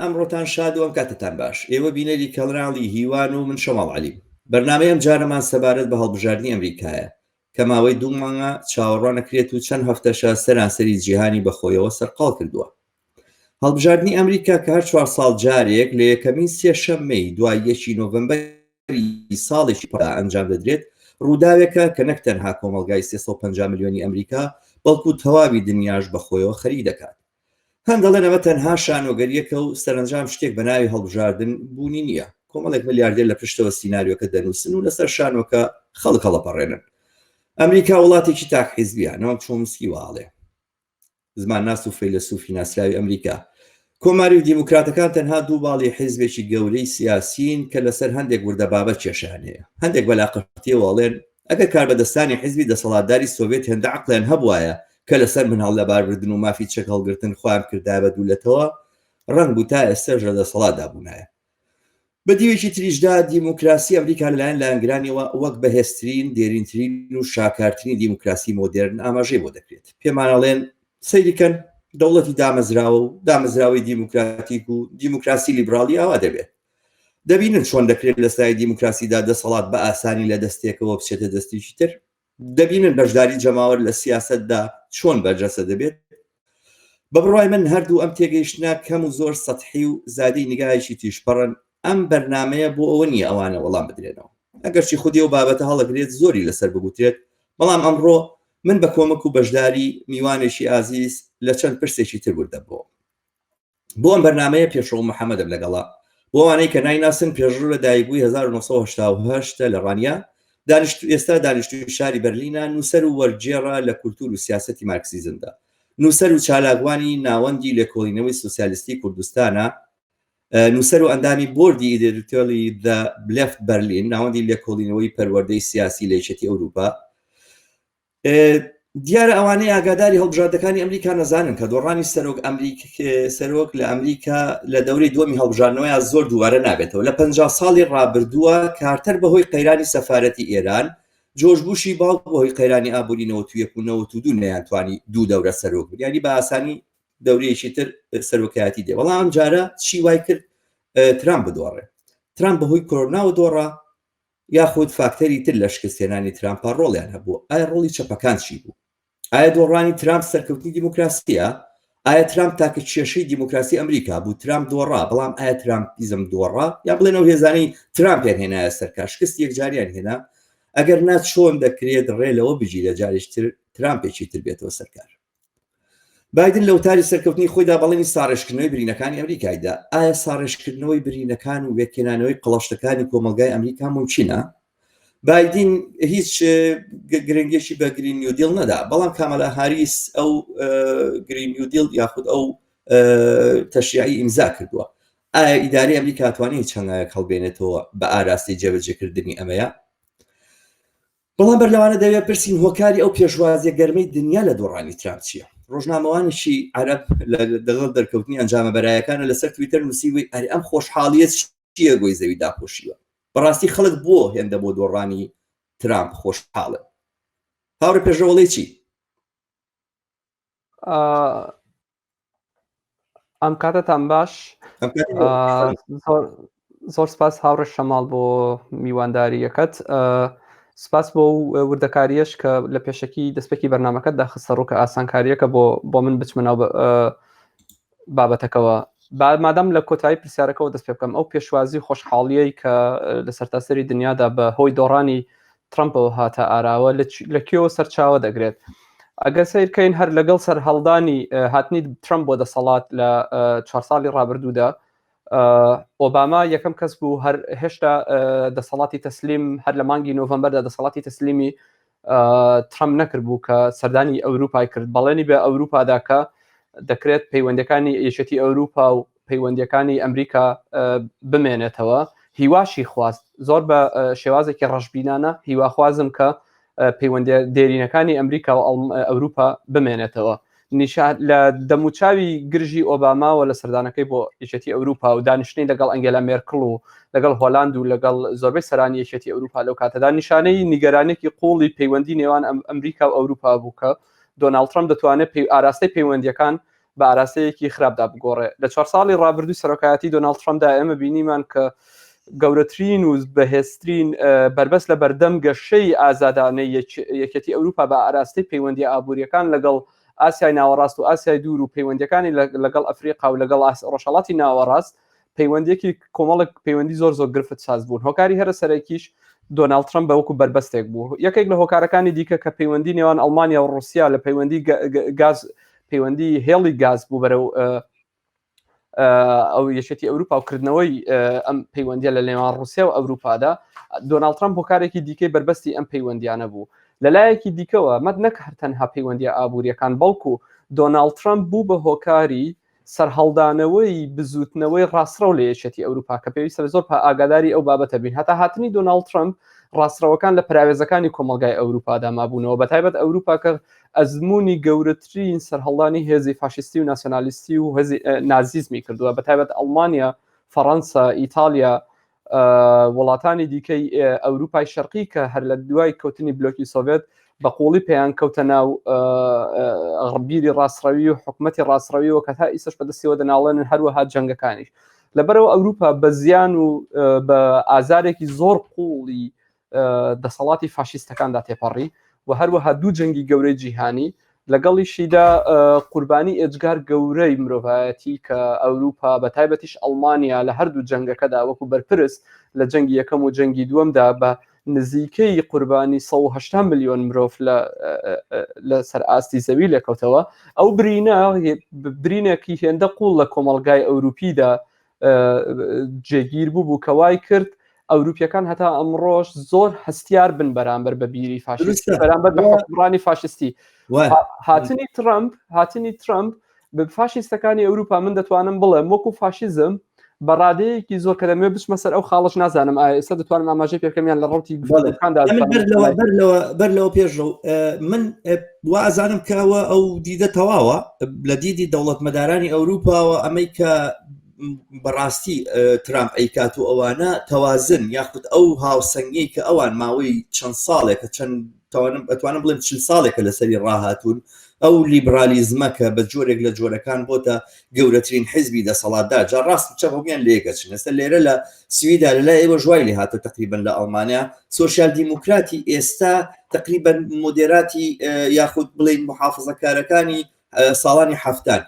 ئەمڕۆتان شاد و ئەم کاتەتان باش. ئێوە بینەری کەناڵی هیوان و من شەماڵ عەلیم. بەرنامەی ئەمجارەمان سەبارەت بە هەڵبژاردنی ئەمریکایە کە ماوەی دوو مانگە چاوەڕوان ئەکرێت و چەند هەفتەشە سەرانسەری جیهانی بەخۆیەوە سەرقاڵ کردووە. هەڵبژاردنی ئەمریکا کە هەر چوار ساڵ جارێک لە یەکەمین سێشەممەی دوای یەکی نۆڤەمبەری ساڵێکی پڕدا ئەنجام دەدرێت، ڕووداوێکە کە نەک تەنها کۆمەڵگای 350 ملیۆنی ئەمریکا، بەڵکو تەواوی دنیاش بەخۆیەوە خەریک دەکات. هەن دەڵێن ئەمە تەنها شانۆگەرییەکە و سەرەنجام شتێک بە ناوی هەڵبژاردن بوونی نییە، کۆمەڵێک ملیاردێر لە پشتەوە سیناریۆکە دەنووسن و لەسەر شانۆکە خەڵک هەڵەپەڕێنن. ئەمریکا وڵاتێکی تاک حیزبییە، نۆم چۆمسکی وا ئەڵێ. زمانناس و فەیلەسوفی ناسراوی ئەمریکا. کۆماری و دیموکراتەکان تەنها دوو باڵی حیزبێکی گەورەی سیاسین کە لەسەر هەندێک وردە بابەت کێشەیان هەیە. هەندێک بە لاقرتییەوە ئەڵێن ئەگەر کاربەدەستانی حیزبی دەسەڵاتداری سۆڤێت هێندە عەقڵیان هەبوایە کە لەسەر مناڵ لەباربردن و مافی چەک هەڵگرتن خۆیان بکردایە بە دوو لەتەوە، ڕەنگ بوو تا ئێستەش لە دەسەڵاتدا بوونایە. بە دیوێکی تریشدا دیموکراسی ئەمریکا لەلایەن لایەنگرانیەوە وەک بەهێزترین، دێرینترین و شاکارترین دیموکراسی مۆدێرن ئاماژەی بۆ دەکرێت. پێمان ئەڵێن سەیری کەن دەوڵەتی دامەزراوە و دامەزراوەی دیموکراتیک و دیموکراسی لیبراڵی ئاوا دەبێت. دەبینن چۆن دەکرێت لە سایەی دیموکراسیدا دەسەڵات بە ئاسانی لە دەستێکەوە بچێتە دەستێکی تر. دەبینن بەشداری جەماوەر لە سیاسەتدا چۆن بەرجەستە دەبێت. بە بڕوای من هەردوو ئەم تێگەیشتنە کەم و زۆر سەتحی و زادەی نیگایەکی تیژپەڕن، ئەم بەرنامەیە بۆ ئەوە نییە ئەوانە وەڵام بدرێنەوە. ئەگەرچی خودی ئەو بابەتە هەڵەگرێت زۆری لەسەر بگوترێت، بەڵام ئەمڕۆ من بە کۆمەک و بەشداری میوانێکی ئازیز لە چەند پرسێکی تر ورد دەبمەوە. بۆ ئەم بەرنامەیە پێشڕەو محەمەدم لەگەڵە. بۆ ئەوانەی کە نایناسن پێشڕەو لە دایکبووی 1988 لە ڕانیە، دانیشتوو ئێستا دانیشتووی شاری بەرلینە، نووسەر و وەرگێڕە لە کولتوور و سیاسەتی مارکسیزمدا. نووسەر و چالاکوانی ناوەندی لێکۆڵینەوەی سۆسیالیستی کوردستانە، نووسەر و ئەندامی بۆردی ئیدیتۆریالی The Left Berlin، ناوەندی لێکۆڵینەوەی پەروەردەی سیاسی لە یەکێتی ئەوروپا. دیارە ئەوانەی ئاگاداری هەڵبژاردەکانی ئەمریکا نەزانن کە دۆڕانی سەرۆک ئەمریک سەرۆک لە ئەمریکا لە دەورەی دووەمی هەڵبژاردنەوەیان زۆر دووبارە نابێتەوە لە 50 ساڵی ڕابردووە کارتەر بەهۆی قەیرانی سەفارەتی ئێران جۆرج بوشی باوک بەهۆی قەیرانی ئابووری 91 و 92 نەیانتوانی دوو دەورە سەرۆک بن یانی بە ئاسانی دەورەیەکی تر سەرۆکایەتی دێ بەڵام ئەمجارە چی وای کرد ترامپ بدۆڕێ ترامپ بەهۆی کۆرۆناوە دۆڕا یاخود فاکتەری تر لە شکستهێنانی ترامپا ڕۆڵیان هەبوو؟ ئایا ڕۆڵی چەپەکان چی بوو؟ ئایا دۆڕانی ترامپ سەرکەوتنی دیموکراسییە؟ ئایا ترامپ تاکە کێشەی دیموکراسی ئەمریکا بوو؟ ترامپ دۆڕا، بەڵام ئایا ترامپیزم دۆڕا؟ یان بڵێن ئەو هێزانەی ترامپیان هێنایە سەر کار شکستی یەکجاریان هێنا؟ ئەگەر نا چۆن دەکرێت ڕێ لەوە بگیرێت جارێکی تر ترامپێکی تر بێتەوە سەر کار؟ بایدن لە وتاری سەرکەوتنی خۆیدا بەڵێنی ساڕێژکردنەوەی برینەکانی ئەمریکای دا. ئایا ساڕێژکردنەوەی برینەکان و وێکهێنانەوەی قەڵەشتەکانی کۆمەڵگای ئەمریکا مومکینە؟ بایدین هیچ گرنگێکی بە Green New Deal نەدا، بەڵام کامالا هاریس ئەو Green New Deal یاخود ئەو تەشریعی ئیمزا کردووە. ئایا ئیدارەی ئەمریکا توانی هیچ هەنگاوێک هەڵبێنێتەوە بە ئاراستەی جێبەجێکردنی ئەمەیە؟ بەڵام بەر لەوانە دەوێت پرسین هۆکاری ئەو پێشوازیە گەرمەی دنیا لە دۆڕانی ترامپ چییە؟ ڕۆژنامەوانێکی عەرەب لە دەگەڵ دەرکەوتنی ئەنجامە بەرایەکانە لەسەر تویتەر نووسیبووی ئەرێ ئەم خۆشحاڵیە چییە گۆی زەوی داپۆشیوە؟ بەڕاستی خەڵک بۆ هێندە بۆ دۆڕانی ترامپ خۆشحاڵن؟ هاوڕێ پێشڕەوەڵی چی؟ ئەم کاتەتان باش زۆر سپاس هاوڕێ شەماڵ بۆ میوانداریەکەت سپاس بۆ وردەکاریەش کە لە پێشەکی دەستپێکی بەرنمەکەت داخستە ڕوو کە ئاسانکاریەکە بۆ بۆ من بچمە ناو بابەتەکەوە مادام لە کۆتایی پرسیارەکەەوە دەست پێ بکەم ئەو پێشوازی خۆشحاڵیەی کە لە سەرتاسەری دنیادا بە هۆی دۆڕانی ترەمپەوە هاتە ئاراوە لە کوێوە سەرچاوە دەگرێت؟ ئەگەر سیرکەین هەر لەگەڵ سەرهەڵدانی هاتنی ترەمپ بۆ دەسەڵات لە چوار ساڵی ڕابردوودا ئۆباما یەکەم کەس بوو هەر هێشتا دەسەڵاتی تەسلیم هەر لە مانگی نۆڤەمبەردا دەسەڵاتی تەسلیمی ترەمپ نەکرد بوو کە سەردانی ئەوروپای کرد بەڵێنی بە ئەوروپادا کە دەکرێت پەیوەندەکانی یەکێتی ئەوروپا و پەیوەندیەکانی ئەمریکا بمێنێتەوە هیواشی خواست زۆر بە شێوازێکی ڕەشبینانە هیواخوازم کە پەیوەندیە دێرینەکانی ئەمریکا و ئەوروپا بمێنێتەوە نیشان لە دەموچاوی گرژی ئۆباماوە لە سەردانەکەی بۆ یەکێتی ئەوروپا و دانیشتنی لەگەڵ ئەنگێلا مێرکڵ و لەگەڵ هۆلاند و لەگەڵ زۆربەی سەرانی یەکێتی ئەوروپا لەو کاتەدا نیشانەی نیگەرانێکی قوڵی پەیوەندی نێوان ئەمریکا و ئەوروپا بوو کە دۆناڵد ترەمپ دەتوانێت ئاراستەی پەیوەندیەکان. بە ئاراستەیەکی خراپدا بگۆڕێ. لە چوار ساڵی ڕابردووی سەرۆکایەتی دۆناڵد ترەمپدا ئێمە بینیمان کە گەورەترین و بەهێزترین بەربەست لە بەردەم گەشەی ئازادانەی یەکێتی ئەوروپا بە ئاراستەی پەیوەندییە ئابوورییەکان لەگەڵ ئاسیای ناوەڕاست و ئاسیای دوور و پەیوەندییەکانی لەگەڵ ئەفریقا و لەگەڵ ڕۆژهەڵاتی ناوەڕاست پەیوەندیەکی کۆمەڵێک پەیوەندی زۆر زۆر گرفت ساز بوون هۆکاری هەرە سەرەکیش دۆناڵد ترەمپ بە وەکو بەربەستێک بوو یەکێک لە هۆکارەکانی دیکە کە پەیوەندی نێوان ئەڵمانیا و ڕوسیا لە پەیوەندی گاز پەیوەندی هێڵی گاز بوو بەرەو ئەو یەکێتی ئەوروپا و کردنەوەی ئەم پەیوەندیە لە نێوان ڕوسیا و ئەوروپادا دۆناڵد ترەمپ هۆکارێکی دیکەی بەربەستی ئەم پەیوەندیانە بوو لەلایەکی دیکەوە مەد نەک هەر تەنها پەیوەندیە ئابووریەکان بەڵکو دۆناڵد ترەمپ بوو بە هۆکاری سەرهەڵدانەوەی بزووتنەوەی ڕاستڕەو لە یەکێتی ئەوروپا کە پێویستە زۆر ئاگاداری ئەو بابەتە بین هەتا هاتنی دۆناڵد ترەمپ ڕاستڕەوەکان لە پەراوێزەکانی کۆمەڵگای ئەوروپادا مابوونەوە بەتایبەت ئەوروپا کە ئەزموونی گەورەترین سەرهەڵدانی هێزی فاشیستی و ناسیۆنالیستی و هێزی نازیزمی کردووە بەتایبەت ئەڵمانیا فەڕەنسا ئیتالیا وڵاتانی دیکەی ئەوروپای شەرقی کە هەر لە دوای کەوتنی بلۆکی سۆڤێت بە قوڵی پێیان کەوتە ناو بیری ڕاستڕەوی و حکومەتی ڕاستڕەوی و کە تا ئیسەش بەدەستیەوە دەناڵێنن هەروەها جەنگەکانیش لەبەرەوە ئەوروپا بە زیان و بە ئازارێکی زۆر قوڵی دەسەڵاتی فاشیستەکاندا تێپەڕی و هەروەها دوو جەنگی گەورەی جیهانی لەگەڵیشیدا قوربانی ئێجگار گەورەی مرۆڤایەتی کە ئەوروپا بە تایبەتیش ئەڵمانیا لە هەردوو جەنگەکەدا وەکو بەرپرس لە جەنگی یەکەم و جەنگی دووەمدا بە نزیکەی قوربانی 180 ملیۆن مرۆڤ لە سەر ئاستی زەوی لێکەوتەوە ئەو برینە برینێکی هێندە قوڵ لە کۆمەڵگای ئەوروپیدا جێگیر بوو بوو کە وای کرد ئەوروپیەکان هەتا ئەمڕۆش زۆر هەستیار بن بەرامبەر بە بیری فاشیستی بەرامبەر بە حکومڕانی فاشیستی هاتنی ترامپ هاتنی ترامپ بە فاشیستەکانی ئەوروپا من دەتوانم بڵێم وەکو فاشیزم بە ڕادەیەکی زۆر کە دەمەوێت بچمە سەر ئەو خاڵش نازانم ئایا ئێستا دەتوانم ئاماژەی پێ بکەم یان لە ڕەوتی گفتوگۆکاندا بەر لەوە پێشڕەو من وا ئەزانم کە ئەوە ئەو دیدە تەواوە لە دیدی دەوڵەتمەدارانی ئەوروپاوە ئەمەی کە بەڕاستی ترامپ ئەیکات و ئەوانە تەوازن یاخود ئەو هاوسەنگیەی کە ئەوان ماوەی چەند ساڵێکە چەند توانم ئەتوانم بڵێم چل ساڵێکە لەسەری ڕاهاتوون ئەو لیبرالیزمە کە بە جۆرێک لە جۆرەکان بۆتە گەورەترین حزبی دەسەڵاتدار جا ڕاست چەپ هەمویان لێگەچن ئێستا لێرە لە سویدا لە لای ئێوە ژوای لێ هاتە تقریبا لە ئەڵمانیا سۆسیال دیموکراتی ئێستا تقریبا مۆدێراتی یاخود بڵین محافظەکارەکانی ساڵانی حەفتان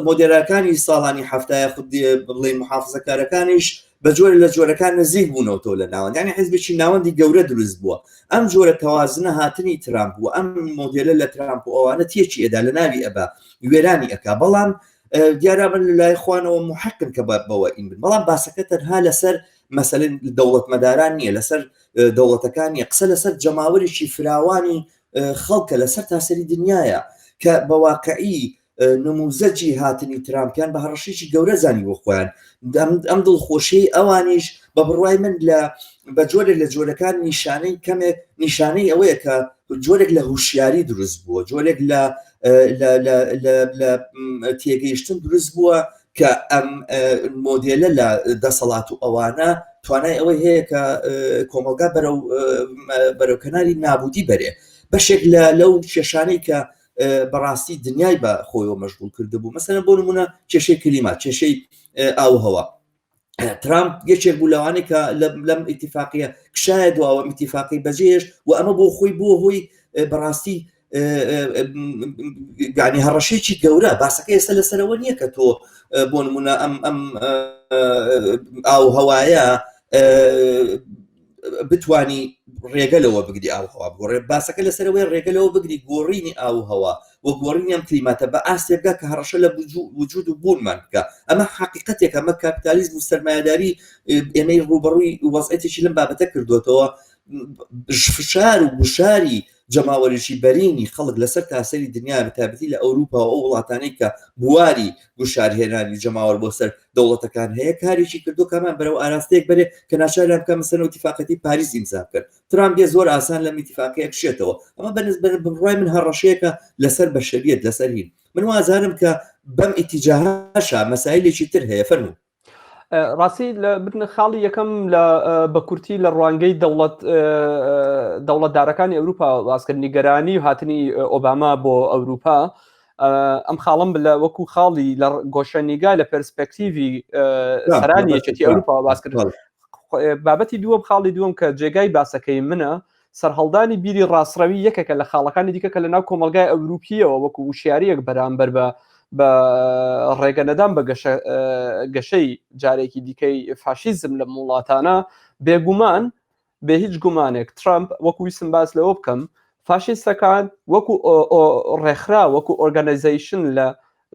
مۆدێراکانی ساڵانی حەفتا یاخود بڵێن محافزەکارەکانیش بە جۆرە لە جۆرەکان نزیک بوونەوەتەوە لە ناوەند یعنی حزبێکی ناوەندی گەورە دروست بووە ئەم جۆرە تەوازنە هاتنی ترامپ و ئەم مۆدێلە لە ترامپ و ئەوانە تێکی ئەدا لە ناوی ئەبا وێرانی ئەک بەڵام دیارە من لەلای خوانەوە محقن کە بەوە ئین بن بەڵام باسەکە تەنها لەسەر مەسەلەن دەوڵەتمەداران نییە لەسەر دەوڵەتەکان نیە قسە لەسەر جەماوەرێکی فراوانی خەڵکە لەسەر تاسەری دنیاە کە بە واقعی نموزەجی هاتنی ترامپیان بە هەڕەشێکی گەورە زانی بۆ خۆیان ئەم دڵخۆشیی ئەوانیش بە بڕوای من لە بە جۆرێک لە جۆرەکان نیشانەی کەمێک نیشانەی ئەوەیە کە جۆرێک لە هوشیاری دروست بووە جۆرێک لە لە تێگەیشتن دروست بووە کە ئەم مۆدێلە لە دەسەڵات و ئەوانە توانای ئەوەی هەیە کە کۆمەڵگا بەرەو بەرەو کەناری نابودی بەرێ بەشێک لە لەو کێشانەی کە بەڕاستی دنیای بە خۆیەوە مەشغول کردبوو مەسەلەن بۆ نمونە کێشەی کلیما کێشەی ئاوهەوا ترامپ یەکێک بوو لەوانەی کە لەم ئیتیفاقیە کشایە دواوە ئیتیفاقی بەجێهێشت و ئەمە بۆ خۆی بووە هۆی بەڕاستی یعنی هەڕەشێکی گەورە باسەکە ئێستا لەسەرەوە نییە کە تۆ بۆ نمونە ئەم ئەم ئاو هەوایە بتانی ڕێگە لەوە بگری ئاوهوا بگۆڕێ باسەکە لەسەرەوەی ڕێگە لەوە بگری گۆڕینی ئاوهوا و گۆڕینی ئەم کلیماتە بە ئاستێکدا کە هەڕەشە لە وجود و بوونمان بکە ئەمە حقیقەتێک ئەمە کاپیتالیزم و سەرمایەداری ئێمەی ڕوبەڕووی وەزعێتێکی لەم بابەتە کردوێتەوە فشار و گوشاری جەماوەرێکی بەرینی خەڵک لەسەر تاسەری دنیا بە تایبەتی لە ئەوروپا و ئەو وڵاتانەی کە بواری گوشارهێنانی جەماوەر بۆ سەر دەوڵەتەکان هەیە کارێکی کردو کامان بەرەو ئاراستەیەک بەرێ کە ناچاریان بکە مەسەلەن ئیتیفاقەتی پاریس ئیمزا بکەن ترامپ دێ زۆر ئاسان لەم ئیتیفاقەیە کشێتەوە ئەمە بە بڕوای من هەڕەشەیەکە لەسەر بەشەریەت لەسەر هین من وازانم کە بەم ئیتیجاهەشا مەسایلێکی تر هەیە فەرموو ڕاستی لە بن خاڵی یەکەم لە بە کورتی لە ڕوانگەی دەوڵەت دەوڵەتدارەکانی ئەوروپا باسکرد نیگەرانی و هاتنی ئۆباما بۆ ئەوروپا. ئەم خاڵم لە وەکو خاڵی لە گۆشە نیگا لە پرسپەکتیڤی سەرانی یەکێتی ئەوروپا باس کرد. بابەتی دووەم، خاڵی دووەم کە جێگای باسەکەی منە، سەرهەڵدانی بیری ڕاستڕەوی یەکێکە لە خاڵەکانی دیکە کە لە ناو کۆمەڵگای ئەوروپییەوە وەکو وشیارییەک بەرامبەر بە بە ڕێگە نەدان بە گەشە گەشەی جارێکی دیکەی فاشیزم لەم وڵاتانە، بێگومان بێ هیچ گومانێک ترامپ وەکو ویستم باس لەوە بکەم فاشیستەکان وەکو ڕێکخرا وەکو organization لە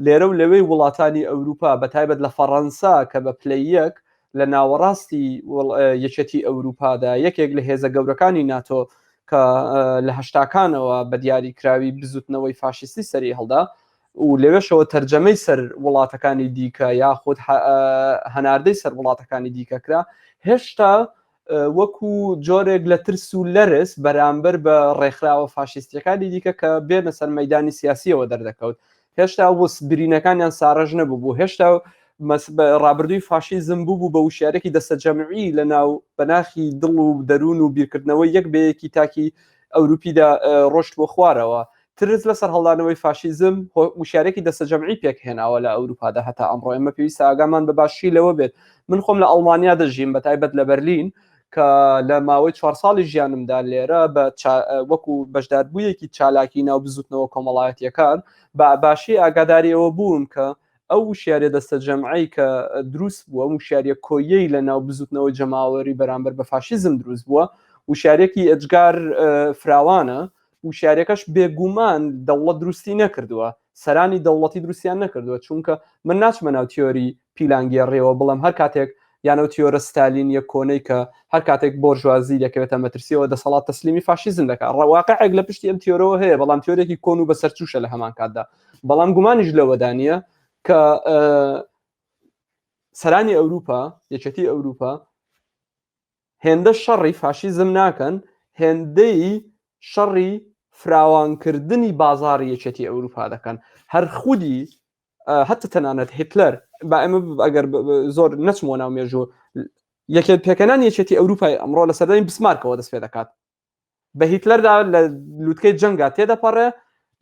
لێرە و لەوێی وڵاتانی ئەوروپا بە تایبەت لە فەڕەنسا کە بە پلەی یەک لە ناوەڕاستی یەکێتی ئەوروپادا یەکێک لە هێزە گەورەکانی ناتۆ کە لە هەشتاکانەوە بە دیاریکراوی بزوتنەوەی فاشیستی سەری هەڵدا و لەوێشەوە تەرجەمەی سەر وڵاتەکانی دیکە یاخود هەناردەی سەر وڵاتەکانی دیکە کرا، هێشتا وەکو جۆرێک لە ترس و لەرز بەرامبەر بە ڕێکخراوە فاشیستیەکانی دیکە کە بێنە سەر مەدانی سیاسیەوە دەردەکەوت. هێشتا وس برینەکانیان ساڕێژ نەبوو بوو، هێشتا ڕابردووی فاشیزم بوو بوو بە وشیارێکی دەستەجەمعی لە ناو بەناخی دڵ و دەروون و بیرکردنەوەی یەک بەیەکی تاکی ئەوروپیدا ڕۆشت بۆ خوارەوە. ترس لە سەرهەڵدانەوەی فاشیزم وشیارێکی دەستەجەمعی پێکهێناوە لە ئەوروپادا هەتا ئەمڕۆ. ئێمە پێویستە ئاگامان بە باشی لەوە بێت. من خۆم لە ئەڵمانیا دەژیم، بە تایبەت لە بەرلین، کە لە ماوەی 4 ساڵی ژیانمدا لێرە بە وەکو بەشداربوویەکی چالاکی ناو بزوتنەوە کۆمەڵایەتیەکان بە باشی ئاگاداری ئەوە بووم کە ئەو وشیاریە دەستەجەمعەی کە دروست بووە، ئەم وشیاریە کۆییەی لە ناو بزوتنەوەی جەماوەری بەرامبەر بە فاشیزم دروست بووە، وشیاریەکی ئێجگار فراوانە. وشیاریەکەش بێگومان دەوڵەت دروستی نەکردووە، سەرانی دەوڵەتی دروستیان نەکردووە، چونکە من ناچمە ناو تیۆری پیلانگێڕیەوە بڵێم هەر کاتێک یانەو تیۆرە ستالینیە کۆنەی کە هەر کاتێک بۆرژوازی دەکەوێتە مەترسیەوە دەسەڵات تەسلیمی فاشیزم دەکات. ڕەواقعێک لە پشتی ئەم تیۆرەوە هەیە، بەڵام تیۆرێکی کۆن و بەسەرچووشە لە هەمان کاتدا. بەڵام گومانیش لەوەدا نییە کە سەرانی ئەوروپا، یەکێتی ئەوروپا هێندە شەڕی فاشیزم ناکەن هێندەی شەڕی فراوانکردنی بازاڕی یەکێتی ئەوروپا دەکەن. هەر خودی هەتە تەنانەت هیتلەر، با ئێمە ئەگەر زۆر نەچمەوە ناو مێژوو، یەکێت پێکەنانی یەکێتی ئەوروپای ئەمڕۆ لە سەردەمی بسمارکەوە دەست پێ دەکات. بە هیتلەردا لە لوتکەی جەنگا تێدەپەڕێ،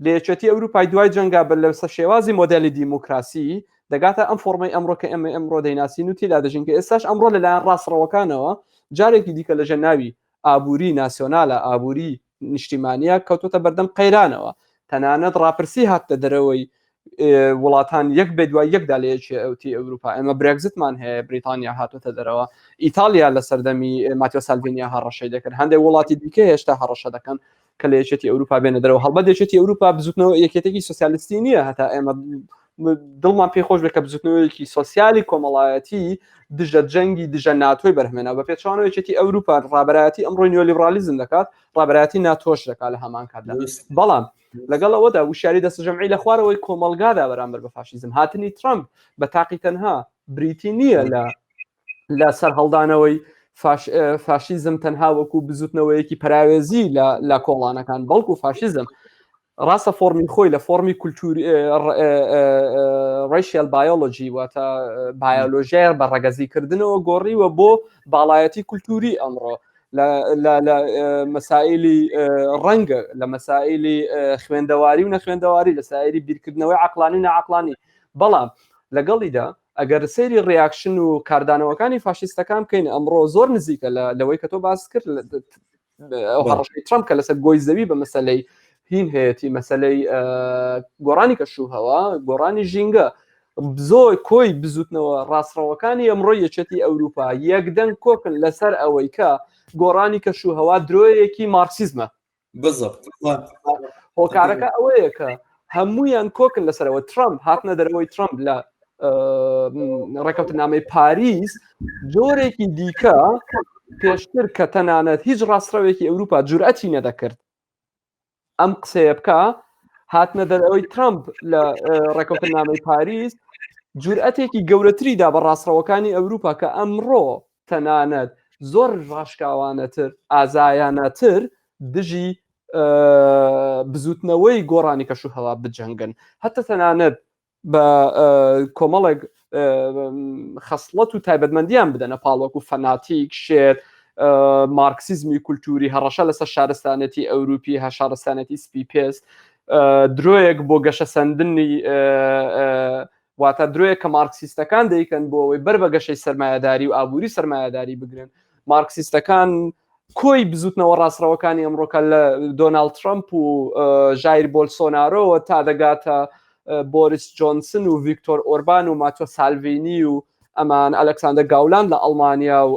لە یەکێتی ئەوروپای دوای جەنگا بە لەسەر شێوازی مۆدێلی دیموکراسی دەگاتە ئەم فۆرمەی ئەمڕۆ کە ئێمە ئەمڕۆ دەیناسین و تێدا دەژین، کە ئێستاش ئەمڕۆ لەلایەن ڕاستڕەوەکانەوە جارێکی دیکە لەژێر ناوی ئابووری ناسیۆنالە، ئابووری نیشتیمانیە، کەوتۆتە بەردەم قەیرانەوە. تەنانەت ڕاپرسی هاتە دەرەوەی وڵاتان یەک بێ دوای یەکدا لە یەکێتی ئەوروپا. ئێمە برێگزتمان هەیە، بریتانیا هاتۆتە دەرەوە، ئیتالیا لە سەردەمی ماتیۆ سالڤینیا هەڕەشەی دەکرد، هەندێک وڵاتی دیکە هێشتا هەڕەشە دەکەن کە لە یەکێتی ئەوروپا بێنە دەرەوە. هەڵبەت یەکێتی ئەوروپا بزوتنەوە یەکێتێکی سۆسیالیستی نییە هەتا ئێمە دڵمان پێی خۆش بێت کە بزوتنەوەیەکی سۆسیالی کۆمەڵایەتی دژە جەنگی دژە ناتۆی بەرهمێنا. بە پێچەوانەوە یەکێتی ئەوروپا ڕابەرایەتی ئەمڕۆی نیۆلیبرالیزم دەکات، ڕابەرایەتی ناتۆش دەکات لە هەمان کاتدا. بەڵام لەگەڵ ئەوەدا وشیاری دەستەجەمعی لە خوارەوەی کۆمەڵگادا بەرامبەر بە فاشیزم، هاتنی ترەمپ بە تاقی تەنها بریتی نییە لە لە سەرهەڵدانەوەی فاشیزم تەنها وەکو بزوتنەوەیەکی پەراوێزی لە کۆڵانەکان، بەڵکو فاشیزم ڕاستە فۆرمی خۆی لە فۆرمی کولتوری racial biology، واتە بایۆلۆژیای بە ڕەگەزیکردنەوە گۆڕیوە بۆ باڵایەتی کولتوری ئەمڕۆ لە مەسائلی ڕەنگە، لە مەسائلی خوێندەواری و نەخوێندەواری، لە سایری بیرکردنەوەی عقلانی و ناعقلانی. بەڵام لەگەڵیدا ئەگەر سەیری reaction و کاردانەوەکانی فاشیستەکان بکەین ئەمڕۆ زۆر نزیکە لەوەی کە تۆ باس کرد، ئەو هەڕەشەی ترەمپ کە لەسەر گۆی زەوی بە مەسەلەی هین هەیەتی، مەسەلەی گۆڕانی کەشوهەوا، گۆڕانی ژینگە، زۆر کۆی بزوتنەوە ڕاستڕەوەکانی ئەمڕۆ یەکێتی ئەوروپا یەکدەنگ کۆکن لەسەر ئەوەی کە گۆڕانی کەشوهەوا درۆیەکی مارکسیزمە. بالضبط. هۆکارەکە ئەوەیە کە هەمویان کۆکن لەسەرەوە. ترامپ، هاتنە دەرەوەی ترامپ لە ڕێکەوتنامەی پاریس جۆرێکی دیکە پێشتر کە تەنانەت هیچ ڕاستڕەوێکی ئەوروپا جورئەتی نەدەکرد ئەم قسەیە بکە، هاتنە دەرەوەی ترامپ لە ڕێکەوتنامەی پاریس جورئەتێکی گەورەتری دا بە ڕاستڕەوەکانی ئەوروپا کە ئەمڕۆ تەنانەت زۆر ڕاشکاوانەتر، ئازایانەتر دژی بزوتنەوەی گۆڕانی کەشوهەوا بجەنگن، هەتا تەنانەت بە کۆمەڵێک خەسڵەت و تایبەتمەندیان بدەنە پاڵ وەکو فەناتیک، شێت، مارکسیزمی کولتوری، هەڕەشە لەسەر شارستانێتی ئەوروپی، هە شارستانێتی سپی پێست. درۆیەک بۆ گەشەسەندنی واتە درۆیەک کە مارکسیستەکان دەیکەن بۆ ئەوەی بەر بە گەشەی سەرمایەداری و ئابووری سەرمایەداری بگرن. مارکسیستەکان کۆی بزوتنەوە ڕاستڕەوەکانی ئەمڕۆکە لە دۆناڵد ترەمپ و ژایر بۆلسۆنارۆوە تا دەگاتە بۆریس جۆنسن و ڤیکتۆر ئۆربان و ماتۆ سالڤینی و ئەمان ئەلکساندەر گاولاند لە ئەڵمانیا و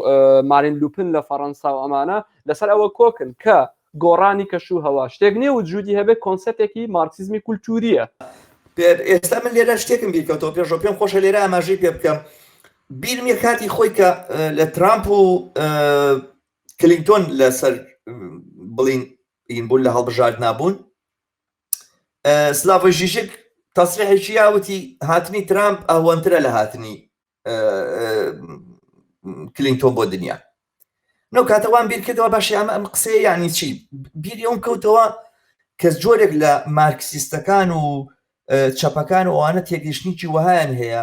مارین لوپن لە فەڕەنسا و ئەمانە لەسەر ئەوە کۆکن کە گۆڕانی کەش و هەوا شتێک نییە وجودی هەبێت، کۆنسێپتێکی مارکسیزمی کولتوورییە. ئێستا من لێرە شتێکم بیرکەوتەوە پێشەوە، پێم خۆشە لێرە ئاماژەی پێ بکەم. بیرم یە کاتی خۆی کە لە ترامپ و کلینتۆن لەسەر بڵین این بوون لە هەڵبژاردنا بوون، سلاڤۆی ژیژک تەسریحێکی یاوتی هاتنی ترامپ ئەهوەنترە لە هاتنی کلینتۆن بۆ دنیا. نەو کاتە وام بیرکردەوە باشی ئەمە ئەم قسەیە یعنی چی؟ بیری ئەوم کەوتەوە کە جۆرێک لە مارکسیستەکان و چەپەکان و ئەوانە تێگەیشتنێکی وەهایان هەیە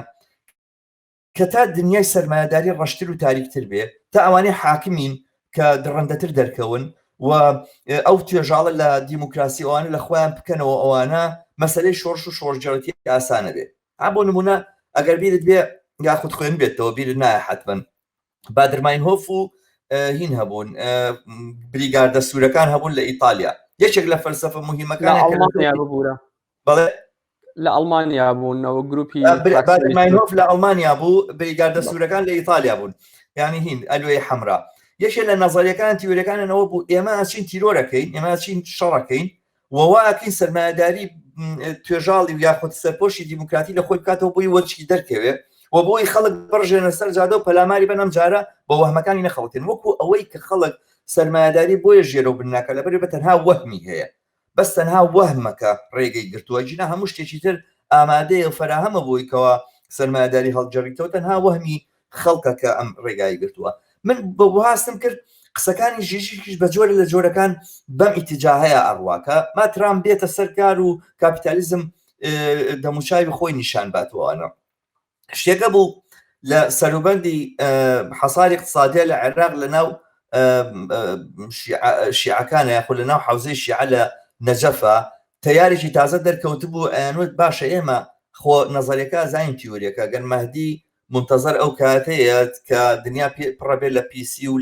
کە تا دنیای سەرمایەداری ڕەشتر و تاریکتر بێ، تا ئەوانەی حاکمین کە دڕندەتر دەرکەون و ئەو توێژاڵە لە دیموکراسی ئەوانە لە خۆیان بکەنەوە، ئەوانە مەسەلەی شۆڕش و شۆڕشگێڕێتی ئاسانە بێ. ها بۆ نمونە ئەگەر بیرت بێ یاخود خوێن بێتەوە بیرت نایە حتمما، بادرماینهۆف و هین هەبوون، بریگاردە سوورەکان هەبوون لە ئیتالیا، یەکێک لە فەلسەفە مهمەکان ببوورە. بەڵێ لە ئەڵمانیا بوونەوە گروپی بادرماینهۆف لە ئەڵمانیا بوو، بریگاردە سوورەکان لە ئیتالیا بوون، یعنی هین ئەلوێ حەمرا. یەکێ لە نەزەریەکان تیۆریەکانەوە بوو ئێمە ئەچین تیرۆرەکەین، ئێمە ئەچین شەڕەکەین و وا ئەکەین سەرمایەداری توێژاڵی و یاخود سەرپۆشی دیموکراتی لە خۆی بکاتەوە بۆی وەرچی دەرکەوێ و بۆی خەڵک بڕژێنە سەر جادە و پەلاماری بەنەم جارە بە وەهمەکانی نەخەڵکن، وەکو ئەوەی کە خەڵک سەرمایەداری بۆیە ژێرەو بن ناکە لەبەر بە تەنها وەهمی هەیە، بەس تەنها وەهمەکە ڕێگەی گرتووە، ژینا هەموو شتێکی تر ئامادەیە و فەراهەمە بۆی کەوا سەرمایەداری هەڵگەڕیتەوە، تەنها وەهمی خەڵکە کە ئەم ڕێگای گرتووە. من بە هاستم کرد قسەکانی ژیژیکیش بە جۆرە لە جۆرەکان بەم ئیتیجاهەیە ئەڕوا کە ما ترامپ بێتە سەر کار و کاپیتالیزم دەموچاوی خۆی نیشان باتەوەوانە. شتێکە بوو لە سەروبەندی حەساری اقتصادیە لە عێراق لە ناو شیعەکانە یاخود لە ناو حوزەی شیعە لە نەجەفە تەیارێکی تازە دەرکەوتبوو، ئەیانوت باشە ئێمە خۆ نەزەرەکە زانین تیۆریەکە گەر مەهدی منتەزەر ئەو کاتەیە کە دنیا پڕە بێت لە پیسی و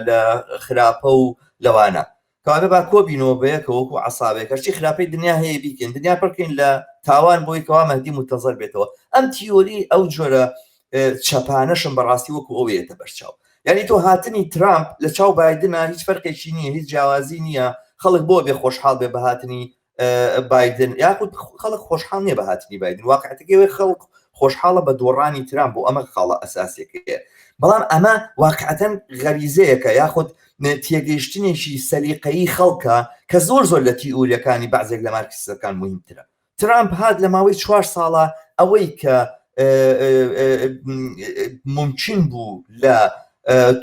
لە خراپە و لەوانە، کەواتە با کۆبینەوە بەیەکەوە وەکو عەسابێک هەرچی خراپەی دنیا هەیە بیکەین، دنیا پڕکەین لە تاوان بۆی کەوا مەهدی منتەزەر بێتەوە. ئەم تیۆری ئەو جۆرە چەپانەشم بەڕاستی وەکو ئەو یەتە بەرچاو. یعنی تۆ هاتنی ترامپ لە چاو بایدنە هیچ فەرقێکی نییە، هیچ جیاوازی نییە. خەڵک بۆ بێ خۆشحاڵ بێ بە هاتنی بایدن، یاخود خەڵک خۆشحاڵ نییە بە هاتنی بایدن، واقعەتەکەی ئەوەی خەڵک خۆشحاڵە بە دۆڕانی ترامپ بۆ ئەمە خاڵە ئەساسیەکەیە. بەڵام ئەمە واقعەتەن غەریزەیەکە یاخود تێگەیشتنێکی سەلیقەیی خەڵکە کە زۆر زۆر لە تیئوریەکانی بەعزێک لە مارکسیستەکان مهمترە. ترامپ هات لە ماوەی 4 ساڵە ئەوەی کە ممکن بوو لە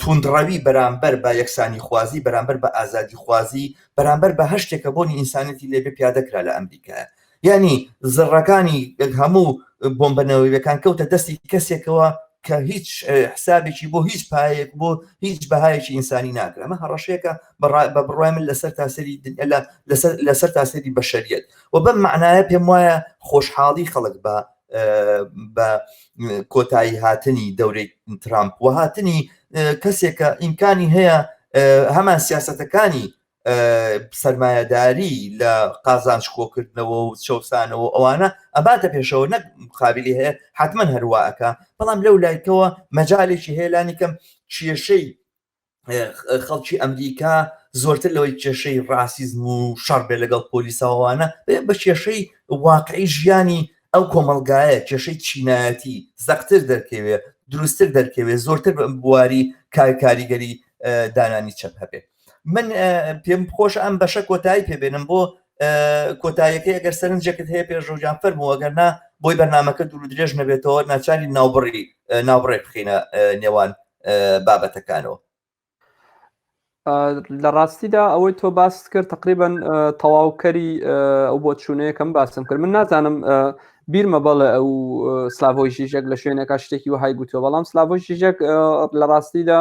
توندڕەوی بەرامبەر بە یەکسانی خوازی، بەرامبەر بە ئازادی خوازی، بەرامبەر بە هەر شتێک کە بۆنی ئینسانەتی لێبێ پیادە کرا لە ئەمریکایە. یعنی زڕەکانی هەموو بۆمبە نەوەویەکان کەوتە دەستی کەسێکەوە کە هیچ حسابێکی بۆ هیچ پایەک بۆ هیچ بەهایەکی ئینسانی ناکرێت. ئەمە هەڕەشەیەکە بە بڕوای من لەسەر تاسەری لەسەر تاسەری بەشەریەت و بەم معنایە پێم وایە خۆشحاڵی خەڵک بە کۆتایی هاتنی دەورەی ترامپ و هاتنی کەسێکە ئیمکانی هەیە هەمان سیاسەتەکانی سەرمایەداری لە قازانج کۆکردنەوە و چەوسانەوە ئەوانە ئەباتە پێشەوە، نەک قابلی هەیە حتمما هەروە ئەکا، بەڵام لەو لایکەوە مەجالێکی هەیە لانی کەم کێشەی خەڵکی ئەمریکا زۆرتر لەوەی کێشەی ڕاسیزم و شەڕ بێ لەگەڵ پۆلیسەوەوانە بە کێشەی واقعی ژیانی ئەو کۆمەڵگایە، کێشەی چینایەتی زەقتر دەرکەوێ، دروستتر دەرکەوێ، زۆرتر بواری کاریگەری دانانی چەپ هەبێ. من پێم خۆش ئەم بەشە کۆتایی پێبێنم بۆ کۆتاییەکەی ئەگەر سەرنجێکت هەیە پێشڕەوجان فەرموو، ئەگەر نا بۆی بەرنمەکە دوور و درێژ نەبێتەوە ناچاری ناوبڕی ناوبڕێک بخینە نێوان بابەتەکانەوە. لە ڕاستیدا ئەوەی تۆ باست کرد تقریبا تەواوکەری ئەو بۆ چوونەیەکەم باسم کرد. من نازانم بیرمە بەڵێ ئەو سلاڤۆی ژیژەک لە شوێنێکا شتێکی وەهای گوتووە، بەڵام سلاڤۆی ژیژەک لە ڕاستیدا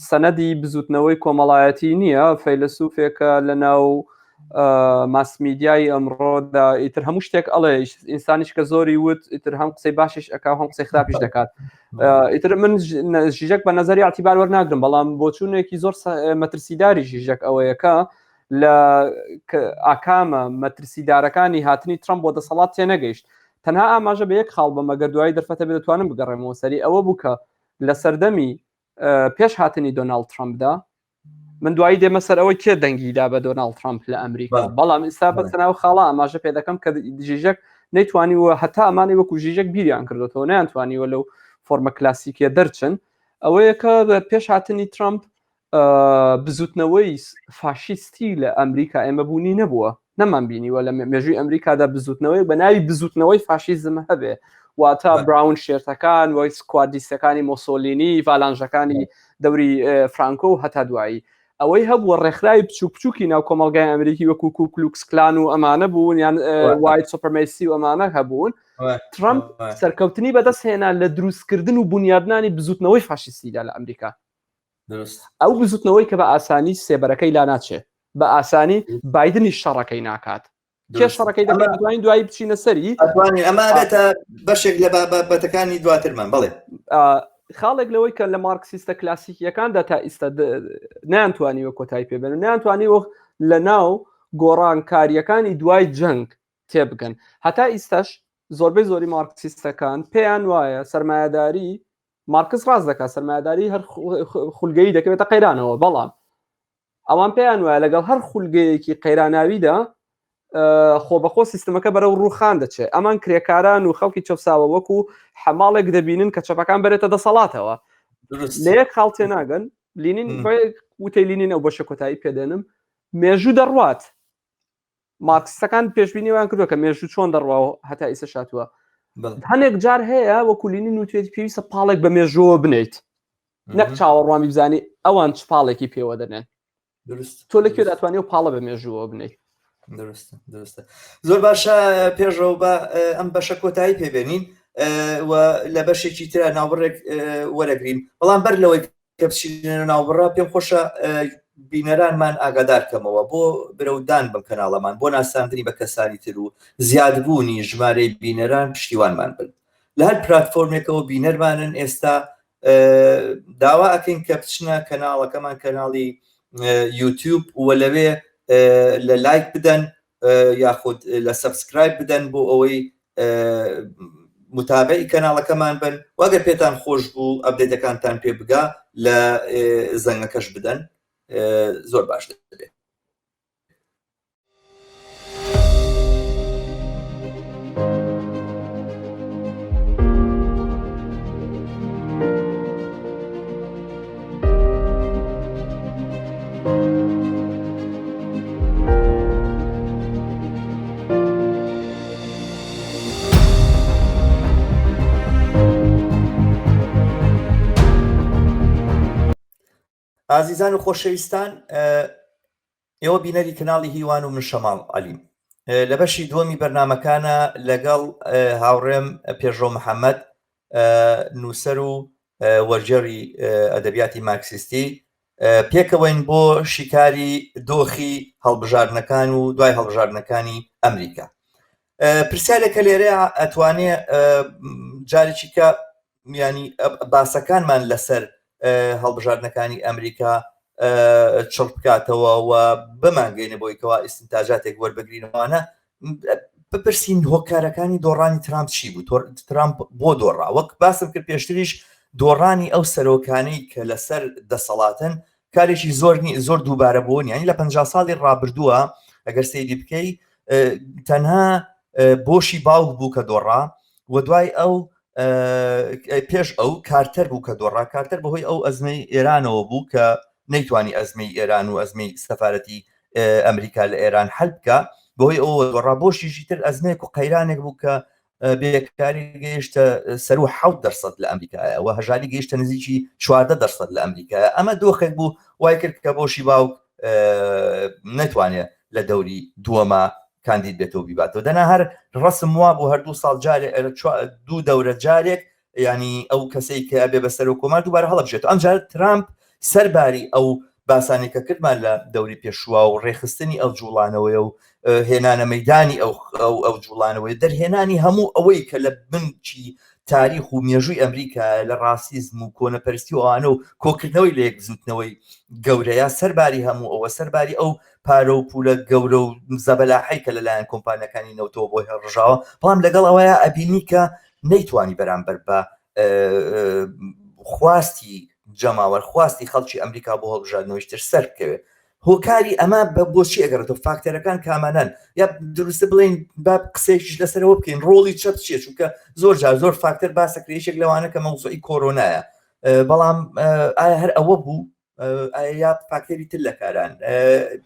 سەنەدی بزوتنەوەی کۆمەڵایەتی نییە، فەیلەسوفێکە لە ناو mass media ی ئەمڕۆدا ئیتر هەموو شتێک ئەڵێ ئینسانیش کە زۆری وت ئیتر هەم قسەی باشیش ئەکا هەم قسەی خراپیش دەکات ئیتر من ژیژەک بە نظری اعتبار وەرناگرم بەڵام بۆچوونێکی زۆر مەترسیداری ژیژەک ئەوەیەکە لە ئاکامە مەترسیدارەکانی هاتنی ترەمپ بۆ دەسەڵات تێنەگەیشت تەنها ئاماژە بە یەک خاڵ بە مەگەر دوایی دەرفەتە بێت دەتوانم بگەڕێمەوە سەری ئەوە بوو کە لە سەردەمی پێش هاتنی دۆناڵد ترەمپدا من دوایی دێمە سەر ئەوەی کێ دەنگی دا بە دۆناڵد ترامپ لە ئەمریکا بەڵام ئیستا بە تەناو خاڵا ئاماژە پێ دەکەم کە ژیژەک نەیتوانیوە هەتا ئەمانەی وەکو ژیژەک بیریان کردوێتەوە نەیانتوانیوە لەو فۆرمە کلاسیکیە دەرچن ئەوەیە کە پێش هاتنی ترامپ بزوتنەوەی فاشیستی لە ئەمریکا ئێمە بوونی نەبووە نەمان بینیوە لە مێژووی ئەمریکادا بزوتنەوەی بە ناوی بزوتنەوەی فاشیزم هەبێ واتە brown shirt ەکان وەک سکوادیستەکانی مۆسۆلینی ڤالانژەکانی دەوری فرانکۆ و هەتا دوایی ئەوەی هەبووە ڕێکخراوی بچوک بچووکی ناو کۆمەلگای ئەمریکی وەکو کوکلوکس کلان و ئەمانە بوون یان white supremacy و ئەمانە هەبوون ترامپ سەرکەوتنی بەدەست هێنا لە دروستکردن و بنیادنانی بزوتنەوەی فاشیستیدا لە ئەمریکا ئەو بزوتنەوەی کە بە ئاسانی سێبەرەکەی لا ناچێ بە ئاسانی بایدنی شەڕەکەی ناکات کێ شەڕەکەی دەکات دوایین دوایی بچینە سەری ئەتوانین ئەمە بێتە بەشێک لە بابەتەکانی دواترمان بڵێ خاڵێک لەوەی کە لە مارکسیستە کلاسیکیەکاندا تا ئیستا نیانتوانیوە کۆتایی پێبێن نیانتوانی وەخ لە ناو گۆڕانکاریەکانی دوای جەنگ تێبگەن هەتا ئیستاش زۆربەی زۆری مارکسیستەکان پێیان وایە سەرمایەداری مارکس ڕاست دەکات سەرمایەداری هەر خولگەی دەکەوێتە قەیرانەوە بەڵام ئەوان پێیان وایە لەگەڵ هەر خولگەیەکی قەیراناویدا خۆبەخۆ سیستمەکە بەرەو ڕوخان دەچێت ئەمان کرێکاران و خەڵکی چەساوە وەکو حەماڵێک دەبینن کە چەپەکان بەرێتە دەسەڵاتەوە لە یەک خاڵ تێناگەن لینین وتەی لینین ئەو بەشە کۆتایی پێدێنم مێژوو دەڕوات مارکسەکان پێشبینی وان کردووە کە مێژوو چۆن دەڕوا و هەتا ئیسە شاتووە هەنێک جار هەیە وەکو لینین وتێتی پێویستە پاڵێک بە مێژووە بنیت نەک چاوەڕوانی بزانی ئەوان چ پاڵێکی پێوە دەنێن دروست تۆ لە کوێ دەتوانانی و پاڵە بە مێژووە بنیت درستە درستە زۆر باشە پێشەوە بە ئەم بەشە کۆتایی پێبێنین و لە بەشێکی ترا ناوبڕێک وەرەگرین بەڵام بەر لەوەی کە بچینە ناوبڕە پێم خۆشە بینەرانمان ئاگادار کەمەوە بۆ برەودان بەم کەناڵەمان بۆ ناساندنی بە کەسانی تر و زیادبوونی ژمارەی بینەران پشتیوانمان بن لە هەر پلاتفۆرمێکەوە بینەرمانن ئێستا داوا ئەکەین کە بچنە کەناڵەکەمان کەناڵی یوتیوب و لەوێ لە لایک بدەن یاخود لە subscribe بدەن بۆ ئەوەی متابعی کەناڵەکەمان بن واگەر پێتان خۆش بوو update ەکانتان پێ بگا لە زەنگەکەش بدەن زۆر باش دەبێت. ئازیزان و خۆشەویستان ئێوە بینەری کەناڵی هیوان و من شەماڵ عەلیم لە بەشی دووەمی بەرنمەکانە لەگەڵ هاوڕێم پێشڕەو محەممەد نووسەر و وەرگێڕی ئەدەبیاتی مارکسیستی پێکەوەین بۆ شیکاری دۆخی هەڵبژاردنەکان و دوای هەڵبژاردنەکانی ئەمریکا پرسیارێکە لێرە ئەتوانێ جارێکی کە ینی باسەکانمان لەسەر هەڵبژاردنەکانی ئەمریکا چڕ بکاتەوە و بمانگەینە بۆی کەوا ئیسنتاجاتێک وەربگرینەوەە بپرسین هۆکارەکانی دۆڕانی ترامپ چی بوو ترامپ بۆ دۆڕا وەک باسم کرد پێشتریش دۆڕانی ئەو سەرۆکانەی کە لەسەر دەسەڵاتن کارێکی زۆر زۆر دووبارە بوون یانی لە 50 ساڵی ڕابردووە ئەگەر سەیری بکەی تەنها بۆشی باوک بوو کە دۆڕا و دوای ئەو پێش ئەو کارتەر بوو کە دۆڕا کارتەر بەهۆی ئەو ئەزمەی ئێرانەوە بوو کە نەیتوانی ئەزمەی ئێران و ئەزمەی سەفاەتی ئەمریکا لە ئێران حل بکە بەهۆی ئەوە دۆڕا بۆشیشی تر ئەزمەیەک و قەیرانێک بوو کە بێکاری گەیشتە سەرو حەوت دەرسەد لە ئەمریکایە و هەژاری گەیشتە نزیکی 14 دەرسەد لە ئەمریکایە ئەمە دۆخێک بوو وای کرد کە بۆشی باوک نەتوانێت لە دەوری دووەمە کاندید بێتەوە بیباتەوە دەنا هەر ڕسم وا بوو هەر دوو ساڵ جارێ دوو دەورە جارێک ینی ئەو کەسەی کە ئەبێ بە سەرۆک کۆمار دووبارە هەڵبژێت ئەم جار ترامپ سەرباری ئەو باسانەی کە کردمان لە دەوری پێشوە و ڕێکخستنی ئەو جوڵانەوەیە و هێنانە مەدانی ئەو ئەو ئەو جوڵانەوەی دەرهێنانی هەموو ئەوەی کە لە بنکی تاریخ و مێژووی ئەمریکا لە ڕاسیزم و کۆنەپەرستی و ئەوانە و کۆکردنەوەی لە یەک بزوتنەوەی گەورەیە سەرباری هەموو ئەوە سەرباری ئەو پارە و پولە گەورە و زەبەلاحەی کە لەلایەن کۆمپانیەکانی نەوتەوە بۆی هەڵڕژاوە بەڵام لەگەڵ ئەوەیە ئەبینی کە نەیتوانی بەرامبەر بە خواستی جەماوەر خواستی خەڵکی ئەمریکا بۆ هەڵبژاردنەوەی تر سەر بکەوێت هۆکاری ئەمە بە بۆچی ئەگەڕێتەوە فاکتەرەکان کامانەن یا دروستە بڵێن با قسەیەکیش لەسەرەوە بکەین ڕۆڵی چەپ چییە چونکە زۆر جار زۆر فاکتەر باسەکرێ یەکێک لەوانە کە مەوزوعی کۆرۆنایە بەڵام ئایا هەر ئەوە بوو یا فاکتەری تر لە کاران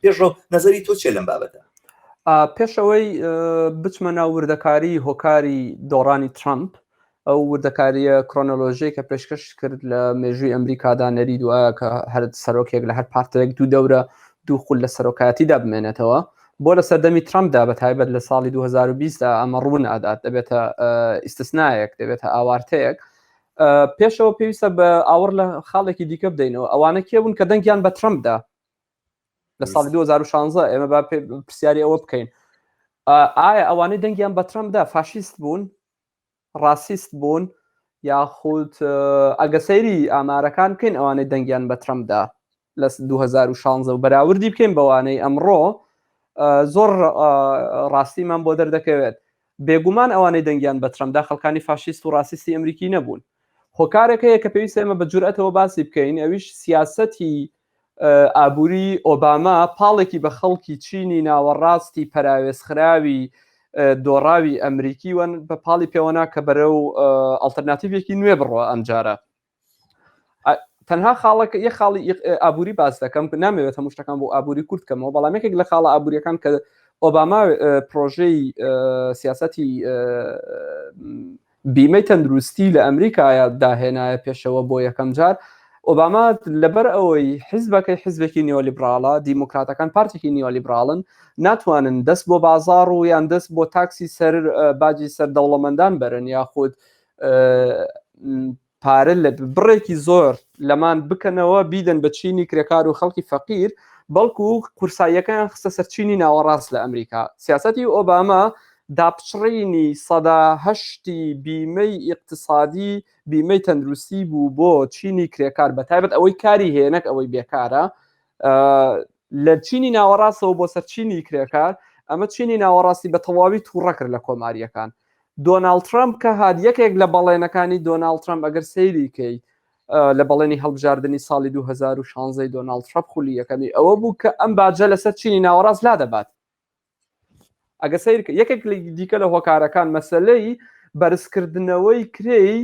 پێشڕەو نظری تۆ چێ لەم بابەتە؟ پێشەوەی بچمە ناو وردەکاری هۆکاری دۆڕانی ترامپ ئەو وردەکارییە کرۆنۆلۆژیەی کە پێشکەش کرد لە مێژووی ئەمریکادا نەری دوایە کە هەر سەرۆکێک لە هەر پارتێک دوو دەورە دوو خول لە سەرۆکایەتیدا بمێنێتەوە بۆ لە سەردەمی ترامپدا بە تایبەت لە ساڵی 2020 دا ئەمە ڕوو نادات دەبێتە ئیستسنایەک دەبێتە ئاوارتەیەک پێشەوە پێویستە بە ئاوڕ لە خاڵێکی دیکە بدەینەوە ئەوانە کێ بوون کە دەنگیان بە ترامپدا لە ساڵی 2016 ئێمە با پرسیاری ئەوە بکەین ئایا ئەوانەی دەنگیان بە ترامپدا فاشیست بوون ڕاسیست بوون یاخود ئەگە سەیری ئامارەکان بکەین ئەوانەی دەنگیان بە ترەمپدا لە 2016 و بەراوردی بکەین بەوانەی ئەمڕۆ زۆر ڕاستیمان بۆ دەردەکەوێت بێگومان ئەوانەی دەنگیان بە ترەمپدا خەڵکانی فاشیست و ڕاسیستی ئەمریکی نەبوون هۆکارێک هەیە کە پێویستە ئێمە بە جورئەتەوە باسی بکەین ئەویش سیاسەتی ئابووری ئۆباما پاڵێکی بە خەڵکی چینی ناوەڕاستی پەراوێزخراوی دۆڕاوی ئەمریکی وەن بە پاڵی پێوەنا کە بەرەو ئەڵتەرناتیڤێکی نوێ بڕوە ئەمجارە تەنها خاڵەکە یە خاڵی ئابووری باس دەکەم نامەوێت هەموو شتەکان بۆ ئابووری کورت کەمەوە بەڵام یەکێک لە خاڵە ئابووریەکان کە ئۆباما پرۆژەی سیاسەتی بیمەی تەندروستی لە ئەمریکایا داهێنایە پێشەوە بۆ یەکەم جار، ئۆباما لەبەر ئەوەی حیزبەکەی حیزبێکی نیۆلیبراڵە، دیموکراتەکان پارتێکی نیۆلیبراڵن، ناتوانن دەست بۆ بازاڕ و یان دەست بۆ تاکسی سەر باجی سەر دەوڵەمەندان بەرن یاخود پارە لە بڕێکی زۆر لەمان بکەنەوە بیدەن بە چینی کرێکار و خەڵکی فەقیر، بەڵکو قورساییەکەیان خستە سەر چینی ناوەڕاست لە ئەمریکا. سیاسەتی ئۆباما داپچڕینی هەشتی بیمەی ئیقتسادی، بیمەی تەندروستی بوو بۆ چینی کرێکار، بەتایبەت ئەوەی کاری هەیە نەک ئەوەی بێکارە، لە چینی ناوەڕاستەوە بۆ سەر چینی کرێکار، ئەمە چینی ناوەڕاستی بە تەواوی تووڕە کرد لە کۆمارییەکان. دۆناڵد ترەمپ کە هات یەکێک لە بەڵێنەکانی دۆناڵد ترەمپ ئەگەر سەیری کەی لە بەڵێنی هەڵبژاردنی ساڵی 2016 دۆناڵد ترەمپ خولی یەکەمی ئەوە بوو کە ئەم باجە لەسەر چینی ناوەڕاست لادەبات. ئەگە سەیر یەکێک لە دیکە لە هۆکارەکان مەسلەی بەرزکردنەوەی کرێی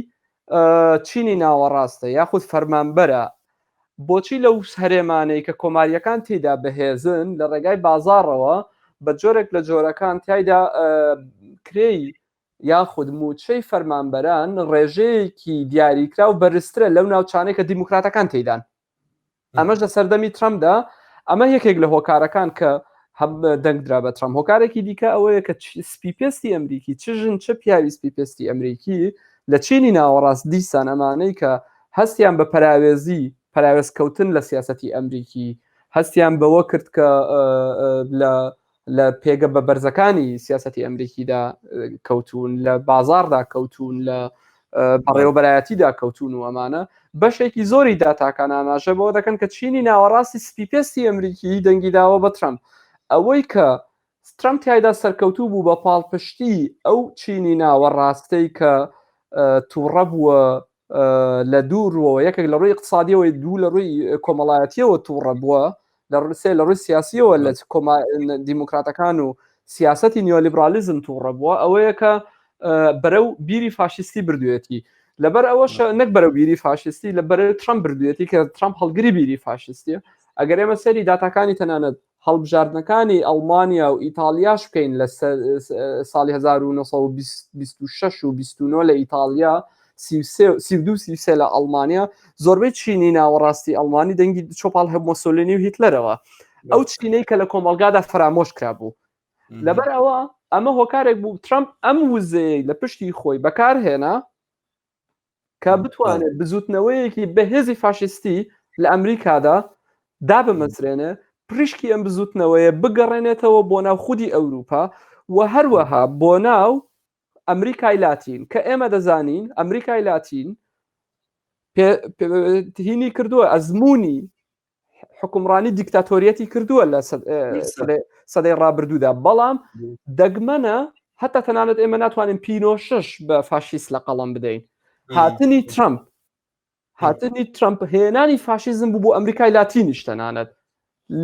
چینی ناوەڕاستە یاخود فەرمانبەرە بۆچی لەو هەرێمانەی کە کۆماریەکان تێدا بەهێزن لە ڕێگای بازاڕەوە بە جۆرێک لە جۆرەکان تایدا کرێی یاخود موچەی فەرمانبەران ڕێژەیەکی دیاریکراو بەرزترە لەو ناوچانەی کە دیموکراتەکان تێدان ئەمەش لە سەردەمی ترەمپدا ئەمە یەکێک لە هۆکارەکان کە هەم دەنگدرا بە ترەمپ هۆکارێکی دیکە ئەوەیە کە سپی پێستی ئەمریکی چ ژن چ پیاوی سپی پێستی ئەمریکی لە چینی ناوەڕاست دیسان ئەمانەی کە هەستیان بە پەراوێزی پەراوێزکەوتن لە سیاسەتی ئەمریکی هەستیان بەوە کرد کە لە لە پێگە بە بەرزەکانی سیاسەتی ئەمریکیدا کەوتون لە بازاردا کەوتون لە بەڕێوەبەرایەتیدا کەوتون و ئەمانە بەشێکی زۆری داتاکان ئاماژە بەوە دەکەن کە چینی ناوەڕاستی سپی پێستی ئەمریکی دەنگی داوە بە ترەمپ ئەوەی کە ترەمپ تیایدا سەرکەوتوو بوو بە پاڵپشتی ئەو چینی ناوەڕاستەی کە تووڕە بووە لە دوو ڕووەوە یەکێک لە ڕووی اقتصادیەوە دوو لە ڕووی کۆمەڵایەتیەوە تووڕە بووە لە ڕووسێ لە ڕووی سیاسیەوە لە دیموکراتەکان و سیاستی نیۆلیبرالیزم تووڕە بووە ئەوەیە کە بەرەو بیری فاشیستی بردوێتی لەبەر ئەوەش نەک بەرەو بیری فاشیستی لە بەرەو ترەمپ بردوێتی کە ترەمپ هەڵگری بیری فاشیستیە ئەگەر ئێمە سەری داتاکانی تەنانەت هەڵبژاردنەکانی ئەڵمانیا و ئیتاڵیاش بکەین لە ساڵی 1926 و 29 لە ئیتاڵیا 32 33 لە ئەڵمانیا زۆربەی چینی ناوەڕاستی ئەڵمانی دەنگی چۆپاڵ هەب مۆسۆلینی و هیتلەرەوە ئەو چینەی کە لە کۆمەڵگادا فەرامۆش کرابوو لەبەر ئەوە ئەمە هۆکارێک بوو ترامپ ئەم وزەیە لە پشتی خۆی بەکارهێنا کە بتوانێت بزوتنەوەیەکی بەهێزی فاشیستی لە ئەمریکادا دابمەزرێنێ، پریشکی ئەم بزوتنەوەیە بگەڕێنێتەوە بۆ ناو خودی ئەوروپا و هەروەها بۆ ناو ئەمریکای لاتین کە ئێمە دەزانین ئەمریکای لاتین هینی کردووە ئەزمموی حکومڕانی دیکتاتۆریەتی کردووە لە سەدەی ڕابردوودا بەڵام دەگمەنە هەتا تەنانەت ئێمە ناتوانین پینۆشش بە فاشیست لە قەڵم بدەین هاتنی ترامپ هاتنی ترامپ هێنانی فاشیزم بوو بۆ ئەمریکای لاتینیش تەنانەت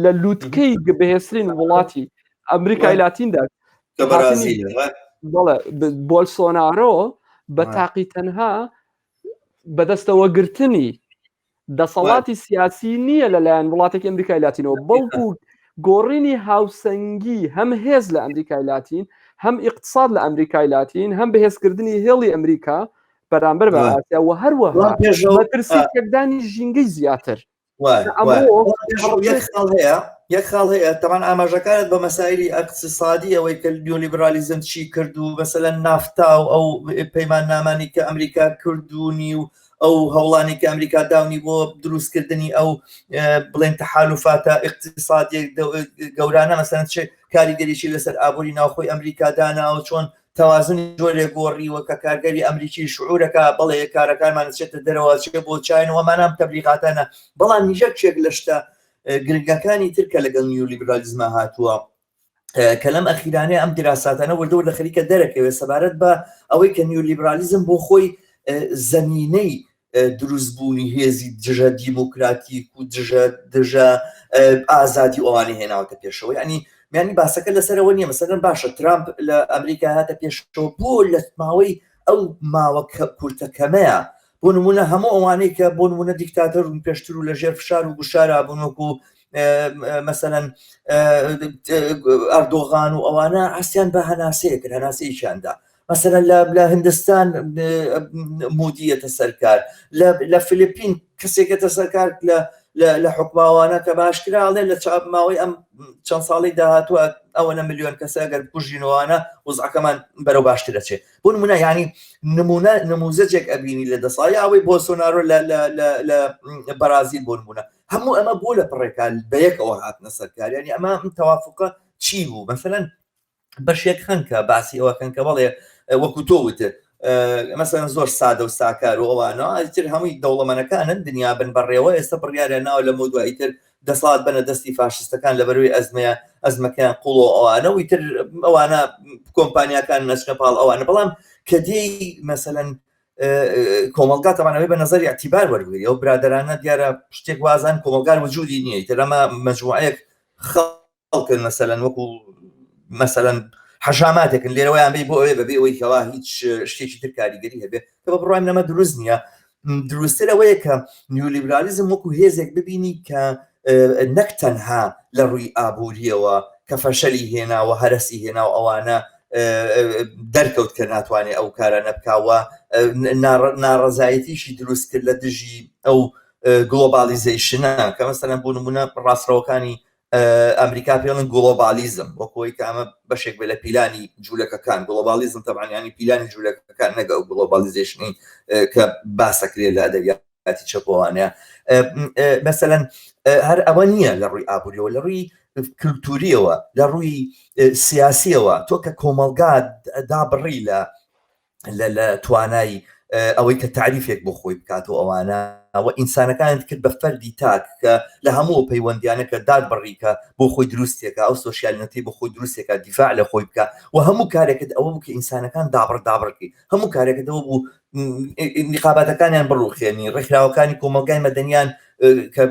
لە لوتکەی بەهێزترین وڵاتی ئەمریکای لاتیندا بۆلسۆنارۆ بە تاقی تەنها بەدەستەوە گرتنی دەسەڵاتی سیاسی نییە لەلایەن وڵاتێکی ئەمریکای لاتینەوە بەڵکو گۆڕینی هاوسەنگی هەم هێز لە ئەمریکای لاتین هەم ئیقتساد لە ئەمریکای لاتین هەم بەهێزکردنی هێڵی ئەمریکا بەرامبەر بە ئاسیا و هەروەها مەترسی تێکدانی ژینگەی زیاتر هەیە یەک خاڵ هەیە تەمان ئاماژەکانت بە مەسایلی ئەقتصادی ئەوەی کە نیۆلیبرالیزم چی کرد و مەسەلەن نافتا و ئەو پەیماننامانی کە ئەمریکا کردوونی و ئەو هەوڵانی کە ئەمریکا داونی بۆ دروستکردنی ئەو بڵێن تەحالفاتە اقتصادی گەورانە مەسەن چ کاریگەریی لەسەر ئابووری ناوخۆی ئەمریکا داناوە چۆن تەوازنی جۆرێک گۆڕیوە کە کارگەری ئەمریکی شعورەکە بەڵێ کارەکانمان چێتە دەرەوە چێ بۆ چاین وەمانام تەبلیغاتانە بەڵام نیژەکێک لە شتە گرنگەکانی تر کە لەگەڵ نیولیبرالیزمە هاتووە کە لەم ئەخیرانەیە ئەم دیراساتانە وردە وردە خەریکە دەرەکەوێت سەبارەت بە ئەوەی کە نیولیبرالیزم بۆ خۆی زەمینەی دروستبوونی هێزی دژە دیموکراتیک و دژە دژە ئازادی ئەوانەی هێناوەتە پێشەوە ینی میانی باسەکە لەسەرەوە نییە مەسەلەن باشە ترامپ لە ئەمریکا هاتە پێشەوە بۆ لە ماوەی ئەو ماوە کورتە کەمەیە بۆ نمونە هەموو ئەوانەی کە بۆ نمونە دیکتاتۆر و پێشتر و لەژێر فشار و گوشارا بوون وەکو مەسەلەن ئەردۆغان و ئەوانە هەستیان بە هەناسەیە کرد هەناسەیەکیاندا مەسەلەن لە هندستان مودیەتە سەرکار لە فلیپین کەسێکێتە سەرکار لە لە حکوماوانە کە باشکراڵێ لە چاپ ماوەی ئەم چەند ساڵی داهاتوە ئەوەنە ملیۆن کەسە ئەگەر بکوژینەوەوانە وزعەکەمان بەرەو باشتر دەچێت بۆ نمونە ینی نمونە نموزەجێک ئەبینی لە دەساڵی ئەوەی بۆسۆنارۆ لە بەرازیل بۆ نمونە هەموو ئەمە بۆ لە پڕێکا بەیەکەوە هاتنە سەرکار ینی ئەمە تەوافقە چی بوو مەسەلەن بەشێک هەن کە باسی ئەوەکەن کە بەڵێ وەکو تۆ وتت مەسەن زۆر سادە و ساکار و ئەوانە ئیتر هەمووی دەوڵەمەنەکانن دنیا بن بەڕێوە ئێستا بڕیاریان ناوە لە مۆدوا ئیتر دەسەڵات بەنە دەستی فاشستەکان لە بەروی ئەزمەیە ئەزمەکەیان قوڵۆ ئەوانە و ئیتر ئەوانە کۆمپانیاکان نەچنە پاڵ ئەوانە بەڵام کە دێی مەسەلەن کۆمەڵگا تەمانەوەی بە نظری اعتبار وەربگری ئەو برادرانە دیارە شتێک وازان کۆمەڵگار وجودی نییە ئیتر ئەمە مەجموعەیەک خەڵکن مەسەلەن وەکو مەسەلەن حەشاماتێکن لێرەوەیان بی بۆ ئەوێ بەبێ ئەوەی کەوا هیچ شتێکی تر کاریگەری هەبێ کە بە بڕوای من ئەمە دروست نییە دروستتر ئەوەیە کە نیولیبرالیزم وەکو هێزێک ببینی کە نەک تەنها لە ڕووی ئابووریەوە کە فەشەلی هێناوە هەرەسی هێنا و ئەوانە دەرکەوت کە ناتوانێت ئەو کارانە بکاوە ناڕەزایەتیشی دروست کرد لە دژی ئەو globalization ە کە مەسەلەن بۆ نمونە ڕاستڕەوەکانی ئەمریکا پێڵن گلۆبالیزم وەکۆی کە ئەمە بەشێک بێ لە پیلانی جوولەکەکان گلۆبالیزم تەبعەن ینی پیلانی جوولەکەکان نەگە ئەو globalization ی کە باسەکرێت لە ئەدەبیاتی چەپۆوانە مەسەلەن هەر ئەوە نییە لە ڕووی ئابووریەوە لە ڕووی کللتوریەوە لە ڕووی سیاسیەوە تۆ کە کۆمەلگا دابڕی لە لە توانای ئەوەی کە تعریفێک بۆ خۆی بکات و ئەوانە و ئینسانەکانت کرد بە فەردی تاک کە لە هەموو پەیوەندیانە کە داد بڕیکە بۆ خۆی دروستێکە ئەو سۆسیالنەتی بۆ خۆی دروستێکە دیفاع لە خۆی بکە و هەموو کارێکت ئەوە بوو کە ئینسانەکان دابڕ دابڕکی هەموو کارێکت ئەوە بوو نیقاباتەکانیان بڕوخێنی ڕێکخراوەکانی کۆمەلگای مەدەنیان کە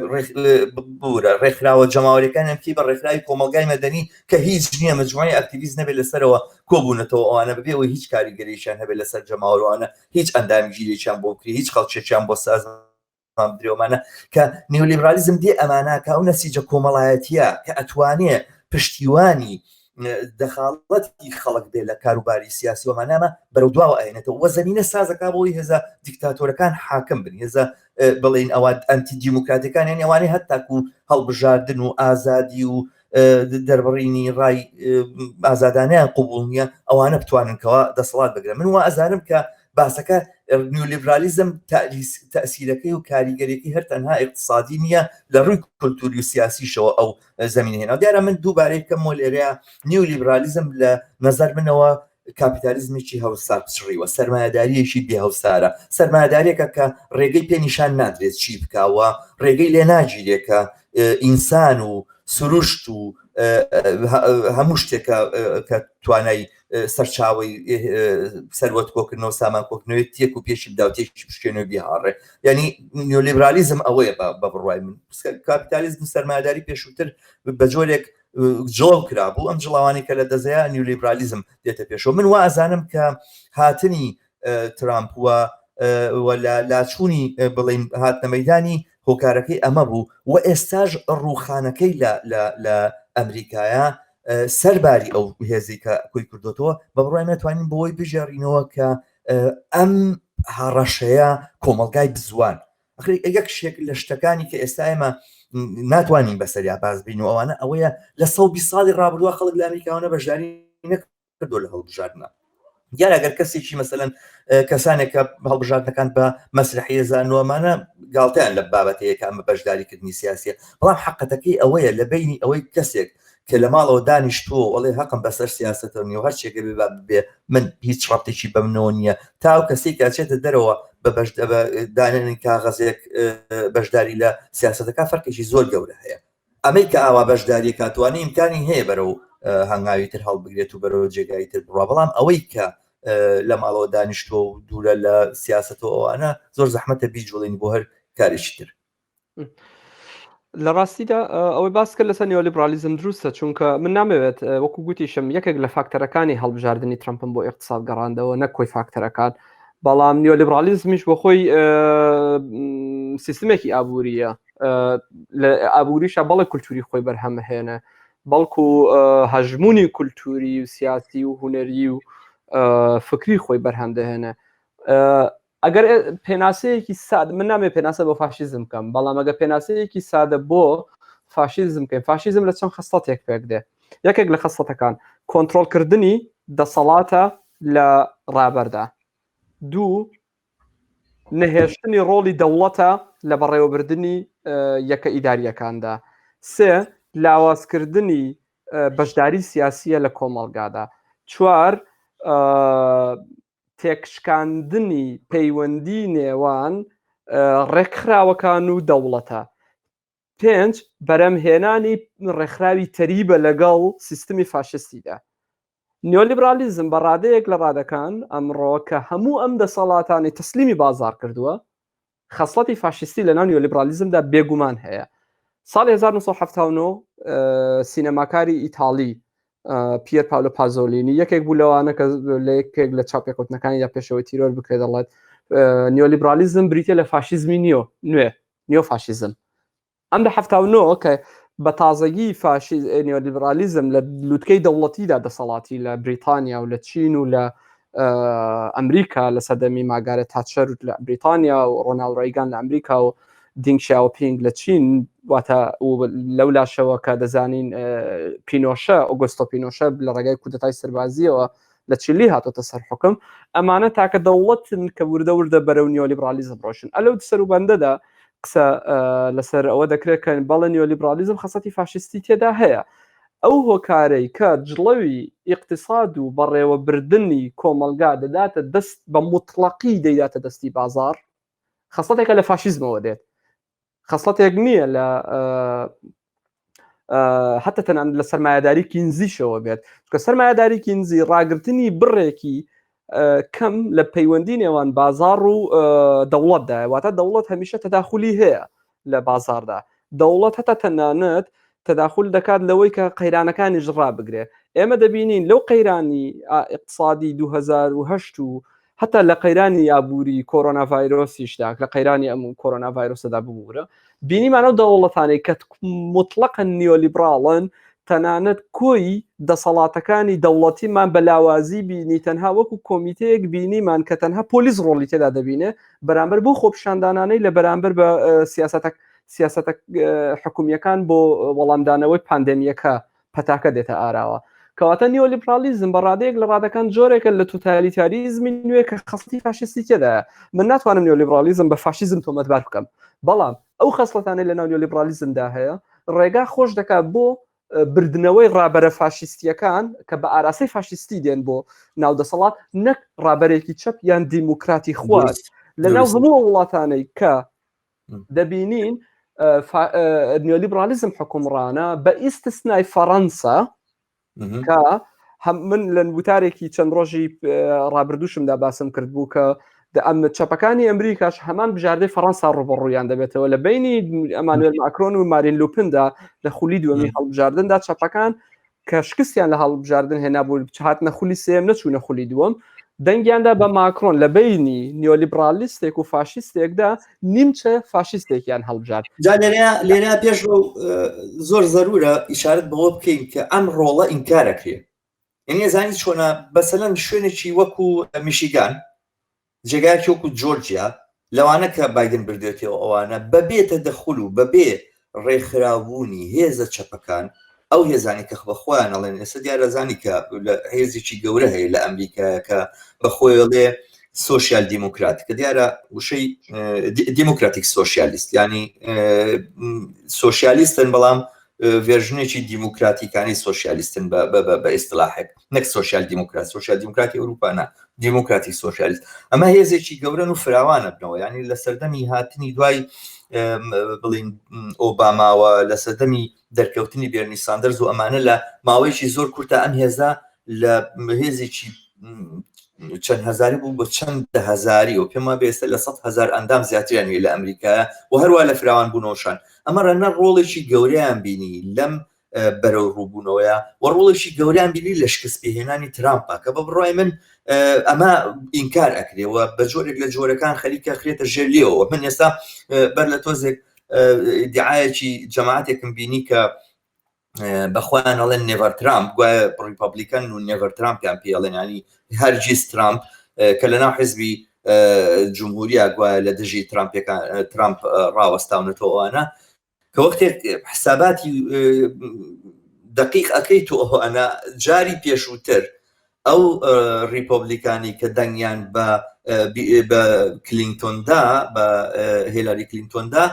بورە ڕێکخراوە جەماوەریەکانیان بکەی بە ڕێکخراوی کۆمەلگای مەدەنی کە هیچ نییە مجموعی ئەکتیڤیست نەبێت لەسەرەوە کۆبوونەتەوە ئەوانە بەبێ ئەوەی هیچ کاریگەرییان هەبێت لەسەر جەماوەروانە هیچ ئەندامگیرییان بۆ بکری هیچ خەڵکێکیان بۆ سازمان بدرێ کە نیولیبرالیزم دێ ئەمانە کە ئەو نەسیجە کۆمەڵایەتیە کە ئەتوانێ پشتیوانی دەخاڵەتی خەڵک بێ لە کاروباری سیاسی ومانامە بەرەو دواوە ئەێنێتەوە وە زەمینە سازەکە بۆی هێزە دیکتاتۆرەکان حاکم بن هێزە بڵین ئەوە ئەنتی دیموکراتەکان یان ئەوانەی هەتاکو هەڵبژاردن و ئازادی و دەربڕینی ڕای ئازادانیان قوبول نییە ئەوانە بتوانن کەوا دەسەڵات بگرن من وا ئەزانم کە باسەکە نیولیبرالیزم تەئسیرەکەی و کاریگەریەکەی هەر تەنها ئیقتسادی نییە لە ڕووی کولتوری و سیاسیشەوە ئەو زمینە هێنا. دیارە من دووبارەی بکەمەوە لێرەیە نیولیبرالیزم لە نەزەر منەوە کاپیتالیزمێکی هەوسار پچڕیوە، سەرمایەدارییەکی بێ هەوسارە، سەرمایەداریەکە کە ڕێگەی پێ نیشان نادرێت چی بکا و ڕێگەی لێ ناگیرێ کە ئینسان و سروشت و هەموو شتێکە کە توانای سەرچاوەی سەروەت کۆکردنەوە سامان کۆکردنەوەی تێک و پێشی بدا و تێکی بشکێنەوە بیهاڕێ. یعنی نیۆلیبرالیزم ئەوەیە بە بڕوای من. کاپیتالیزم سەرمایەداری پێشووتر بە جۆرێک جڵەو کرابوو، ئەم جڵاوانی کە لە دەزەیە نیولیبرالیزم دێتە پێشەوە. من وا ئەزانم کە هاتنی ترامپ و لاچوونی بڵین هاتنە مەدانی هۆکارەکەی ئەمە بوو و ئێستاش ڕووخانەکەی لە ئەمریکایە سەرباری ئەو هێزی کە کۆی کردوتەوە بە بڕای ناتوانین بۆی بژێڕینەوە کە ئەم هەڕەشەیە کۆمەلگای بزوان. یەک شێک لە شتەکانی کە ئێستا ئێمە ناتوانین بەسەریا باز بین و ئەوانە ئەوەیە لە 120 ساڵی ڕابردووە خەڵک لە ئەمریکاوانە بەشداری نەکردو لە هەڵبژاردنە. دیارە ئەگەر کەسێکی مەسەلەن کەسانێک کە هەڵبژاردنەکان بە مەسرحیە زانوەمانە گاڵتەیان لە بابەتەیە کە ئەمە بەشداریکردنی سیاسیە، بەڵام حەقەتەکەی ئەوەیە لە بینی ئەوەی کەسێک کە لە ماڵەوە دانیشتووە و ئەڵێ هەقم بەسەر سیاسەتەوە نییە و هەرچێکە بێ با ببێ من هیچ ڕەبتێکی بە منەوە نییە، تا ئەو کەسێک کە ئەچێتە دەرەوە بە دانانی کاغەزێک بەشداری لە سیاسەتەکە فەرقێکی زۆر گەورە هەیە. ئەمەی کە ئاوا بەشداری کاتوانی ئیمکانی هەیە بەرەو هەنگاوی تر هەڵبگرێت و بەرەو جێگای تر بڕوا، بەڵام ئەوەی کە لە ماڵەوە دانیشتووە و دوورە لە سیاسەت و ئەوانە زۆر زەحمەتە بیجوڵێنی بۆ هەر کارێکی تر. لە ڕاستیدا ئەوەی باس کرد لەسەر نیۆلیبرالیزم دروستە، چونکە من نامەوێت وەکو گوتیشم یەکێک لە فاکتەرەکانی هەڵبژاردنی ترەمپم بۆ ئیقتساد گەڕاندەوە نەک کۆی فاکتەرەکان، بەڵام نیۆلیبرالیزمیش بۆ خۆی سیستمێکی ئابووریە، لە ئابووریشە بەڵێ کولتوری خۆی بەرهەمهێنە، بەڵکو هەژمونی کولتوری و سیاسی و هونەری و فکری خۆی بەرهەم دەهێنێ. ئەگەر پێناسەیەکی ساد، من نامێ پێناسە بۆ فاشیزم بکەم، بەڵام ئەگەر پێناسەیەکی سادە بۆ فاشیزم بکەین، فاشیزم لە چەند خەسڵەتێک پێک دێ. یەکێک لە خەسڵەتەکان کۆنترۆڵکردنی دەسەڵاتە لە ڕابەردا. دوو، نەهێشتنی ڕۆڵی دەوڵەتە لە بەڕێوەبردنی یەکە ئیداریەکاندا. سێ، لاوازکردنی بەشداری سیاسیە لە کۆمەڵگادا. چوار، تێکشکاندنی پەیوەندی نێوان ڕێکخراوەکان و دەوڵەتە. پێنج، بەرهەمهێنانی ڕێکخراوی تەریبە لەگەڵ سیستمی فاشیستیدا. نیۆلیبرالیزم بە ڕادەیەک لە ڕادەکان ئەمڕۆ کە هەموو ئەم دەسەڵاتانەی تەسلیمی بازاڕ کردووە، خەسڵەتی فاشیستی لەناو نیۆلیبرالیزمدا بێگومان هەیە. ساڵی 1979 سینەماکاری ئیتاڵی پیەر پاولۆ پازۆلینی یەکێک بوو لەوانە کە لە یەکێک لە چاوپێکەوتنەکانیدا پێشەوەی تیرۆر بکرێت دەڵێت نیۆلیبرالیزم بریتە لە فاشیزمی نیۆ نوێ، نیۆ فاشیزم. ئەم لە 79 کە بە تازەگی فاشیز نیۆلیبرالیزم لە لوتکەی دەوڵەتیدا دەسەڵاتی لە بریتانیا و لە چین و لە ئەمریکا لە سەردەمی ماگارێت تاچەر لە بریتانیا و ڕۆناڵد ڕیگان لە ئەمریکا و دینگ شیاوپینگ لە چین، واتە لەو لاشەوە کە دەزانین پینۆشە، ئۆگۆستۆ پینۆشە لە ڕێگای کودەتای سەربازیەوە لە چیلی هاتۆتە سەر حوکم، ئەمانە تاکە دەوڵەتن کە وردە وردە بەرەو نیۆلیبرالیزم ڕۆشن. ئەلەو سەروبەندەدا قسە لەسەر ئەوە دەکرێت کە بەڵێ نیۆلیبرالیزم خەسەتی فاشیستی تێدا هەیە. ئەو هۆکارەی کە جڵەوی ئیقتساد و بەڕێوەبردنی کۆمەڵگا دەداتە دەست بە موتڵەقی دەیداتە دەستی بازاڕ، خەسڵەتێکە لە فاشیزمەوە دێت، خەسڵەتێک نییە لە حتا تەنان لە سەرمایەداری کینزیشەوە بێت، چونکە سەرمایەداری کینزی ڕاگرتنی بڕێکی کەم لە پەیوەندی نێوان بازاڕ و دەوڵەتدا، واتە دەوڵەت هەمیشە تەداخلی هەیە لە بازاڕدا، دەوڵەت هەتا تەنانەت تەداخل دەکات لەوەی کە قەیرانەکانیش ڕابگرێ. ئێمە دەبینین لەو قەیرانی ئیقتسادی 2008 و هەتا لە قەیرانی ئابووری کۆرۆنا ڤایرۆسیشدا، لە قەیرانی ئەم کۆرۆنا ڤایرۆسەدا ببوورە، بینیمان ئەو دەوڵەتانەی کە موتڵەقەن نیۆلیبراڵن تەنانەت کۆی دەسەڵاتەکانی دەوڵەتیمان بە لاوازی بینی، تەنها وەکو کۆمیتەیەک بینیمان کە تەنها پۆلیس ڕۆڵی تێدا دەبینێ بەرامبەر بۆ خۆپیشاندانانەی لە بەرامبەر بە سیاسەتە سیاسەتە حکومیەکان بۆ وەڵامدانەوەی پاندێمیەکە پەتاکە دێتە ئاراوە. کەواتە نیۆلیبرالیزم بە ڕادەیەک لە ڕادەکان جۆرێکە لە توتالیتاریزمی نوێ کە خەسڵەتی فاشیستی تێدایە. من ناتوانم نیۆلیبرالیزم بە فاشیزم تۆمەتبار بکەم، بەڵام ئەو خەسڵەتانەی لەناو نیۆلیبرالیزمدا هەیە ڕێگا خۆش دەکات بۆ بردنەوەی ڕابەرە فاشیستیەکان کە بە ئاراستەی فاشیستی دێن بۆ ناو دەسەڵات نەک ڕابەرێکی چەپ یان دیموکراتی خواز لەناو هەموو وڵاتانەی کە دەبینین نیۆلیبرالیزم حکومڕانە بە ئیستسنای فەڕەنسا کە هەم من لە وتارێکی چەند ڕۆژی ڕابردووشمدا باسم کرد بوو کە ئەم چەپەکانی ئەمریکاش هەمان بژاردەی فەڕەنسا ڕوبەڕوویان دەبێتەوە لە بینی ئەمانوێل ماکرۆن و مارین لوپندا لە خولی دووەمی هەڵبژاردندا چەپەکان کە شکستیان لە هەڵبژاردن هێنابوو هاتنە خولی سێم نەچوونە خولی دووەم دەنگیاندا بە ماکرۆن لە بینی نیۆلیبرالیستێک و فاشیستێکدا نیمچە فاشیستێکیان هەڵبژارد. جا لێرە لێرە پێش زۆر زەرورە ئیشارەت بەوە بکەین کە ئەم ڕۆڵە ئینکارەکرێ یعنی ئەزانی چۆنە بەسەلەن شوێنێکی وەکو میشیگان جێگایەکی وەکو جۆرجیا لەوانە کە بایدن بردوێتەوە ئەوانە بەبێ تەدەخول و بەبێ ڕێکخراوبوونی هێزە چەپەکان ئەو هێزانی کە بە خۆیان ئەڵێن ئێستا دیارە زانی کە لە هێزێکی گەورە هەیە لە ئەمریکا کە بە خۆیڵێ سۆسیال دیموکرات کە دیارە وشەی democratic socialist ینی سۆسیالیستن بەڵام version ێکی دیموکراتیکانی سۆسیالیستن بە ئیستلاحێک نەک سۆسیال دیموکرات سۆسیال دیموکراتی ئەوروپا نا دیموکراتی سۆسیالیست ئەمە هێزێکی گەورەن و فراوانە بنەوە ینی لە سەردەمی هاتنی دوای بڵین ئۆباماوە لە سەردەمی دەرکەوتنی بێرنی ساندەرز و ئەمانە لە ماوەیەکی زۆر کورتە ئەم هێزە لە هێزێکی چەند هەزاری بوو بە چەند هەزاری و پێم وابێ ئێستا لە 100 هەزار ئەندام زیاتریان هەیە لە ئەمریکا و هەروە لە فراوان بوونەوەشان ئەمە ڕەنە ڕۆڵێکی گەورەیان بینی لەم بەرەو ڕووبوونەوەیە و ڕۆڵێکی گەوریان بینی لە شکست پێهێنانی ترامپە کە بە بڕای من ئەمە ئینکار ئەکرێ و بە جۆرێک لە جۆرەکان خەریکە خرێتە ژێر لێەوە من ئێستا بەر لە تۆزێک دیعاەکی جەماعاتێکم بینی کە بەخۆیان ئەڵێن Never Trump گوایە ڕیپبلیکەن و Never Trump یان پێڵێن ینی هەرگیز ترامپ کە لە ناو حزبی جمهوریا گوایە لە دژی ترامپەکان ترامپ ڕاوەستاونەتەوە ئەوانە کە وەختێک حساباتی دقیق ئەەکەی تۆ ئەوانە جاری پێشووتر ئەو ڕیپۆبلیکانی کە دەنگیان بە بە کلینتۆندا بە هێلاری کلینتۆندا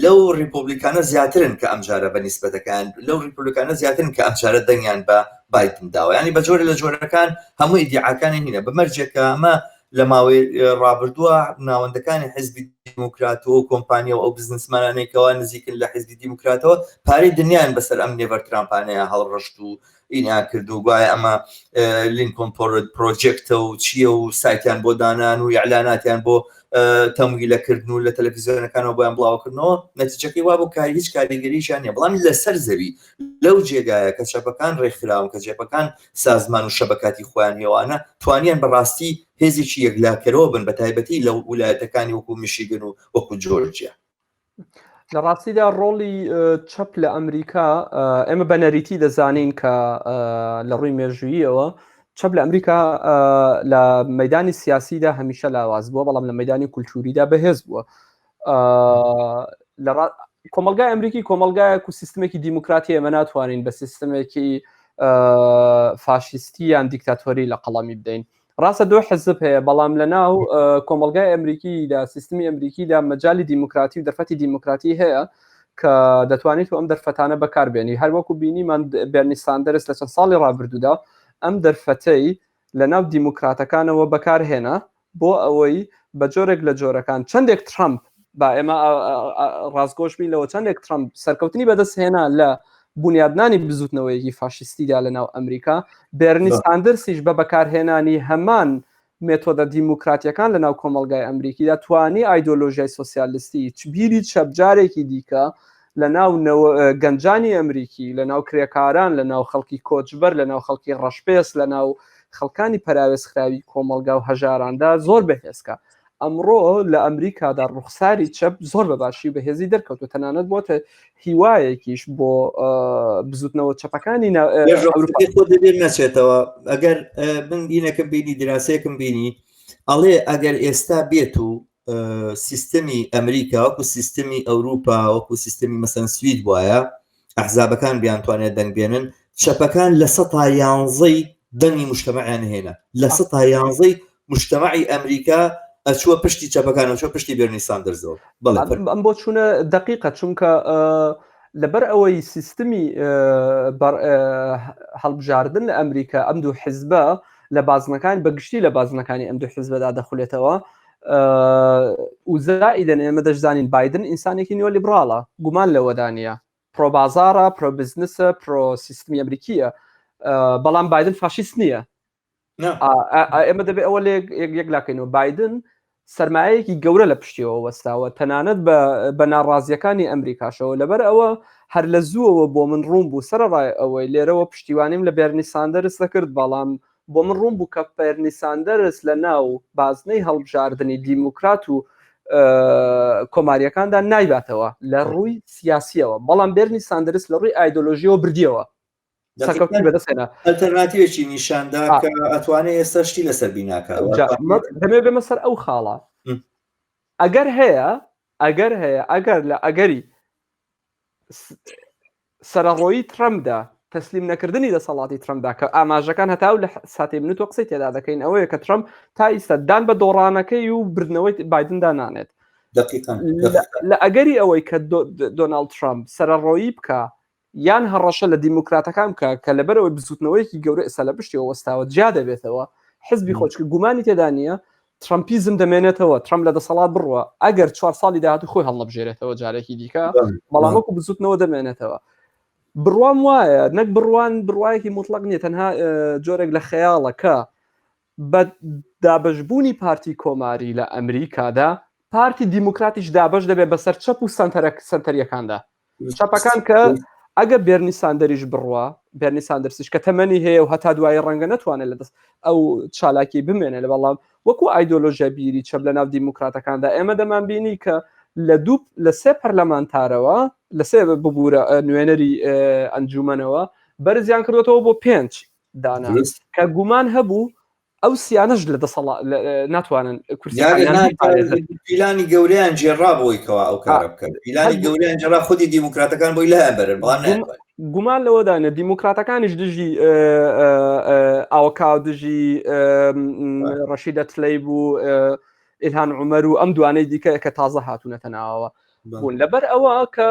لەو ڕیپۆبلیکانە زیاترن کە ئەمجارە بە نیسبەتەکان لەو ڕیپۆبلیکانە زیاترن کە ئەمجارە دەنگیان بە بایدن داوە ینی بە جۆرە لە جۆرەکان هەموو ئیدیعاکانی هینە بە مەرجێکە ئەمە لە ماوەی ڕابردووە ناوەندەکانی حزبی دیموکرات و ئەو کۆمپانیا و ئەو بزنسمانانەی کەوا نزیکن لە حزبی دیموکراتەوە پارەی دنیایان بەسەر ئەم Never Trump انەیە هەڵڕشت و ئینیان کرد و گوایە ئەمە Lincoln Project ە و چییە و سایتیان بۆ دانان و ئیعلاناتیان بۆ تەمویلەکردن و لە تەلەڤیزیۆنەکانەوە بۆیان بڵاوکردنەوە نەتیجەکەی وا بۆ کاری هیچ کاریگەریشیان نیە بەڵام لەسەر زەوی لەو جێگایە کە چەپەکان ڕێکخراون کە چەپەکان سازمان و شەبەکاتی خۆیان هێوانە توانیان بەڕاستی هێزێکی یەکلاکەرەوە بن بە تایبەتی لە ولایەتەکانی وەکو میشیگن و وەکو جۆرجیا. لە ڕاستیدا ڕۆڵی چەپ لە ئەمریکا ئێمە بە نەریتی دەزانین کە لە ڕووی مێژووییەوە چەپ لە ئەمریکا لە مەدانی سیاسیدا هەمیشە لاواز بووە بەڵام لە مەدانی کولتوریدا بەهێز بووە لە کۆمەلگای ئەمریکی کۆمەلگایەک و سیستمێکی دیموکراتی ئێمە ناتوانین بە سیستمێکی فاشیستی یان دیکتاتۆری لە قەڵەمی بدەین ڕاستە دوو حزب هەیە بەڵام لە ناو کۆمەلگای ئەمریکیدا سیستمی ئەمریکیدا مەجای دیموکراتی و دەرفەتی دیموکراتی هەیە کە دەتوانیت و ئەم دەرفەتانە بەکاربێنی هەروەکو بینیمان بێرنی ساندەرس لە چەند ساڵی ڕابردوودا ئەم دەرفەتەی لە ناو دیموکراتەکانەوە بەکارهێنا بۆ ئەوەی بە جۆرێک لە جۆرەکان چەندێک ترامپ با ئێمە ڕاستگۆش بین لەوە چەندێک ترامپ سەرکەوتنی بەدەستهێنا لە بونیادنانی بزوتنەوەیەکی فاشیستیدا لە ناو ئەمریکا بێرنی ساندرسیش بە بەکارهێنانی هەمان مێتۆدە دیموکراتیەکان لە ناو کۆمەلگای ئەمریکیدا توانی ئایدۆلۆژیای سۆسیالیستی چ بیری چەپ جارێکی دیکە لە ناو گەنجانی ئەمریکی لە ناو کرێکاران لە ناو خەڵکی کۆچبەر لە ناو خەڵکی ڕەشپێست لە ناو خەڵکانی پەراوێزخراوی کۆمەڵگا و هەژاراندا زۆر بەهێزکە ئەمڕۆ لە ئەمریکادا ڕوخساری چەپ زۆر بە باشی و بەهێزی دەرکەوتووە، تەنانەت بۆتە هیوایەکیش بۆ بزوتنەوە چەپەکانی ئەوروپا. خۆ دەبێت نەچێتەوە ئەگەر من دینەکەم بینی دراسەیەکم بینی ئەڵێ ئەگەر ئێستا بێت و سیستەمی ئەمریکا وەکو سیستەمی ئەوروپا وەکو سیستەمی مەسەن سوید وایە ئەحزابەکان بیانتوانێت دەنگ بێنن چەپەکان لە سەتا یانزەی دەنگی مشتەمەعیان هێنا لە سەتا یانزەی مشتەمەعی ئەمریکا ئەچووە پشتی چەپەکان ئەچووە پشتی بێرنی ساندەرزەوە بەڵێ ئەم بۆ چوونە دقیقە چونکە لەبەر ئەوەی سیستمی هەڵبژاردن لە ئەمریکا ئەم دوو حزبە لە بازنەکان بە گشتی لە بازنەکانی ئەم دوو حزبەدا دەخولێتەوە و زائیدەن ئێمە دەشزانین بایدن ئینسانێکی نیۆ لیبراڵە گومان لەوەدا نییە پرۆ بازاڕە پرۆ بزنسە پرۆ سیستمی ئەمریکیە بەڵام بایدن فاشیست نییە ئێمە دەبێت ئەوە لێ یەک لاکەینەوە بایدن سرمایەکی گەورە لە پشتیەوە وەستاوە تەنانەت بە ناڕازیەکانی ئەمریکاشەوە لەبەر ئەوە هەر لە زووەوە بۆ من ڕوون بوو سەرڕای ئەوەی لێرەوە پشتیوانیم لە بێرنی ساندەرس دەکرد بەڵام بۆ من ڕوون بوو کە بێرنی ساندەرس لە ناو بازنەی هەڵبژاردنی دیموکرات و کۆماریەکاندا نایباتەوە لە ڕووی سیاسیەوە بەڵام بێرنی ساندەرس لە ڕووی ئایدۆلۆژیەوە بردیەوە سەرکەوتنی بەدەستهێنا ئەلتەرناتیوێکی نیشاندا کە ئەتوانێت ئێستا شتی لەسەر بیناکە دەمێ بێمە سەر ئەو خاڵە ئەگەر هەیە ئەگەر هەیە ئەگەر لە ئەگەری سەرەڕۆیی ترەمپدا تەسلیم نەکردنی دەسەڵاتی ترەمپدا کە ئاماژەکان هەتاو لە ساتی من تۆ قسەی تێدا دەکەین ئەوەیە کە ترەمپ تا ئیستا دان بە دۆڕانەکەی و بردنەوەی بایدندا نانێت لە ئەگەری ئەوەی کە دۆناڵد ترامپ سەرەڕۆیی بکە یان هەڕەشە لە دیموکراتەکان بکە کە لەبەرەوەی بزوتنەوەیەکی گەورە ئێستا لە پشتیەوە وەستاوە جیا دەبێتەوە حزبی خۆچکە گومانی تێدا نییە ترەمپیزم دەمێنێتەوە ترەمپ لە دەسەڵات بڕوە ئەگەر چوار ساڵی داهاتوو خۆی هەڵنەبژێرێتەوە جارێکی دیکە بەڵام وەکو بزوتنەوە دەمێنێتەوە بڕوام وایە نەک بڕوان بڕواایەکی مطلق نییە تەنها جۆرێک لە خەیاڵەکە بە دابەشبوونی پارتی کۆماری لە ئەمریکادا پارتی دیموکراتیش دابەش دەبێت بەسەر چەپ و سەنتەرەک سەنتەریەکاندا چەپەکان کە ئەگە بێرنی ساندەریش بڕوا بێرنی ساندەرسیش کە تەمەنی هەیە و هەتا دوایی ڕەنگە نەتوانێت لە دەست ئەو چالاکی بمێنێ لە بەڵام وەکو ئایدۆلۆژیا بیری چەپ لە ناو دیموکراتەکاندا ئێمە دەمانبینی کە لە دوو لە سێ پەرلەمانتارەوە لە سێ ببوورە نوێنەری ئەنجومەنەوە بەرزیان کردوێتەوە بۆ پێنج دانا کە گومان هەبوو ئەو سیانەش لە دەسەڵات ناتوانن پیلانی گەوریان جێڕا بۆی کەوا ئەو کارە بکەن پیلانی گەوریان جێڕا خودی دیموکراتەکان بۆی لایان بەرن بەڵام گومان لەوەدانە دیموکراتەکانیش دژی ئاوکاو دژی ڕەشیدە تلەیب و ئیلهان عومەر و ئەم دوانەی دیکە کە تازە هاتوونەتە ناوەوە بوون لەبەر ئەوە کە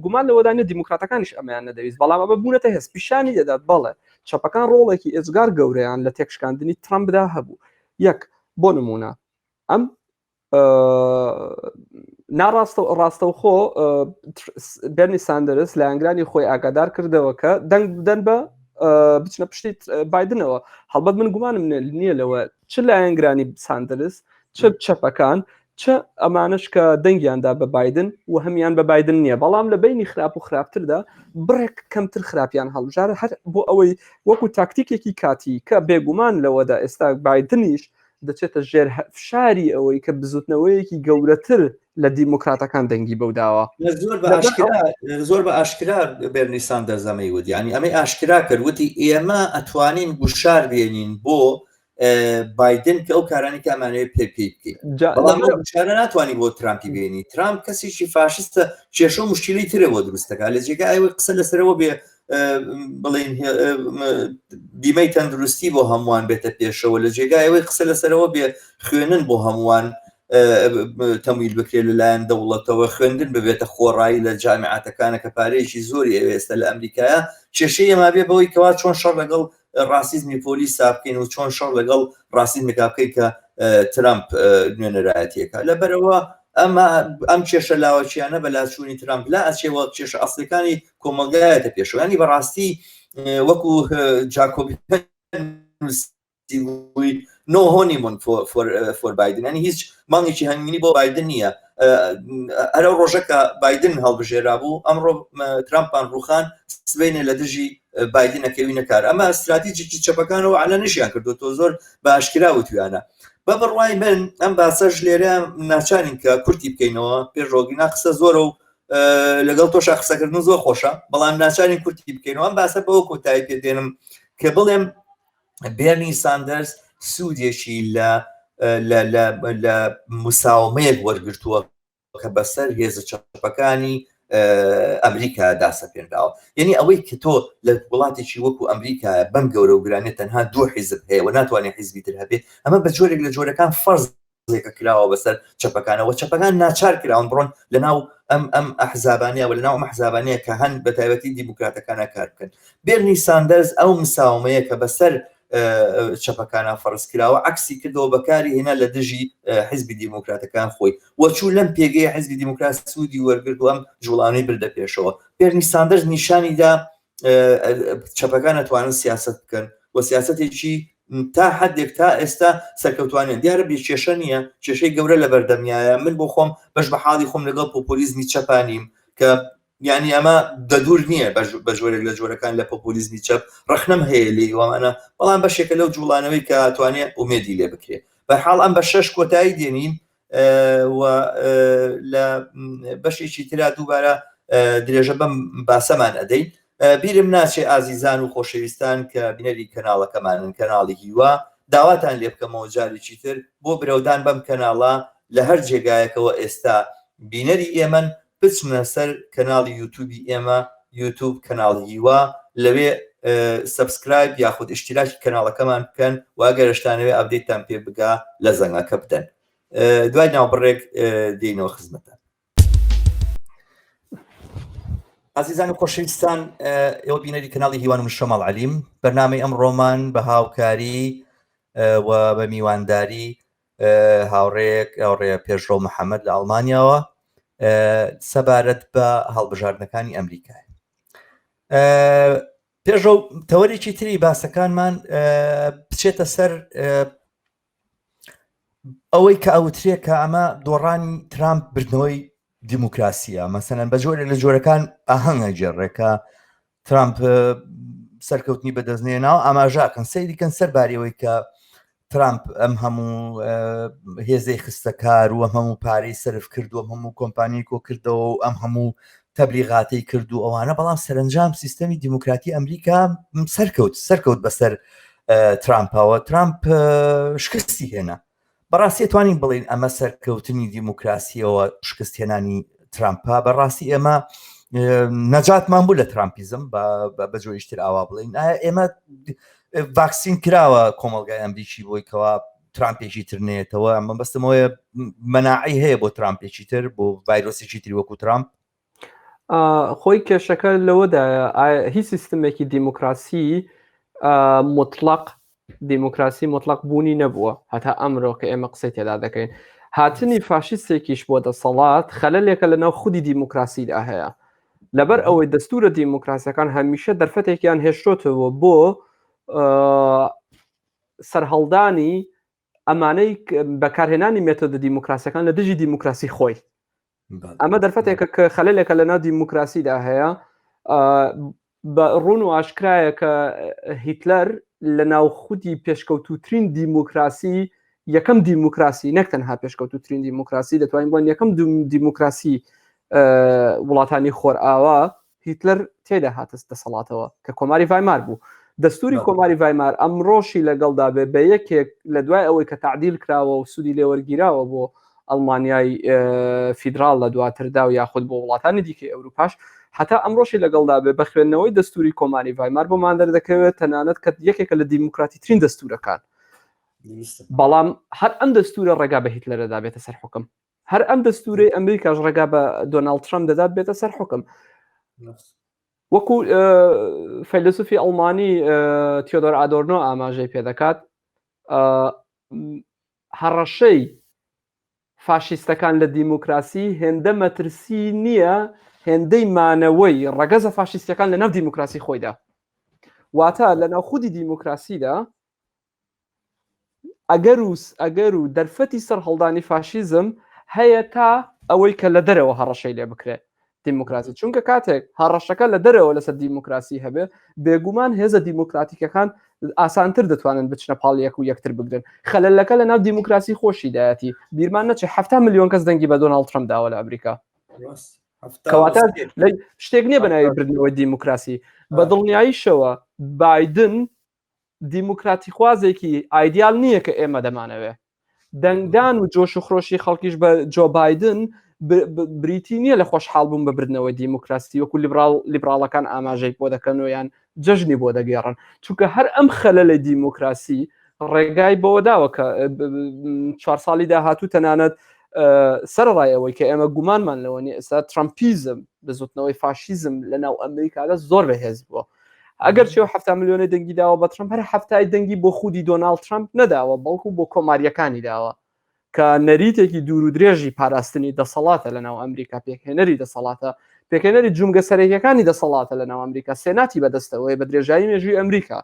گومان لەوەدا نیە دیموکراتەکانیش ئەمەیان نەدەویست بەڵام ئەمە بوونەتە هێز پیشانی دەدات بەڵێ چەپەکان ڕۆڵێکی ئێجگار گەورەیان لە تێکشکاندنی ترەمپدا هەبوو یەک بۆ نمونە ئەم ناڕاستە ڕاستەوخۆ بێرنی ساندەرس لایەنگرانی خۆی ئاگادار کردەوە کە دەنگ بدەن بە بچنە پشتی بایدنەوە هەڵبەت من گومانم نییە لەوە چ لایەنگرانی ساندرس چ چەپەکان چ ئەمانەش کە دەنگیان دا بە بایدن و هەمیان بە بایدن نییە بەڵام لە بینی خراپ و خراپتردا بڕێک کەمتر خراپیان هەڵبژارە هەر بۆ ئەوەی وەکو تاکتیکێکی کاتی کە بێگومان لەوەدا ئێستا بایدنیش دەچێتە ژێر فشاری ئەوەی کە بزوتنەوەیەکی گەورەتر لە دیموکراتەکان دەنگی بەوداوە زۆر بە ئاشکرا زۆر بە ئاشکرا بێرنی ساندەرز ئەمەی وت یعنی ئەمەی ئاشکرا کرد وتی ئێمە ئەتوانین گوشار بێنین بۆ بایدن کە ئەو کارانی کە ئەمانەوێت پێ پێی بکەین بەڵام ئەو گوشارە ناتوانانی بۆ ترامپی بێنی ترامپ کەسێکی فاشستە کێشە و مشکلی ترە بۆ دروست دەکات لە جێگای ئەوەی قسە لەسەرەوە بێ بڵێن بیمەی تەندروستی بۆ هەمووان بێتە پێشەوە لە جێگای ئەوەی قسە لەسەرەوە بێ خوێنن بۆ هەمووان تەمویل بکرێت لەلایەن دەوڵەتەوە خوێندن ببێتە خۆڕایی لە جامیعاتەکانە کە پارەیەکی زۆری ئەوێستە لە ئەمریکایە کێشەی ئێمە بێ بەوەی کەوا چۆن شەڕ لەگەڵ ڕاسیزمی پۆلیسا بکەین و چۆن شەڕ لەگەڵ ڕاسیزمێکا بکەین کە ترامپ نوێنەرایەتیەکە لەبەرەوە ئەمە ئەم کێشە لاوەکیانە بە لاچوونی ترامپ لا ئەچێەوە کێشە ئەسڵەکانی کۆمەڵگایەتە پێشوانی بەڕاستی وەکو جاکۆبی no honeymoon for Biden ینی هیچ مانگێکی هەنگوینی بۆ بایدن نییە ئەرە ڕۆژە کە بایدن هەڵبژێرا بوو ئەمڕۆ ترامپان ڕوخان سبینێ لە دژی بایدن ئەکەوینە کار ئەمە استراتیجێکی چەپەکانەوە عەلە نشیان کردو تۆ زۆر بە ئاشکرا وتویانە بە بڕوای من ئەم باسەش لێرە ناچارین کە کورتی بکەینەوە پێشڕۆگینا قسە زۆرە و لەگەڵ تۆشا قسەکردن زۆر خۆشە بەڵام ناچارین کورتی بکەینەوە ئەم باسە بەوە کۆتایی پێدێنم کە بڵێم بێرنی ساندەرز سوودێکی لە لە مساومەیەک وەرگرتووە کە بەسەر هێزە چەپەکانی ئەمریکا داسەپێنراوە. یعنی ئەوەی کە تۆ لە وڵاتێکی وەکو ئەمریکا بەم گەورە و گرانێ تەنها دوو حیزب هەیە و ناتوانێت حیزبی تر هەبێ، ئەمە بە جۆرێک لە جۆرەکان فەرز ێکە کراوە بەسەر چەپەکانەوە، چەپەکان ناچار کراون بڕۆن لەناو ئەم ئەم ئەحزابانەیە و لەناو ئەم ئەحزابانەیە کە هەن بە تایبەتی دیموکراتەکانە کار بکەن. بێرنی ساندەرز ئەو مساومەیە کە بەسەر چەپەکانە فەرز کراوە عەکسی کردەوە، بەکاری هێنا لە دژی حزبی دیموکراتەکان خۆی و چوو لەم پێگەی حزبی دیموکرات سوودی وەرگرت و ئەم جوڵانەی بردە پێشەوە. بێرنی ساندەرز نیشانی دا چەپەکان ئەتوانن سیاست بکەن و سیاستێکی تا حدێک تا ئێستا سەرکەوتوانیان دیارە بێ کێشە نییە، کێشەی گەورە لە بەردەمیایە. من بۆ خۆم بەش بە حاڵی خۆم لەگەڵ پۆپۆلیزمی چەپانیم کە یعنی ئەمە دەدور نییە بە جۆرێک لە جۆرەکان لە پۆپۆلیزمی چەپ ڕەخنەم هەیە لێی وامانە، بەڵام بەشێکە لەو جوڵانەوەی کە توانێت ئومێدی لێ بکرێت. بەرحاڵ ئەم بە شەش کۆتایی دێنین و لە بەشێکی ترا دووبارە درێژە بەم باسەمان ئەدەین. بیرم ناچێ ئازیزان و خۆشەویستان کە بینەری کەناڵەکەمانن، کەناڵی هیوا، داواتان لێ بکەمەوە جارێکی تر بۆ برەودان بەم کەناڵە لە هەر جێگایەکەوە ئێستا بینەری ئێمەن بچنە سەر کەناڵی یوتوبی ئێمە، یوتوب کەناڵ هیوا، لەوێ subscribe یاخود ئیشتیراکی کەناڵەکەمان بکەن و ئەگەرشتانەوێ update تان پێ بگا لە زەنگەکە بدەن. دوای ناوبڕێک دێینەوە خزمەتان. ئازیزان و خۆشەویستان، ئێوە بینەری کەناڵی هیوان و شەماڵ عەلیم. بەرنامەی ئەمڕۆمان بە هاوکاری و بە میوانداری هاوڕێیەک، هاوڕێ پێشڕەو محەممەد لە ئەڵمانیاوە، سەبارەت بە هەڵبژاردنەکانی ئەمریکای. پێشڕەو، تەوەرێکی تری باسەکانمان بچێتە سەر ئەوەی کە ئەوترێ کە ئەمە دۆڕانی ترامپ بردنەوەی دیموکراسیە. مەسەلەن بە جۆرێک لە جۆرەکان ئاهەنگە گێڕێکە ترامپ سەرکەوتنی بەدەستنێناوە، ئاماژاکەن سەیریکەن سەر باریەوەی کە ترامپ ئەم هەموو هێزەی خستەکار و ئەم هەموو پارەی سەرف کرد و ئەم هەموو کۆمپانی کۆ کردەوە و ئەم هەموو تەبلیغاتی کرد و ئەوانە، بەڵام سەرنجام سیستەمی دیموکراتی ئەمریکا سەرکەوت، سەرکەوت بەسەر ترامپەوە، ترامپ شکستی هێنا. بەڕاستی توانین بڵین ئەمە سەرکەوتنی دیموکراسیەوە شکستهێنانی ترامپە؟ بەڕاستی ئێمە نەجاتمان بوو لە ترامپیزم، بە جۆریشتر ئاوا بڵین ئێمە ڤاکسین کراوە کۆمەلگای ئەمریکی بۆی کەوا ترامپێکی تر نێتەوە. ئەمە بەستمەوەیە مەناعی هەیە بۆ ترامپێکی تر، بۆ ڤایرۆسێکی تری وەکو ترامپ. خۆی کێشەکە لەوەدایە هیچ سیستمێکی دیموکراسی مطلق، دیموکراسی مطلق بوونی نەبووە هەتا ئەمرۆ کە ئێمە قسەی تێدا دەکەین. هاتنی فاشیستێکیش بۆ دەسەڵات خەلەلێکە لەناو خودی دیموکراسیدا هەیە، لەبەر ئەوەی دەستورە دیموکراسیەکان هەمیشە دەرفەتێکیان هێشتۆتەوە بۆ سەرهەڵدانی ئەمانەی بەکارهێنانی مێتۆدە دیموکراسیەکان لە دژی دیموکراسی خۆی. ئەمە دەرفەتێکە کە خەلەلێکە لە ناو دیموکراسیدا هەیە. بە ڕوون و ئاشکرایە کە هیتلەر لە ناو خودی پێشکەوتوترین دیموکراسی، یەکەم دیموکراسی، نەک تەنها پێشکەوتوترین دیموکراسی، دەتوانین بڵێن یەکەم دیموکراسی وڵاتانی خۆرئاوا، هیتلەر تێدا هاتە دەسەڵاتەوە کە کۆماری ڤایمار بوو. دەستوری کۆماری ڤایمار ئەمڕۆشی لەگەڵدا بێ بە یەکێک لە دوای ئەوەی کە تعدیل کراوە و سوودی لێوەرگیراوە بۆ ئەڵمانیای فیدراڵ لە دواتردا و یاخود بۆ وڵاتانی دیکەی ئەوروپاش، هەتا ئەمڕۆشی لەگەڵدا بێ بە خوێندنەوەی دەستوری کۆماری ڤایمار بۆمان دەردەکەوێت تەنانەت کە یەکێکە لە دیموکراتی ترین دەستورەکان. بەڵام هەر ئەم دەستورە ڕێگا بە هیتلەرەدا بێتە سەر حکم، هەر ئەم دەستورەی ئەمریکاش ڕێگا بە دۆناڵد ترەمپ دەدات بێتە سەر حکم. وەکو فەیلسوفی ئەڵمانی تیۆدۆر ئادۆرنۆ ئاماژەی پێدەکات، هەڕەشەی فاشیستەکان لە دیموکراسی هێندە مەترسی نییە هێندەی مانەوەی ڕەگەزە فاشیستەکان لە ناو دیموکراسی خۆیدا. واتە لە ناو خودی دیموکراسیدا ئەگەر و ئەگەر و دەرفەتی سەرهەڵدانی فاشیزم هەیە تا ئەوەی کە لە دەرەوە هەڕەشەی لێ بکرێت دیموکراسی، چونکە کاتێک هەڕەشەکە لە دەرەوە لەسەر دیموکراسی هەبێ، بێگومان هێزە دیموکراتیکەکان ئاسانتر دەتوانن بچنە پاڵ یەک و یەکتر بگرن. خەلەلەکە لە ناو دیموکراسی خۆشیدایەتی. بیرمان نەچێ 70 میلیۆن کەس دەنگی بە دۆناڵد ترەمپ داوە لە ئەمریکا. کەواتە شتێک نییە بە ناوی بردنەوەی دیموکراسی. بە دڵنیاییشەوە بایدن دیموکراتیخوازێکی ئایدیال نییە کە ئێمە دەمانەوێ. دەنگدان و جۆش و خرۆشی خەڵکیش بە جۆ بایدن بریتی نییە لە خۆشحاڵ بوون بە بردنەوەی دیموکراسی وەکو لیبراڵ لیبراڵەکان ئاماژەی بۆ دەکەن و یان جەژنی بۆ دەگێڕن چونکە هەر ئەم خەلە لە دیموکراسی ڕێگای بەوە داوە کە چوار ساڵی داهاتوو تەنانەت سەرڕای ئەوەی کە ئێمە گومانمان لەوە نیە ئێستا ترامپیزم بزوتنەوەی فاشیزم لە ناو ئەمریکادا زۆر بەهێز بووە ئەگەر چێ ه ملیۆنی دەنگی داوە بە ترامپ هەر هەفتای دەنگی بۆ خودی دۆناڵد ترامپ نەداوە بەڵکو بۆ کۆماریەکانی داوە کە نەریتێکی دوور و درێژی پاراستنی دەسەڵاتە لە ناو ئەمریکا پێکهێنەری دەسەڵاتە پێکهێنەری جومگە سەرەکیەکانی دەسەڵاتە لە ناو ئەمریکا سێناتی بەدەستەوەی بە درێژایی مێژووی ئەمریکا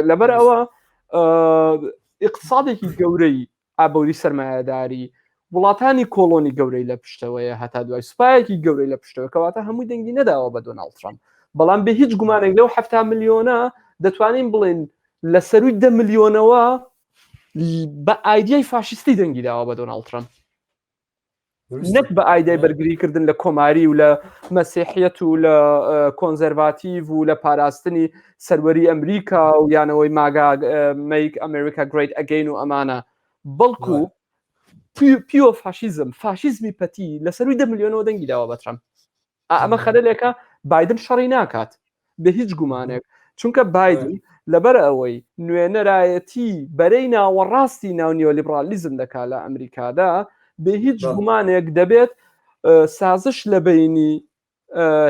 لەبەر ئەوە اقتصادێکی گەورەی ئابووری سەرمایەداری وڵاتانی کۆڵۆنی گەورەی لە پشتەوەیە هەتا دوای سوپایەکی گەورەی لە پشتەوە کەواتە هەمووی دەنگی نەداوە بە دۆناڵد ترامپ بەڵام بێ هیچ گومانێک لەو ه ملیۆنە دەتوانین بڵێن لە سەروی دە ملیۆنەوە بە ئایدیای فاشیستی دەنگی داوە بە دۆناڵد ترامپ نەک بە ئایدای بەرگریکردن لە کۆماری و لە مەسیحیەت و لە کۆنزەرڤاتیڤ و لە پاراستنی سەروەری ئەمریکا و یانەوەی MAGA Make America Great Again و ئەمانە بەڵکو pure فاشیزم فاشیزمی پەتی لە سەروی دە ملیۆنەوە دەنگی داوە بە ترامپ ئەمە خەلەلێکە بایدن شەڕی ناکات بە هیچ گومانێک چونکە بایدن لەبەر ئەوەی نوێنەرایەتی بەرەی ناوەڕاستی ناو نیۆلیبرالیزم دەکات لە ئەمریکادا بێ هیچ گومانێک دەبێت سازش لە بینی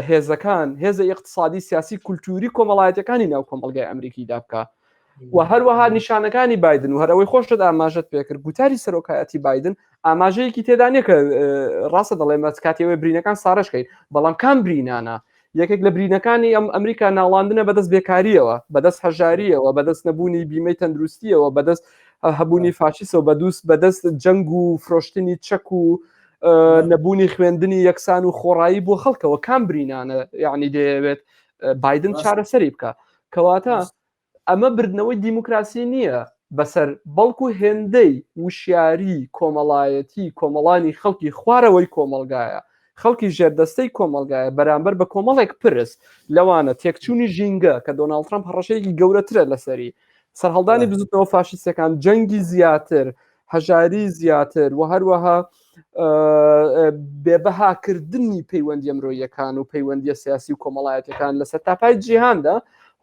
هێزەکان هێزە اقتصادی سیاسی کولتوری کۆمەڵایەتەکانی ناو کۆمەلگای ئەمریکیدا بکە و هەروەها نیشانەکانی بایدن و هەرەوەی خۆشت ئاماژەت پێکرد گوتاری سەرۆکایەتی بایدن ئاماژەیەکی تێدا نییە کە ڕاستە دەڵێ مەچکاتیەوەی برینەکان ساڕێژکەین بەڵام کام برینانە یەکێک لە برینەکانی ئەم ئەمریکا ناڵاندنە بەدەست بێکاریەوە بەدەست هەژاریەوە بەدەست نەبوونی بیمەی تەندروستیەوە بەدەست هەبوونی فاشیسەوە بەدوست بەدەست جەنگ و فرۆشتنی چەک و نەبوونی خوێندنی یەکسان و خۆڕایی بۆ خەڵکەوە کام برینانە یعنی دەیەوێت بایدن چارەسەری بکە کەواتە ئەمە بردنەوەی دیموکراسی نییە بەسەر بەڵکو هێندەی وشیاری کۆمەڵایەتی کۆمەڵانی خەڵکی خوارەوەی کۆمەڵگایە خەڵکی ژێردەستەی کۆمەڵگایە بەرامبەر بە کۆمەڵێک پرس لەوانە تێکچوونی ژینگە کە دۆناڵد ترەمپ هەڕەشەیەکی گەورەترە لەسەری سەرهەڵدانی بزوتنەوە فاشیستەکان جەنگی زیاتر هەژاری زیاتر و هەروەها بێبەهاکردنی پەیوەندیە مرۆیەکان و پەیوەندیە سیاسی و کۆمەڵایەتەکان لە سەرتاپای جیهاندا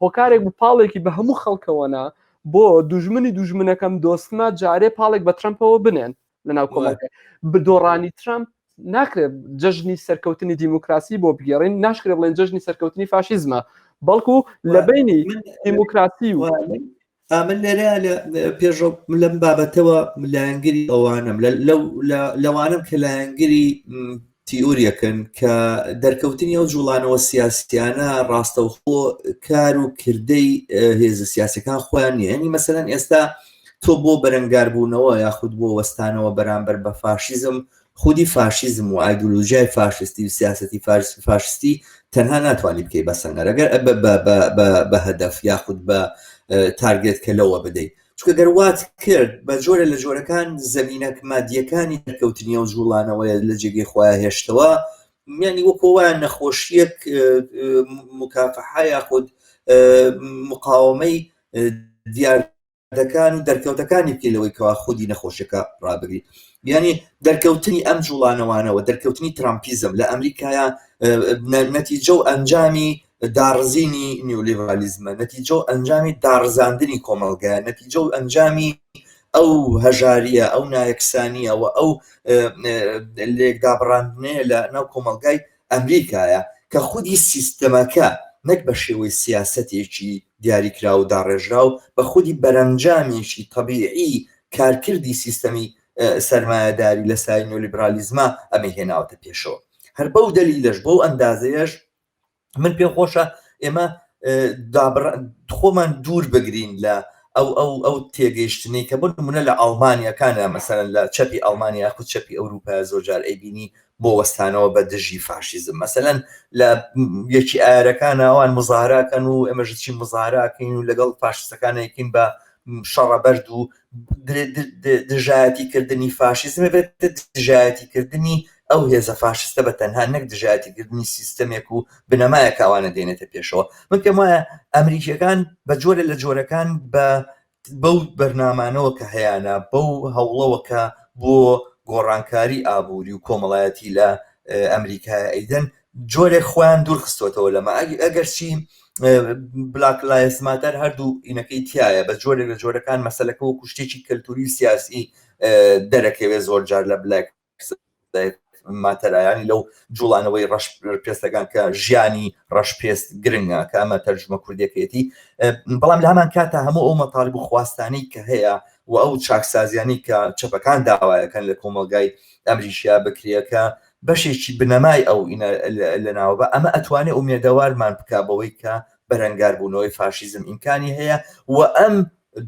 هۆکارێک بوو پاڵێکی بە هەموو خەڵکەوەنا بۆ دوژمنی دوژمنەکەم دۆستمە جارێ پاڵێک بە ترەمپەوە بنێن لەناو کۆمەڵگە بدۆڕانی ترەمپ ناکرێت جەژنی سەرکەوتنی دیموکراسی بۆ بگێڕین ناشکرێ بڵێن جەژنی سەرکەوتنی فاشیزمە بەڵکو لە بینی دیموکراسی و من لێرە لە پێشڕەو لەم بابەتەوە لایەنگری ئەوانم لەوانم کە لایەنگری تیۆریەکەن کە دەرکەوتنی ئەو جوڵانەوە سیاسیانە ڕاستەوخۆ کار و کردەی هێزە سیاسەکان خۆیان نییە ینی مەسەلەن ئێستا تۆ بۆ بەرەنگاربوونەوە یاخود بۆ وەستانەوە بەرامبەر بە فاشیزم خودی فاشیزم و ئایدۆلۆژیای فاشستی و سیاسەتی فاشستی تەنها ناتوانانی بکەی بە سەنگەر ئەگەر بە هەدەف یاخود بە target کە لەوە بدەیت چونکە گەر وات کرد بە جۆرە لە جۆرەکان زەمینە مادیەکانی دەرکەوتنی ئەو جوڵانەوەیە لە جێگەی خۆیان هێشتەوە یانی وەکۆ وایە نەخۆشیەک مکافحە یاخود مقاومەی دیار دەکان و دەرکەوتەکانی بکەی لەوەی کەوا خودی نەخۆشیەکە ڕابگری یعنی دەرکەوتنی ئەم جوڵانەوانەوە دەرکەوتنی ترامپیزم لە ئەمریکایە نەتیجە و ئەنجامی داڕزینی نیولیبرالیزمە نەتیجە و ئەنجامی داڕزاندنی کۆمەڵگە نەتیجە و ئەنجامی ئەو هەژاریە ئەو نایەکسانیە و ئەو لێکدابڕاندنەیە لە ناو کۆمەڵگای ئەمریکایە کە خودی سیستەمەکە نەک بە شێوەی سیاسەتێکی دیاریکراو و داڕێژراو بە خودی بەرەنجامێکی تەبیعی کارکردی سیستەمی سەرمایەداری لە سای نیۆلیبرالیزما ئەمەی هێناوەتە پێشەوە. هەر بەو دەلیلەش بەو ئەندازەیەش من پێم خۆشە ئێمە خۆمان دوور بگرین لە ئەو ئەو ئەو تێگەیشتنەی کە بۆ نمونە لە ئەڵمانیەکانە مەسەلەن لە چەپی ئەڵمانیا یاخود چەپی ئەوروپا زۆر جار ئەیبینی بۆ وەستانەوە بە دژی فاشیزم مەسەلەن لە یەکی ئایارەکان ئەوان مزاهراکەن و ئێمەش چی مزاهراکەین و لەگەڵ فاشیستەکان یەکین بە شەڕە بەرد و دژایەتی کردنی فاشیزم بێت دژایەتی کردنی ئەو هێزە فاشستە بە تەنها نەک دژایەتی کردنی سیستەمێک و بنەمایەک ئەوانە دێنێتە پێشەوە من پێم وایە ئەمریکیەکان بە جۆرە لە جۆرەکان بە بەو بەرنامانەوە کە هەیانە بەو هەوڵەوە کە بۆ گۆڕانکاری ئابووری و کۆمەڵایەتی لە ئەمریکای ئەیدەن جۆرێک خۆیان دوور خستۆتەوە لەمە ئەگەرچی Black Lives Matter هەردوو ئینەکەی تایە بە جۆرێک لە جۆرەکان مەسەلەکە وەکو شتێکی کەلتوری و سیاسی دەرەکەوێت زۆر جار لە Black Matter ە یانی لەو جوڵانەوەی ڕەش پێستەکان کە ژیانی ڕەش پێست گرنگە کە ئەمە تەرجمە کوردەکەیەتی بەڵام لە هەمان کاتە هەموو ئەو مەتاڵب و خواستانی کە هەیە و ئەو چاکسازیانی کە چەپەکان داوایەکەن لە کۆمەلگای ئەمریکیا بکرێکە بەشێکی بنەمای ئەو لەناوە بە ئەمە ئەتوانێ ئومێدەوارمان بکا بەوەی کە بەرەنگاربوونەوەی فاشیزم ئیمکانی هەیە و ئەم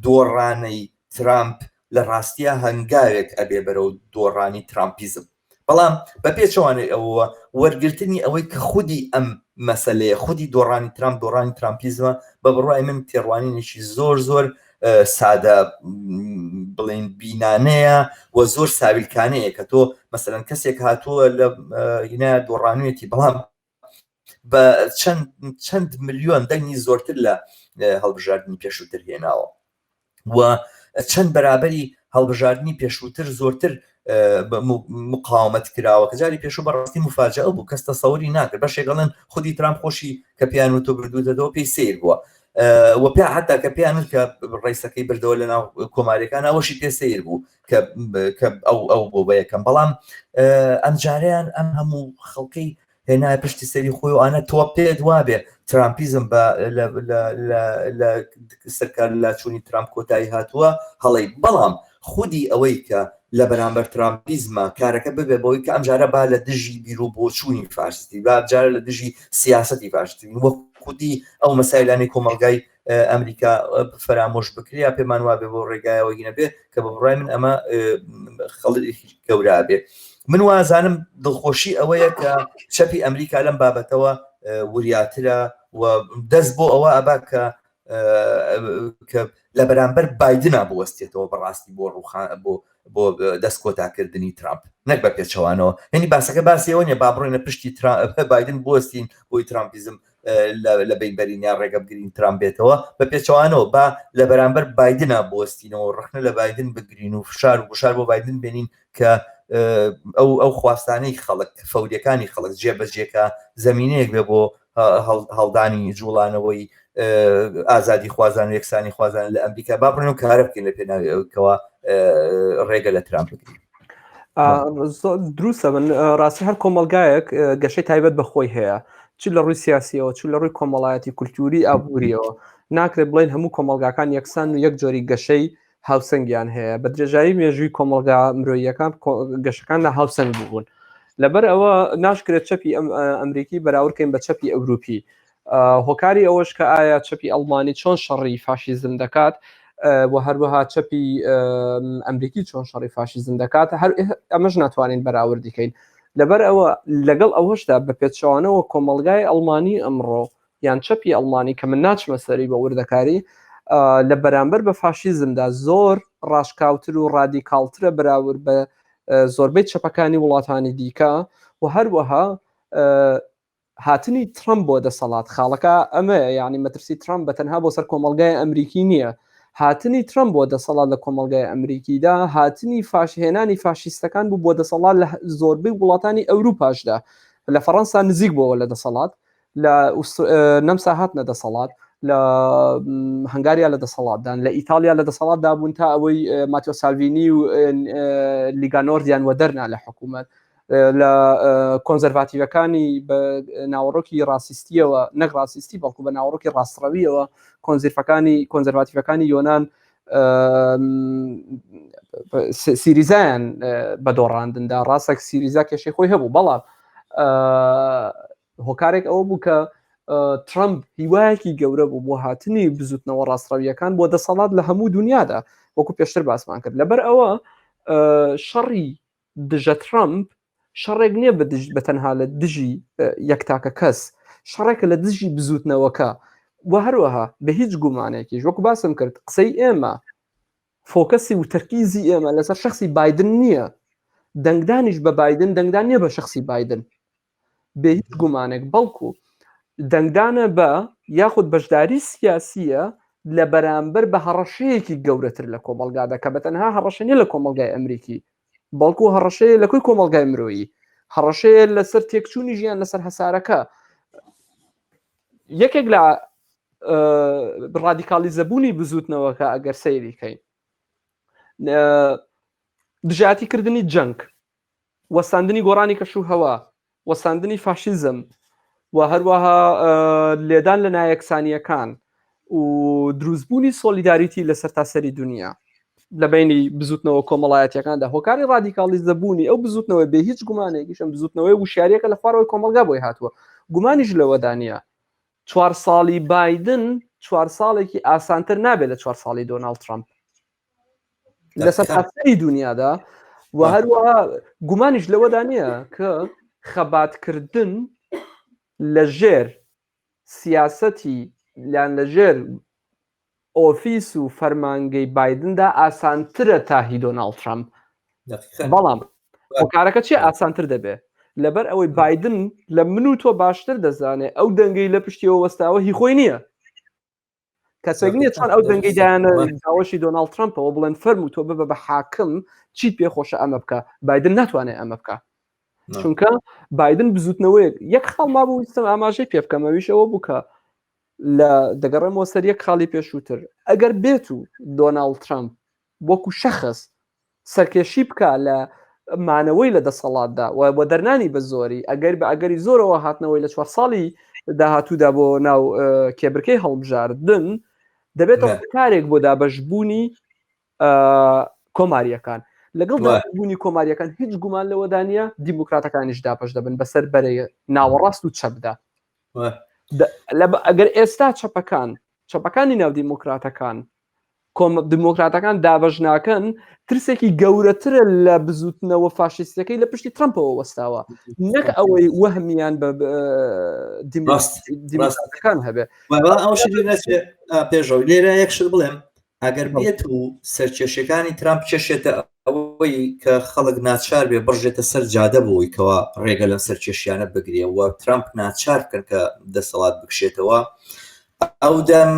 دۆڕانەی ترامپ لە ڕاستیا هەنگاوێک ئەبێ بەرەو دۆڕانی ترامپیزم. بەڵام بە پێچەوانەی ئەوەوە وەرگرتنی ئەوەی کە خودی ئەم مەسەلەیە، خودی دۆڕانی ترامپ دۆڕانی ترامپیزمە، بە بڕوای من تێڕوانینێکی زۆر زۆر سادە بڵێین بینانەیە و زۆر ساویلکانەیە کە تۆ مەسەلەن کەسێک هاتووە لە هینا دۆڕانوێتی بەڵام بە چەند چەند ملیۆن دەنگی زۆرتر لە هەڵبژاردنی پێشووتر هێناوە و چەند بەرابەری هەڵبژاردنی پێشووتر زۆرتر مقاومەت کراوە کە جاری پێشوو بەڕاستی مفاجئە بوو کەس تەسەوری ناکرد بەشێک ئەڵێن خودی ترامپ خۆشی کە پێیان وتۆ بردووتەوە پێی سەیر بووە و پێ حتا کە پێیان وت کە ڕیسەکەی بردەوە لە ناو کۆماریەکان ئەوەشی پێ سەیر بوو کە کە ئەو ئەو بۆ بە یەکەم بەڵام ئەمجارەیان ئەم هەموو خەڵکەی هێنایە پشتی سەری خۆی و ئانە تۆ پێت وابێ ترامپیزم بە لە سەرکار لاچوونی ترامپ کۆتایی هاتووە هەڵەی بەڵام خودی ئەوەی کە لە بەرامبەر ترامپیزمە کارەکە ببێ بەوەی کە ئەمجارە با لە دژی بیر و بۆچوونی فاشستی با جارە لە دژی سیاسەتی فاشستی وە خودی ئەو مەسایلانەی کۆمەڵگای ئەمریکا فەرامۆش بکرێ یا پێمان وابێ بۆ ڕێگایەوە هینە بێ کە بە بڕای من ئەمە خەڵێکی گەورا بێ من وازانم دڵخۆشی ئەوەیە کە چەپی ئەمریکا لەم بابەتەوە وریاترە و دەست بۆ ئەوە ئەبا کە کە لە بەرامبەر بایدنا بوەستێتەوە بەڕاستی بۆ ڕوخان بۆ بۆ دەست کۆتاکردنی ترامپ نەک بە پێچەوانەوە هەنی باسەکە باسیەوە نیە با بڕۆینە پشتی بایدن بوەستین بۆی ترامپیزم لە بین بەرین یا ڕێگە بگرین ترامپ بێتەوە بە پێچەوانەوە با لە بەرامبەر بایدنا بوەستینەوە ڕخنە لە بایدن بگرین و فشار و گوشار بۆ بایدن بێنین کە ئەو ئەو خواستانەی خەڵک فەوریەکانی خەڵک جێبەجێکە زمینەیەک بێ بۆ هەڵدانی جوڵانەوەی ئازادی خوازان و یەکسانی خوازان لە ئەمریکا با بڕن و کارە بکەین لە پێناوی ئەوکەوە ڕێگە لە ترامپ بگرین. دروستە من ڕاستی هەر کۆمەلگایەک گەشەی تایبەت بە خۆی هەیە چ لە ڕووی سیاسیەوە چ لە ڕووی کۆمەڵایەتی کولتوری ئابووریەوە ناکرێت بڵێن هەموو کۆمەلگاکان یەکسان و یەک جۆری گەشەی هاوسەنگیان هەیە بە درێژایی مێژووی کۆمەڵگا مرۆییەکان گەشەکان لە هاوسەنگ بوون لەبەر ئەوە ناشکرێت چەپی ئەمریکی بەراوردکەین بە چەپی ئەوروپی هۆکاری ئەوەش کە ئایا چەپی ئەڵمانی چۆن شەڕی فاشیزم دەکات و هەروەها چەپی ئەمریکی چۆن شەڕی فاشیزم دەکات هەر ئەمەش ناتوانین بەراوردیکەین لەبەر ئەوە لەگەڵ ئەوەشدا بە پێچەوانەوە کۆمەلگای ئەڵمانی ئەمڕۆ یان چەپی ئەڵمانی کە من ناچمە سەری بە وردەکاری لە بەرامبەر بە فاشیزمدا زۆر ڕاشکاوتر و ڕادیکاڵترە بەراورد بە زۆربەی چەپەکانی وڵاتانی دیکە و هەروەها هاتنی ترەمپ بۆ دەسەڵات خاڵەکە ئەمەیە یعنی مەترسی ترەمپ بە تەنها بۆ سەر کۆمەڵگای ئەمریکی نییە هاتنی ترەمپ بۆ دەسەڵات لە کۆمەڵگای ئەمریکیدا هاتنی فاشهێنانی فاشیستەکان بوو بۆ دەسەڵات لە زۆربەی وڵاتانی ئەوروپاشدا لە فەڕەنسا نزیک بووەوە لە دەسەڵات لە نەمسا هاتنە دەسەڵات لە هەنگاریا لە دەسەڵاتدان لە ئیتالیا لە دەسەڵاتدا بوون تا ئەوەی ماتیۆ سالڤینی و لیگا نۆردیان وەدەرنا لە حکوومەت لە کۆنزەرڤاتیڤەکانی بە ناوەڕۆکی ڕاستیستیەوە نەک ڕاستیستی بەڵکو بە ناوەڕۆکی ڕاستڕەویەوە کۆنزیرفەکانی کۆنزەرڤاتیڤەکانی یۆناان سیریزایان بە دۆڕاندندا ڕاستە سیریزا کێشەی خۆی هەبوو بەڵام هۆکارێک ئەوە بوو کە ترامپ هیوایەکی گەورە بوو بۆ هاتنی بزوتنەوە ڕاستڕەویەکان بۆ دەسەڵات لە هەموو دنیادا وەکو پێشتر باسمان کرد لەبەر ئەوە شەڕی دژە ترامپ شەڕێک نییە بە دژ بە تەنها لە دژی یەک تاکە کەس شەڕێکە لە دژی بزوتنەوەکە و هەروەها بە هیچ گومانێکیش وەکو باسم کرد قسەی ئێمە فۆکەسی و تەرکیزی ئێمە لەسەر شخصی بایدن نییە دەنگدانیش بە بایدن دەنگدان نییە بە شخصی بایدن بێ هیچ گومانێک بەڵکو دەنگدانە بە یاخود بەشداری سیاسیە لە بەرامبەر بە هەڕەشەیەکی گەورەتر لە کۆمەلگادا کە بە تەنها هەڕەشە نیە لە کۆمەلگای ئەمریکی. بەڵکو هەڕەشەیە لە کۆی کۆمەڵگای مرۆیی هەڕەشەیە لەسەر تێکچوونی ژیان لەسەر هەسارەکە یەکێک لە ڕادیکالیزەبوونی بزوتنەوەکە ئەگەر سەیری کەین دژایەتی کردنی جەنگ وەستاندنی گۆڕانی کەش و هەوا وەستاندنی فاشیزم و هەروەها لێدان لە نایەکسانیەکان و دروستبوونی solidarity لە سەرتاسەری دنیا لە بینی بزوتنەوە کۆمەڵایەتیەکاندا هۆکاری ڕادیکاڵیزەبوونی ئەو بزوتنەوە بێ هیچ گومانێکیش ئەم بزوتنەوەی وشیاریەکە لە خوارەوەی کۆمەڵگا بۆی هاتووە گومانیش لەوەدا نییە چوار ساڵی بایدن چوار ساڵێکی ئاسانتر نابێت لە چوار ساڵی دۆناڵد ترامپ لەسەر ئاستی دنیادا و هەروەها گومانیش لەوەدا نییە کە خەباتکردن لە ژێر سیاسەتی یان لە ژێر ئۆفیس و فەرمانگەی بایدندا ئاسانترە تا هی دۆناڵد ترامپ بەڵام هۆکارەکە چی ئاسانتر دەبێ لەبەر ئەوەی بایدن لە من و تۆ باشتر دەزانێ ئەو دەنگەی لە پشتیەوە وەستاوە هی خۆی نییە کەسێک نییە چۆن ئەو دەنگەی دایانە داوەشی دۆناڵد ترامپەوە بڵێن فەرموو تۆ ببە بە حاکم چیت پێ خۆشە ئەمە بکە بایدن ناتوانێت ئەمە بکە چونکە بایدن بزوتنەوەیەک یەک خاڵ مابوو ویستم ئاماژەی پێ بکەم ئەویش ئەوە بوو کە لە دەگەڕێمەوە سەر یەک خاڵی پێشووتر ئەگەر بێت و دۆناڵد ترامپ وەکو شەخس سەرکێشی بکا لە مانەوەی لە دەسەڵاتدا و وەدەرنانی بە زۆری ئەگەر بە ئەگەری زۆرەوە هاتنەوەی لە چوار ساڵی داهاتوودا بۆ ناو کێبرکەی هەڵبژاردن دەبێتە کارێک بۆ دابەشبوونی کۆماریەکان لەگەڵ بوونی کۆماریەکان هیچ گومان لەوەدا نییە دیموکراتەکانیش دابەش دەبن بەسەر بەرەی ناوەڕاست و چەپدا ئەگەر ئێستا چەپەکان چەپەکانی ناو دیموکراتەکان دیموکراتەکان دابەش ناکەن ترسێکی گەورەترە لە بزوتنەوە فاشیستەکەی لە پشتی ترامپەوە وەستاوە نەک ئەوەی وەهمیان بە دیموکراتەکان هەبێ پێشەوە لێرە یەک شت بڵێم ئەگەر بێت و سەرکێشەکانی ترامپ کێشێتە ئەوەی کە خەڵک ناچار بێ بڕژێتە سەر جادە بۆی کەوا ڕێگە لەم سەرکێشیانە بگرێ و ترامپ ناچار بکەن کە دەسەڵات بکشێتەوە ئەودەم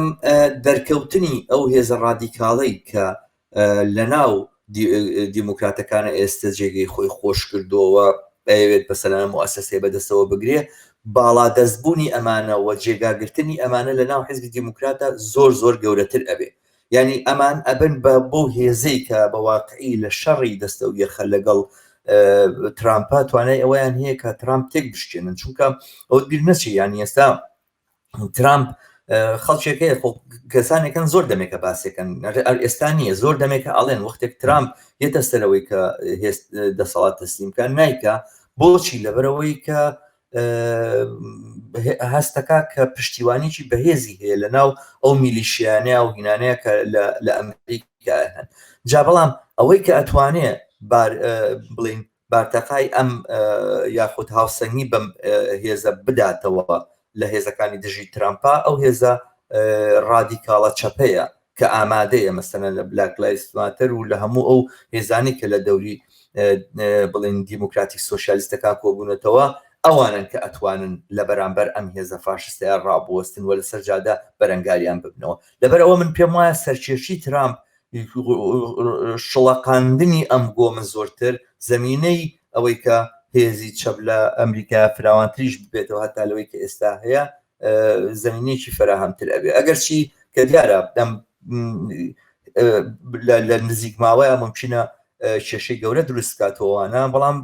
دەرکەوتنی ئەو هێزە ڕادیکاڵەی کە لەناو دیموکراتەکانە ئێستە جێگەی خۆی خۆش کردووە ئەیەوێت بەسەلامە موئەسەسەی بەدەستەوە بگرێ باڵادەستبوونی ئەمانە و جێگاگرتنی ئەمانە لە ناو حزبی دیموکراتە زۆر زۆر گەورەتر ئەبێ یعنی ئەمان ئەبن بە بەو هێزەی کە بە واقعی لە شەڕی دەستە و یەخە لەگەڵ ترامپا توانای ئەوەیان هەیە کە ترامپ تێک بشکێنن چونکە ئەوت بیر نەچێ یانی ئێستا ترامپ خەڵکێک هەیە خۆ کەسانێکن زۆر دەمێکە باسێکن ئێستا نییە زۆر دەمێکە ئەڵێن وەختێک ترامپ یەتە سەرەوەی کە دەسەڵات تەسلیم کە نیکە بۆچی لەبەرەوەی کە هەستەکە کە پشتیوانێکی بەهێزی هەیە لە ناو ئەو میلیشیانە و هینانەیە کە لە ئەمریکا هەن جا بەڵام ئەوەی کە ئەتوانێ بار بڵین بارتەقای ئەم یاخود هاوسەنگی بەم هێزە بداتەوە لە هێزەکانی دژی ترامپا ئەو هێزە ڕادیکاڵە چەپەیە کە ئامادەیە مەسەلەن لە Black Lives Matter و لە هەموو ئەو هێزانی کە لە دەوری بڵین دیموکراتی سۆسیالیستەکان کۆبوونەتەوە ئەوانن کە ئەتوانن لە بەرامبەر ئەم هێزە فاشستەیە ڕابوەستن و لەسەر جادە بەرەنگاریان ببنەوە لەبەر ئەوە من پێم وایە سەرکێشی ترامپ شڵەقاندنی ئەم گۆمە زۆرتر زەمینەی ئەوەی کە هێزی چەپ لە ئەمریکا فراوانتریش ببێتەوە هەتا لەوەی کە ئێستا هەیە زمینێکی فراهەمتر ئەبێ ئەگەرچی کە دیارە ئەم لە نزیک ماوەیە ممکنە کێشەی گەورە دروست بکاتەوەوانە بەڵام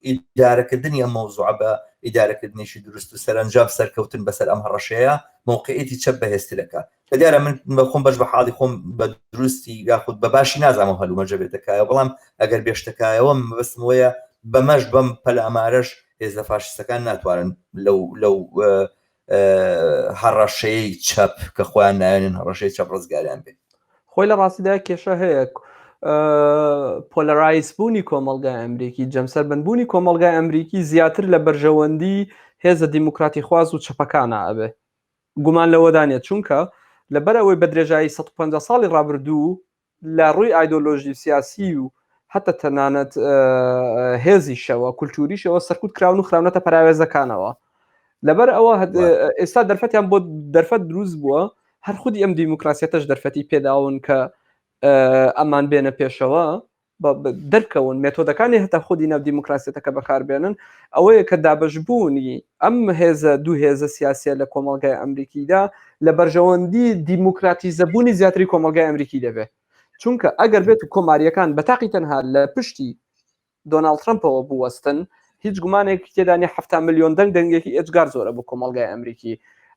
ئیدارەکردنی ئەم مەوزوعە بە ئیدارەکردنێکی دروست و سەرەنجام سەرکەوتن بەسەر ئەم هەڕەشەیە مەوقعیەتی چەپ بەهێزترەکە کە دیارە من بە خۆم بەش بە حاڵی خۆم بە دروستی یاخود بە باشی نازانم هەلومەرجە بێتەکایەوە بەڵام ئەگەر بێشتەکایەوە مەبەستم وەیە بەمەش بەم پەلامارەش هێزە فاشیستەکان ناتوانن لەو لەو هەڕەشەی چەپ کە خۆیان نایەنن هەڕەشەی چەپ ڕزگاریان بێت. خۆی لە ڕاستیدا کێشە هەیە polarize بوونی کۆمەڵگای ئەمریکی جەمسەربەندبوونی کۆمەڵگای ئەمریکی زیاتر لە بەرژەوەندی هێزە دیموکراتی خواز و چەپەکانە ئەبێ گومان لەوەدا نیە چونکە لەبەر ئەوەی بە درێژایی 150 ساڵی ڕابردوو لە ڕووی ئایدۆلۆژی و سیاسی و هەتا تەنانەت هێزیشەوە کولتوریشەوە سەرکوت کراون و خراونەتە پەراوێزەکانەوە لەبەر ئەوە ئێستا دەرفەتیان بۆ دەرفەت دروست بووە هەر خودی ئەم دیموکراسیەتەش دەرفەتی پێداون کە ئەمان بێنە پێشەوە. دەرکەون مێتۆدەکانی هەتا خودی ناو دیموکراسیەتەکە بەکاربێنن ئەوەیە کە دابەشبوونی ئەم هێزە دوو هێزە سیاسیە لە کۆمەڵگای ئەمریکیدا لە بەرژەوەندی دیموکراتیزەبوونی زیاتری کۆمەڵگای ئەمریکی دەبێت چونکە ئەگەر بێت و کۆماریەکان بە تاقی تەنها لە پشتی دۆناڵد ترەمپەوە بوەستن، هیچ گومانێکی تێدا نیە 70 ملیۆن دەنگ دەنگێکی ئێجگار زۆرە بۆ کۆمەڵگای ئەمریکی.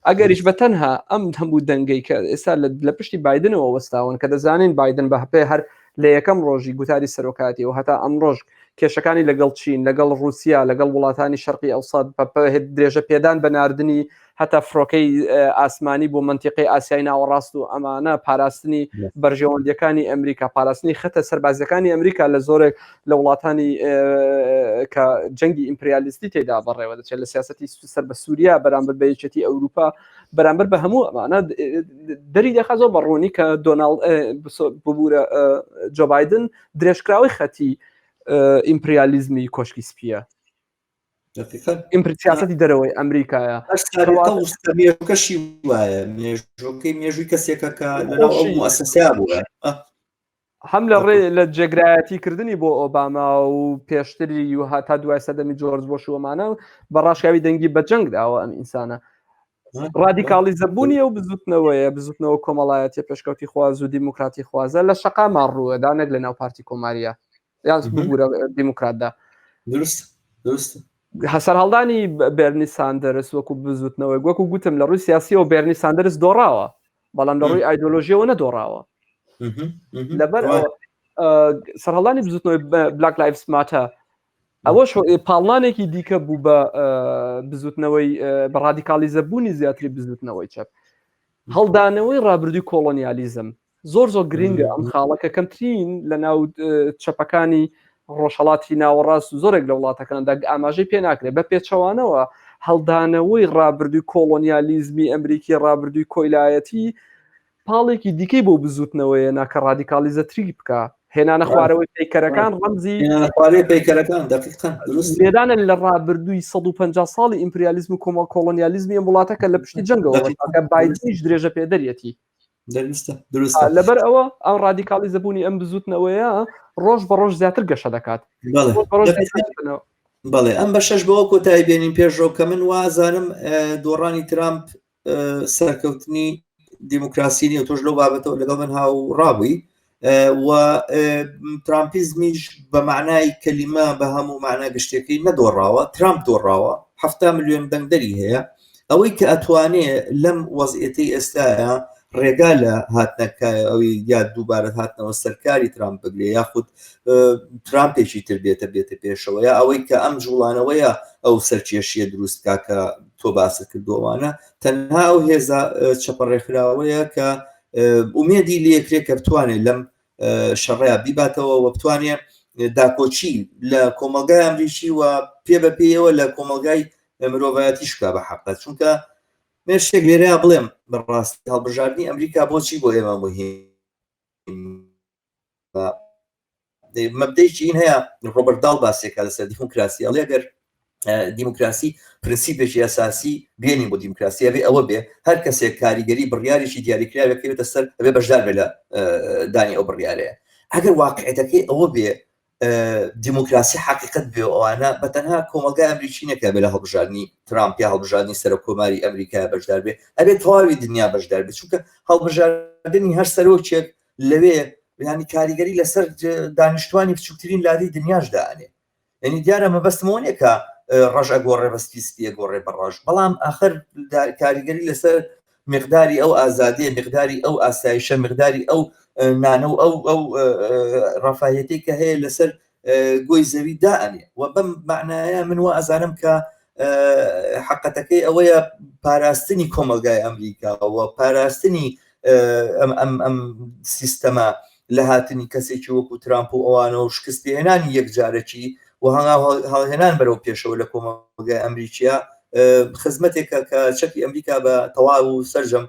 ئەگەریش بە تەنها ئەم هەموو دەنگەی کە ئێستا لە پشتی بایدنەوە وەستاون کە دەزانین بایدن بە پێ هەر لە یەکەم ڕۆژی گوتاری سەرۆکاتی و هەتا ئەمڕۆژ کێشەکانی لەگەڵ چین لەگەڵ رووسیا لەگەڵ وڵاتانی شەرقی ئەوسەد درێژە پێدان بە ناردنی هەتا فڕۆکەی ئاسمانی بۆ مەنتیقەی ئاسیای ناوەڕاست و ئەمانە پاراستنی بەرژەوەندیەکانی ئەمریکا پاراستنی خەتە سەربازیەکانی ئەمریکا لە زۆرێک لە وڵاتانی کە جەنگی ئیمپریالیستی تێدا بەڕێوە دەچێت لە سیاستی سەر بە سووریا بەرامبەر بە یەکێتی ئەوروپا بەرامبەر بە هەموو ئەمانە دەری دەخا زۆر بە ڕوونی کە دۆناڵد ببوورە جۆ بایدن درێژکراوەی خەتی ئیمپریالیزمی کۆشکی سپیە سیاسەتی دەرەوەی ئەمریکایە مێژوەکەشی وایە مێژوەکەی مێژووی کەسێکە کە لەناو ئەو موسسەیە بووە هەم لە ڕێ لە جێگرایەتی کردنی بۆ ئۆباما و پێشتری و هەتا دوای سەدەمی جۆرج بۆش وەمانە بە ڕاشکاوی دەنگی بە جەنگ داوە ئەم ئینسانە ڕادیکاڵیزە بوونی ئەو بزوتنەوەیە بزوتنەوە کۆمەڵایەتیە پێشکەوتی خواز و دیموکراتی خوازە لە شەقامان ڕووەدا نەک لە ناو پارتی کۆماریە یان ببوورە دیموکراتدا دروست دروست سەرهەڵدانی بێرنی ساندەرس وەکو بزوتنەوەی وەکو گوتم لە ڕووی سیاسیەوە بێرنی ساندەرس دۆڕاوە بەڵام لە ڕووی ئایدۆلۆژیەوە نەدۆڕاوە لەبەر سەرهەڵدانی بزوتنەوەی Black Lives Matter ئەوەش پاڵنانێکی دیکە بوو بە بزوتنەوەی بە ڕادیکالیزە بوونی زیاتری بزوتنەوەی چەپ هەڵدانەوەی ڕابردووی کۆڵۆنیالیزم زۆر زۆر گرنگە ئەم خاڵە کە کەمترین لە ناو چەپەکانی ڕۆژهڵاتی ناوەڕاست و زۆرێک لە وڵاتەکاندا ئاماژەی پێ ناکرێت بە پێچەوانەوە هەڵدانەوەی ڕابردووی کۆڵۆنیالیزمی ئەمریکی ڕابردووی کۆیلایەتی پاڵێکی دیکەی بۆ بزوتنەوەیە ناکە ڕادیکالیزەتری بکە هێنانە خوارەوەی پەیکەرەکان ڕەمزی خوارەوەی پەیکەرەکان دقیقا دروست لێدانە لە ڕابردووی 150 ساڵی ئیمپریالیزم و کۆمەڵ کۆڵۆنیالیزمی ئەم وڵاتە کە لە پشتی جەنگەوە بایدنیش درێژە پێدەریەتی دروستە دروستە لەبەر ئەوە ئەم ڕادیکاڵیزە بوونی ئەم بزوتنەوەیە ڕۆژ بە ڕۆژ زیاتر گەشە دەکات بەڵێ ئەم بەشەش بەوە کۆتایی بێنین پێشڕەو کە من وازانم دۆڕانی ترامپ سەرکەوتنی دیموکراسی نیە تۆش لەو بابەتەوە لەگەڵ من هاو ڕابووی و ترامپیزمیش بە معنای کەلیمە بە هەموو معنا گشتەکەی نەدۆڕاوە ترامپ دۆڕاوە ه میلیۆن دەنگدەری هەیە ئەوەی کە ئەتوانێ لەم وەزعیەتەی ئێستایا ڕێگا لە هاتنە ئەوی یا دووبارە هاتنەوە سەرکاری ترامپ بگرێ یاخود ترامپێکی تر بێتە بێتە پێشەوە یا ئەوەی کە ئەم جوڵانەوەیە ئەو سەرکێشیە دروست کا کە تۆ باست کردووانە تەنها ئەو هێزە چەپە ڕێکخراوەیە کە ئومێدی لێکرێ کە بتوانێت لەم شەڕەیە بیباتەوە و بتوانێ داکۆکی لە کۆمەلگای ئەمریکی و پێ بە پێیەوە لە کۆمەلگای مرۆڤایەتی شکا بە حەقە چونکە من شتێک لێرەیا بڵێم بەڕاستی هەڵبژاردنی ئەمریکا بۆچی بۆ ئێمە مهمە مەبدەیەکی این هەیە ڕۆبەرت داڵ باسێکە لەسەر دیموکراسی ئەڵێ ئەگەر دیموکراسی پرنسیپێکی ئەساسی بێنین بۆ دیموکراسی ئەبێ ئەوە بێ هەر کەسێک کاریگەری بڕیارێکی دیاریکراوێک کەوێتە سەر ئەبێ بەشدار بێ لە دانی ئەو بڕیارەیە ئەگەر واقعەتەکەی ئەوە بێ دیموکراسی حقیقت بێ ئەوانە بە تەنها کۆمەلگای ئەمریکی نەکە بێ لە هەڵبژاردننی ترامپ یا هەڵبژاردننی سەرۆک کۆماری ئەمریکا بەشدار بێ ئەبێ تەواوی دنیا بەشدار بێ چونکە هەڵبژاردننی هەر سەرۆکێک لەوێ ینی کاریگەری لەسەر دانیشتوانی بچووکترین لادەی دنیاش دانێ یعنی دیارە مەبەستم ئەوە نییە کە ڕەش ئەگۆڕێ بە سپی سپی ئەگۆڕێ بە ڕەش بەڵام ئاخر کاریگەری لەسەر مقداری ئەو ئازادیە مقداری ئەو ئاسایشە مقداری ئەو نانە و ئەو ئەو ڕەفاهیەتی کە هەیە لەسەر گۆی زەوی دائەنێ و بەم معنایە من وا ئەزانم کە حقەتەکەی ئەوەیە پاراستنی کۆمەلگای ئەمریکا و پاراستنی ئەم ئەم ئەم سیستەمە لە هاتنی کەسێکی وەکو ترامپ و ئەوانە و شکست پێهێنانی یەکجارەکی و هەنگاو هەڵهێنان بەرەو پێشەوە لە کۆمەڵگای ئەمریکیا خزمەتێکە کە چەپی ئەمریکا بە تەواو و سەرجەم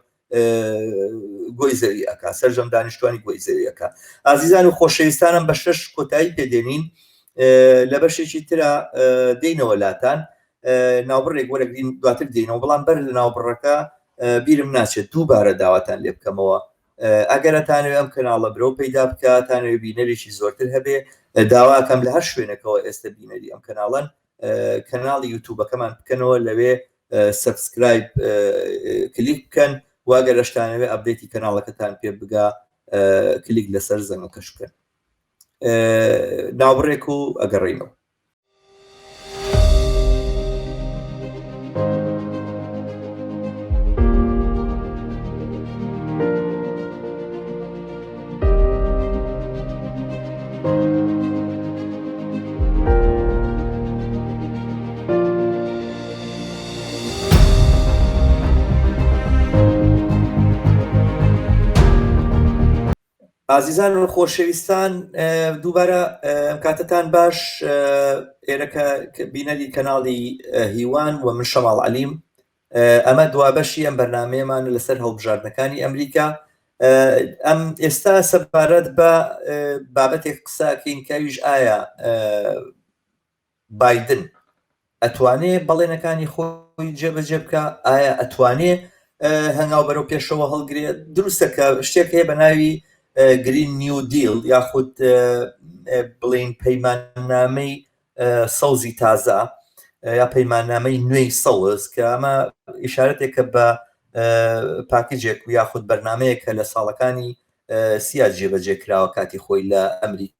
گۆی زەوی ئەک سەرجەم دانیشتوانی گۆی زەویەکە ئازیزان و خۆشەویستانم بە شەش کۆتایی پێدێنین لە بەشێکی ترا دێنەوە لاتان ناوبڕێک وەرەگرین دواتر دێنەوە بەڵام بەر لە ناوبڕەکە بیرم ناچێت دووبارە داواتان لێ بکەمەوە. ئەگەر ئەتانەوێ ئەم کەناڵە برەو پەیدا بکا، تانەوێ بینەرێکی زۆرتر هەبێ، داواکەم لە هەر شوێنێکەوە ئێستە بینەری ئەم کەناڵەن، کەناڵی یوتوبەکەمان بکەنەوە، لەوێ subscribe کلیک بکەن و ئەگەر ئەشتانەوێ update ی کەناڵەکەتان پێ بگا کلیک لەسەر زەنگەکەش بکەن. ناوبڕێک و ئەگەڕێینەوە. ئازیزان و خۆشەویستان دووبارە ئەم کاتەتان باش ئێرە کە بینەری کەناڵی هیوان و من شەماڵ عەلیم ئەمە دوابەشی ئەم بەرنمەیەمان لەسەر هەڵبژاردنەکانی ئەمریکا ئەم ئێستا سەبارەت بە بابەتێک قساکەین کەویش ئایا بایدن ئەتوانێ بەڵێنەکانی خۆی جێبەجێ بکا؟ ئایا ئەتوانێ هەنگاو بەرەو پێشەوە هەڵگرێ؟ دروستە کە شتێک هەیە بە ناوی Green New Deal یاخود بڵین پەیماننامەی سەوزی تازە یا پەیماننامەی نوێی سەوز کە ئەمە ئیشارەتێکە بە package ێک و یاخود بەرنمەیە کە لە ساڵەکانی سیا جێبەجێ کراوە کاتی خۆی لە ئەمریکا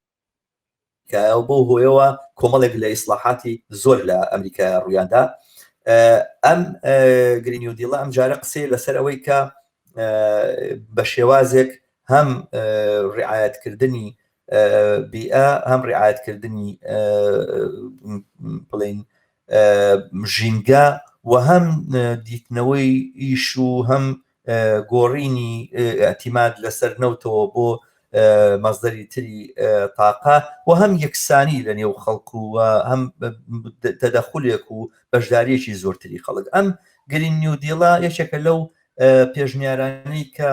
ئەمریکایە و بەو هۆیەوە کۆمەڵێک لە ئیسلاحاتی زۆر لە ئەمریکا ڕوویاندا. ئەم Green New Deal ە ئەم جارە قسەیە لەسەر ئەوەی کە بە شێوازێک هەم ڕعاەتکردنی بیئە هەم ڕعاەتکردنی بڵین ژینگە و هەم دیتنەوەی ئیش و هەم گۆڕینی ئیعتیماد لەسەر نەوتەوە بۆ مەسدەری تری تاقە و هەم یەکسانی لە نێو خەڵک و هەم تەدەخولێک و بەشداریەکی زۆرتری خەڵک. ئەم Green New Deal ە یەکێکە لەو پێشنیارانەی کە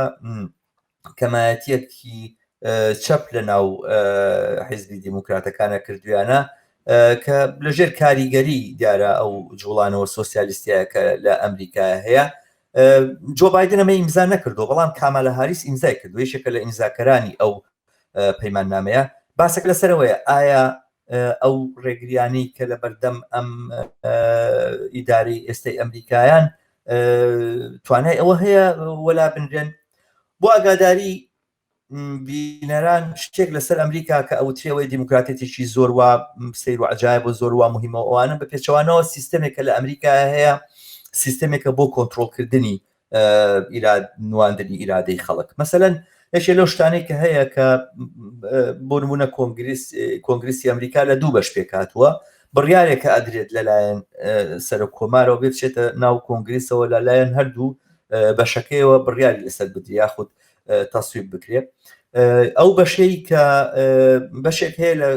کەمایەتیەکی چەپ لە ناو حیزبی دیموکراتەکانە کردویانە کە لەژێر کاریگەری دیارە ئەو جوڵانەوە سۆسیالیستیە کە لە ئەمریکا هەیە جۆ بایدن ئەمە ئیمزا نەکردو بەڵام کامالە هاریس ئیمزای کردو یەکێکە لە ئیمزاکەرانی ئەو پەیماننامەیە باسەکە لەسەرەوەیە ئایا ئەو ڕێگریانی کە لە بەردەم ئەم ئیداری ئێستای ئەمریکایان توانای ئەوە هەیە وەلا بنرێن بۆ ئاگاداری بینەران شتێک لەسەر ئەمریکا کە ئەوترێەوەی دیموکراتێتێکی زۆر وا سیر و عجایب و زۆر وا مهمە ئەوانە بە پێچەوانەوە سیستەمێکە لە ئەمریکا هەیە سیستەمێکە بۆ کۆنتترۆلکردنی ئیراد نواندنی ئیرادەی خەڵک مەسەلەن یەکێ لەو شتانەی کە هەیە کە بۆ نمونە کۆنگریس کۆنگریسی ئەمریکا لە دوو بەش پێکهاتووە بڕیارێکە ئەدرێت لەلایەن سەرۆک کۆمارەوە بێ بچێتە ناو کۆنگریسەوە لەلایەن هەردوو بەشەکەیەوە بڕیاری لەسەر بدرێ یاخود تەسویب بکرێت ئەو بەشەی کە بەشێک هەیە لە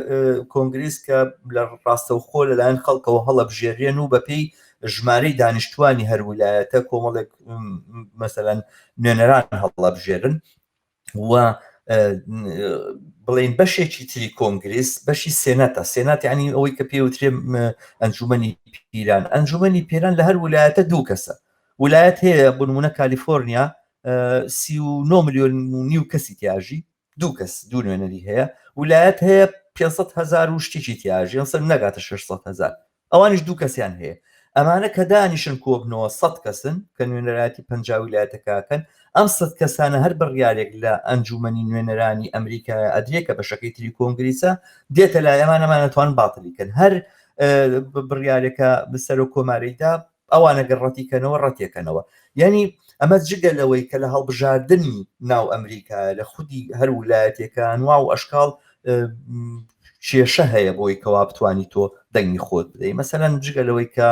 کۆنگریس کە لە ڕاستەوخۆ لەلایەن خەڵکەوە هەڵەبژێرێن و بەپێی ژمارەی دانیشتوانی هەر ولایەتە کۆمەڵێک مەسەلەن نوێنەران هەڵەبژێرن و بڵین بەشێکی تری کۆنگریس بەشی سێناتە سێنات ینی ئەوەی کە پێوترێ ئەنجومەنی پیران ئەنجومەنی پیران لە هەر ولایەتە دوو کەسە ولایەت هەیە بۆ نمونە کالیفۆرنیا 39 ملیۆن و نیو کەسی تیاژی دوو کەس دوو نوێنەری هەیە ولایەت هەیە 500 هزار و شتێکی تیاژی سەر نەگاتە 600 هزار ئەوانیش دوو کەسیان هەیە ئەمانە کە دانیشن کۆبنەوە 100 کەسن کە نوێنەرایەتی 50 ویلایەتەکە ئەکەن ئەم 100 کەسانە هەر بڕیارێک لە ئەنجومەنی نوێنەرانی ئەمریکا ئەدرێ کە بەشەکەی تری کۆنگریسە دێتە لای ئەمان ئەمانە توان باتڵی کەن هەر بڕیارێکە سەرۆک کۆماریدا ئەوانە گەر ڕەتی کەنەوە ڕەتێکەنەوە یعنی ئەمە جگە لەوەی کە لە هەڵبژاردنی ناو ئەمریکا لە خودی هەر ولایەتێکە ئەنوا و ئەشکاڵ کێشە هەیە بۆی کەوا بتانی تۆ دەنگی خۆت بدەی مەسەلەن جگە لەوەی کە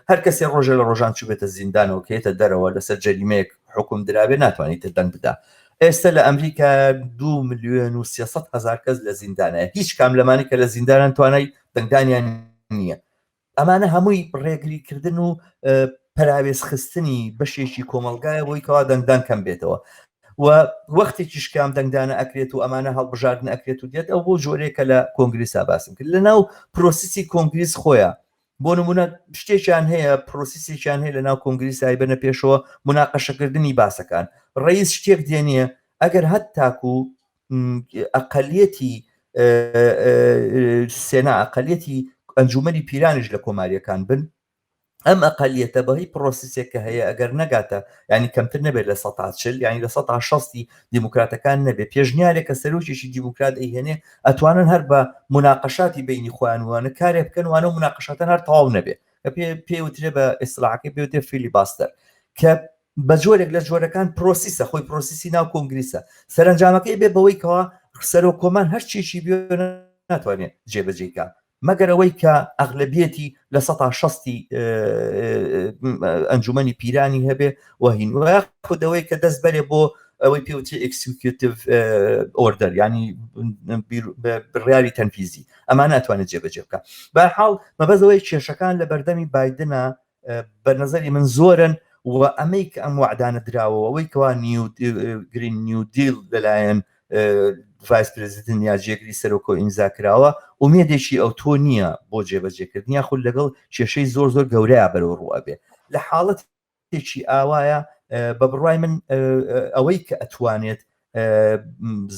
هەر کەسێ ڕۆژە لە ڕۆژان چوبێتە زیندانەوە کێتە دەرەوە لەسەر جەریمەیەک حکوم درابێ ناتوانیت دەنگ بدا ئێستا لە ئەمریکا 2 ملیۆن و 300 هزار کەس لە زیندانە هیچ کام لەمانی کە لە زیندانان توانای دەنگدانیان نییە ئەمانە هەمووی ڕێگریکردن و پەراوێزخستنی بەشێکی کۆمەڵگایە بۆی کەوا دەنگدان کەم بێتەوە و وەختێکیش کام دەنگدانە ئەکرێت و ئەمانە هەڵبژاردن ئەکرێت و دێت ئەو بۆ جۆرێکە لە کۆنگریسا باسم کرد لە ناو process ی کۆنگریس خۆیان بۆ نمونە شتێکیان هەیە process ێکیان هەیە لە ناو کۆنگریسای بنە پێشەوە مناقەشەکردنی باسەکان ڕئیس شتێک دێنیە. ئەگەر هەتاکو ئەقلیەتی سێنا ئەقلیەتی ئەنجومەنی پیرانیش لە کۆماریەکان بن ئەم ئەقلیەتە بەهی پرۆسیسێک کە هەیە ئەگەر نەگاتە ینی کەمتر نەبێت لە 140 ینی لە 160 دیموکراتەکان نەبێت پێشنیارێک کە سەرۆکێکی دیموکرات ئەیهێنێ ئەتوانن هەر بە مناقەشاتی بینی خۆیان وانە کارێک بکەن وانە مناقەشاتان هەر تەواو نەبێ پێ پێوترێ بە ئیسلاحەکەی پێوتێ filibuster کە بە جۆرێک لە جۆرەکان پرۆسیسە خۆی پرۆسیسی ناو کۆنگریسە سەرنجامەکەی بێ بەوەی کەوا سەرۆک کۆمان هەرچیشی بێ ناتوانێت جێبەجێکە مەگەر ئەوەی کە ئەغلبیەتی لە سەتا شەستی ئەنجومەنی پیرانی هەبێ و هین خود ئەوەی کە دەست بەرێ بۆ ئەوەی پێوتری executive order ینی بڕیاری تەنفیزی ئەمان ناتوانێت جێبەجێ بکە بەحاڵ مەبەزەوەی کێشەکان لە بەردەمی بادنە بە نظری من زۆرن و ئەمەی کە ئەم وعدانە دراوە ئەوەی کەوا new Green New Deal لەلایەن vice president یا جێگری سەرۆکۆ ئیمزا کراوە ئومێدێکی ئەو تۆ نییە بۆ جێبەجێکردن یاخود لەگەڵ کێشەی زۆر زۆر گەورەیە بەرەو ڕوو ئەبێ لە حاڵەتێکی ئاوایە بە بڕای من ئەوەی کە ئەتوانێت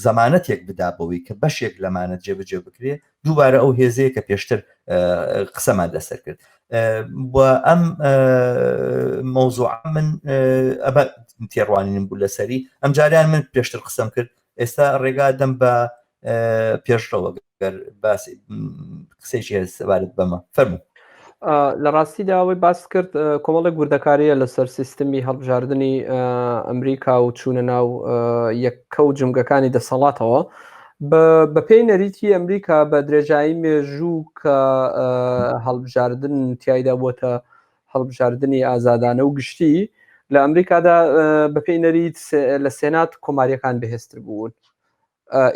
زەمانەتێک بدا بەوەی کە بەشێک لەمانە جێبەجێ بکرێ دووبارە ئەو هێزەیە کە پێشتر قسەمان لەسەر کرد و ئەم مەوزوع من ئەمە تێڕوانینم بوو لەسەری ئەم جاریان من پێشتر قسەم کرد ئێستا ڕێگا دەم بە پێشڕەوە گەر باسی قسەیەکی هەیە سەبارەت بەمە فەرموو. لە ڕاستیدا ئەوەی باس کرد کۆمەڵێک وردەکاریە لەسەر سیستمی هەڵبژاردنی ئەمریکا و چوونە ناو یەکە و جمگەکانی دەسەڵاتەوە بەپێی نەریتی ئەمریکا بە درێژایی مێژوو کە هەڵبژاردن تایدا بۆتە هەڵبژاردنی ئازادانە و گشتی لە ئەمریکادا بەپێی نەریت لە سێنات کۆماریەکان بەهێزتر بوون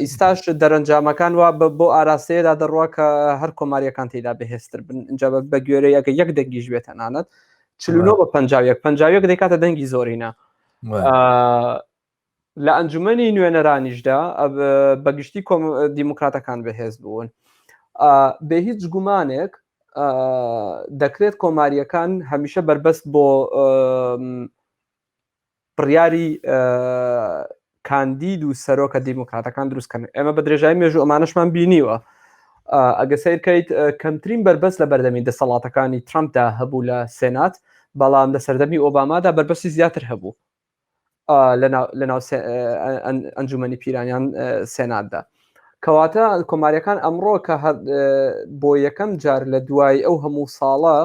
ئیستاش دەرەنجامەکان وا بۆ ئاراستەیەدا دەڕوا کە هەر کۆماریەکان تێدا بەهێزتر بن اینجا بە گوێرەی ئەگە یەک دەنگیش بێت تەنانەت 49 بە 51 51 دەکاتە دەنگی زۆرینە لە ئەنجومەنی نوێنەرانیشدا بەگشتی دیموکراتەکان بەهێز بوون بێ هیچ گومانێک دەکرێت کۆماریەکان هەمیشە بربەست بۆ بڕیاری کاندید و سەرۆکە دیموکراتەکان دروستکەن ئێمە بە درێژای مێژوو ئەمانەشمان بینیوە ئەگە سیرکەیت کەمترین بربەست لە بەردەمی دەسەڵاتەکانی ترامپدا هەبوو لە سێنات بەڵام لە سەردەمی ئۆبامادا بربەستی زیاتر هەبوو لە ناو ئەنجومەنی پیرانیان سێناتدا کەواتە کۆماریەکان ئەمڕۆ کە بۆ یەکەم جار لە دوای ئەو هەموو ساڵە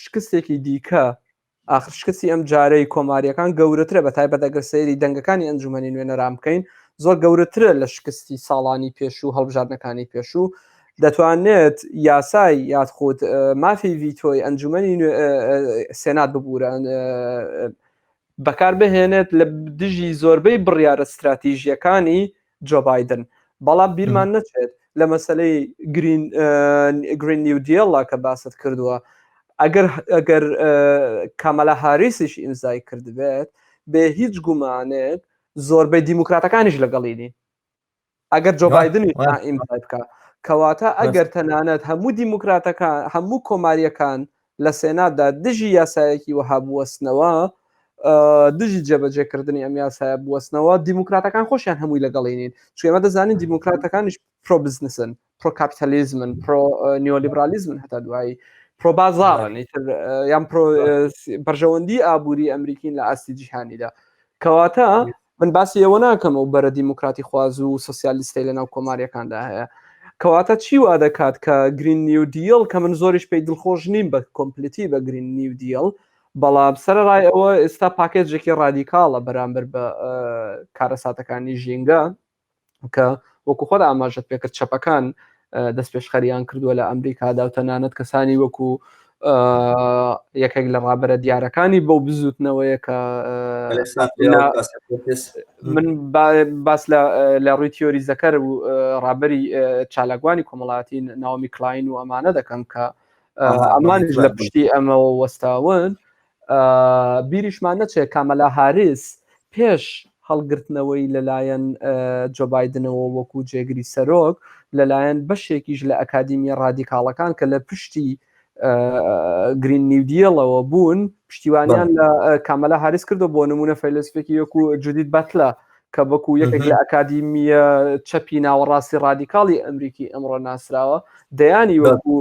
شکستێکی دیکە ئاخر شکستی ئەم جارەی کۆماریەکان گەورەترە بە تایبەت ئەگەر سەیری دەنگەکانی ئەنجومەنی نوێنەران بکەین زۆر گەورەترە لە شکستی ساڵانی پێشوو هەڵبژاردنەکانی پێشوو دەتوانێت یاسای یاخود مافی ڤیتۆی ئەنجومەنی سێنات ببوورە بەکار بهێنێت لە دژی زۆربەی بڕیارە ستراتیژیەکانی جۆ بایدن بەڵام بیرمان نەچێت لە مەسلەی Green Green New Deal ە کە باست کردووە ئەگەر ئەگەر کامەلا هاریسیش ئیمزای کردبێت بێ هیچ گومانێک زۆربەی دیموکراتەکانیش لەگەڵی نین ئەگەر جۆ بایدنیش ئیمزای بکە کەواتە ئەگەر تەنانەت هەموو دیموکراتەکان هەموو کۆماریەکان لە سێناتدا دژی یاسایەکی وەها بوەستنەوە، دژی جێبەجێکردنی ئەم یاسایە بوەستنەوە، دیموکراتەکان خۆشیان هەمووی لەگەڵی نین. چونکە ئێمە دەزانین دیموکراتەکانیش پرۆ بزنسن، پرۆ کاپیتالیزمن، پرۆ نیۆلیبرالیزمن هەتا دوایی پرۆ بازاڕن ئیتر یان پرۆ بەرژەوەندی ئابووری ئەمریکین لە ئاستی جیهانیدا. کەواتە من باسی ئەوە ناکەم ئەو بەرە دیموکراتی خواز و سۆسیالیستەی لەناو کۆماریەکاندا هەیە کەواتە چی وا دەکات کە Green New Deal کە من زۆریش پێی دڵخۆش نیم بە completely بە Green New Deal بەڵام سەرڕای ئەوە ئێستا پاکێجێکی ڕادیکاڵە بەرامبەر بە کارەساتەکانی ژینگە کە وەکو خۆت ئاماژەت پێکرد چەپەکان دەست پێشخەریان کردووە لە ئەمریکادا و تەنانەت کەسانی وەکو یەکێک لە ڕابەرە دیارەکانی بەو بزوتنەوەیە کە من باس لە ڕووی تیۆری زەکەر و ڕابەری چالاکوانی کۆمەڵاتی ناومی کلاین و ئەمانە دەکەم کە ئەمانش لە پشتی ئەمەوە وەستاون بیریشمان نەچێت کامەلا هاریس پێش هەڵگرتنەوەی لەلایەن جۆ بایدنەوە وەکو جێگری سەرۆک لەلایەن بەشێکیش لە ئەکادیمیە ڕادیکاڵەکان کە لە پشتی Green New Deal ەوە بوون پشتیوانیان لە کامەلا هاریس کردو بۆ نمونە فەیلەسوفێکی وەکو جودیت بەتلە. کە وەکو یەکێک لە ئەکادیمیە چەپی ناوەڕاستی ڕادیکاڵی ئەمریکی ئەمڕۆ ناسراوە دەیانی وەکو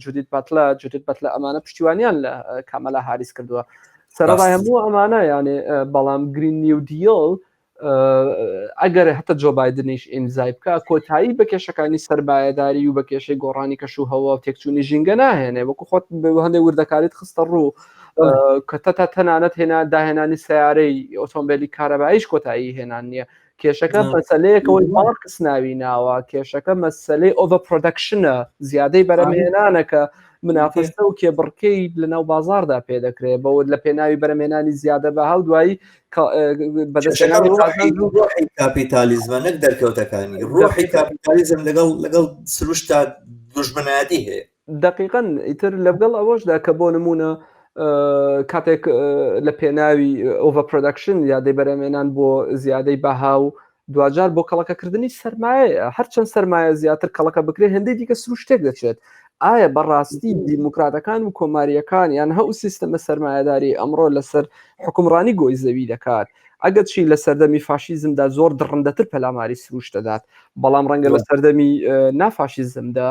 جودیت بەتلە جودیت بەتلە ئەمانە پشتیوانیان لە کامەلا هاریس کردووە سەرەڕای هەموو ئەمانە یانێ بەڵام Green New Deal ئەگەر هەتا جۆ بایدنیش ئیمزای بکە کۆتایی بە کێشەکانی سەرمایەداری و بە کێشەی گۆڕانی کەش و هەوا و تێکچوونی ژینگە ناهێنێ وەکو خۆت هەندێک وردەکاریت خستە ڕوو کە تەتا تەنانەت هێنا داهێنانی سیارەی ئۆتۆمبیلی کارەباییش کۆتایی هێنان نییە کێشەکە مەسلەیەکەوەی مارکس ناوی ناوە کێشەکە مەسلەی over production ە زیادەی بەرەمهێنانەکە منافەسە و کێبڕکێی لەناو بازاردا پێ دەکرێت بەوە لە پێناوی بەرەمێنانی زیادە بەها و دوایی ڕۆحی کاپیتالیزمە نەک دەرکەوتەکانی ڕۆحی کاپیتالیزم لەگەڵ لەگەڵ سروشتا دوژمنایەتی هەیە دقیقا ئیتر لەگەڵ ئەوەشدا کە بۆ نمونە کاتێک لە پێناوی over production زیادەی بەرەمێنان بۆ زیادەی بەها و دواجار بۆ کەڵەکەکردنی سەرمایەیە، هەرچەند سەرمایە زیاتر کەڵەکە بکرێت هێندەی دیکە سروشت تێک دەچێت. ئایا بەڕاستی دیموکراتەکان و کۆمارییەکان یان ئەو سیستەمە سەرمایەداری ئەمڕۆ لەسەر حوکمڕانی گۆی زەوی دەکات، ئەگەرچی لە سەردەمی فاشیزمدا زۆر دڕندەتر پەلاماری سروشت دەدات، بەڵام ڕەنگە لە سەردەمی نافاشیزمدا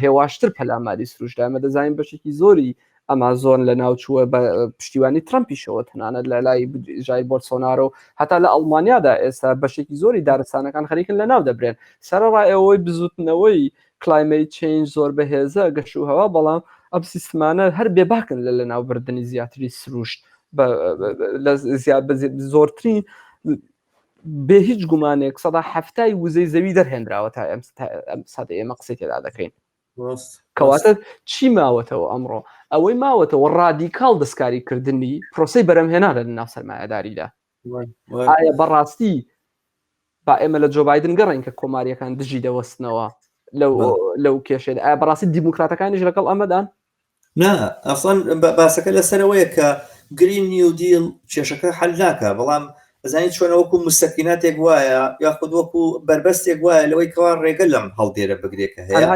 هێواشتر پەلاماری سروشت ئەمە دەزانین بەشێکی زۆری ئەمازۆن لە ناوچووە بە پشتیوانی ترامپیشەوە تەنانەت لە لای ژای بۆلسۆنارۆ هەتا لە ئەڵمانیادا ئێستا بەشێکی زۆری دارستانەکان خەریکن لە ناو دەبرێن سەرەڕای ئەوەی بزوتنەوەی climate change زۆر بەهێزە گەش و هەوا بەڵام ئەم سیستمانە هەر بێباکن لە لەناوبردنی زیاتری سروشت لە زۆرترین بێ هیچ گومانێک سەدا هەفتای وزەی زەوی دەرهێنراوە تا ئەم ساتە ئێمە قسەی تێدا دەکەین کەواتە چی ماوەتەوە ئەمڕۆ ئەوەی ماوەتەوە ڕادیکاڵ دەستکاریکردنی پرۆسی بەرەمهێنا لە ناو سەرمایەداریدا ئایا بەڕاستی با ئێمە لە جۆ بایدن گەڕین کە کۆماریەکان دژی دەوەستنەوە لەو لەو کێشێت ئایا بەڕاستی دیموکراتەکانیش لەگەڵ ئەمەدان نا ئەسڵەن باسەکە لەسەرەوەیە کە Green New Deal کێشەکە حل ناکە بەڵام ئەزانی چۆنە وەکو مسەکیناتێک وایە یاخود وەکو بەربەستێک وایە لەوەی کەوا ڕێگە لەم هەڵدێرە بگرێت کە هەیە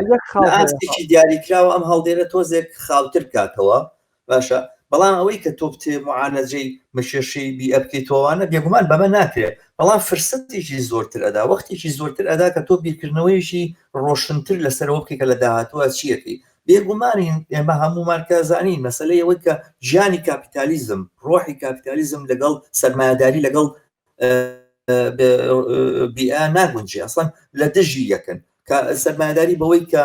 ئاستێکی دیاریکراوە ئەم هەڵدێرە تۆزێک خاوتر کاتەوە باشە بەڵام ئەوەی کە تۆ بتێ معالەجەی مشێشەی بیئە بکەیتەوەوانە بێگومان بەمە ناکرێت بەڵام فرسەتێکی زۆرتر ئەدا وەختێکی زۆرتر ئەدا کە تۆ بیرکردنەوەیەکی ڕۆشنتر لەسەرەوە بکەیت کە لە داهاتووە چیەکەی بێگومانین ئێمە هەموومان کە زانین مەسەلەی ئەوەی کە ژیانی کاپیتالیزم ڕۆحی کاپیتالیزم لەگەڵ سەرمایەداری لەگەڵ بیئە ناگونجێ ئەسڵەن لە دژی یەکن کە سەرمایەداری بەوەی کە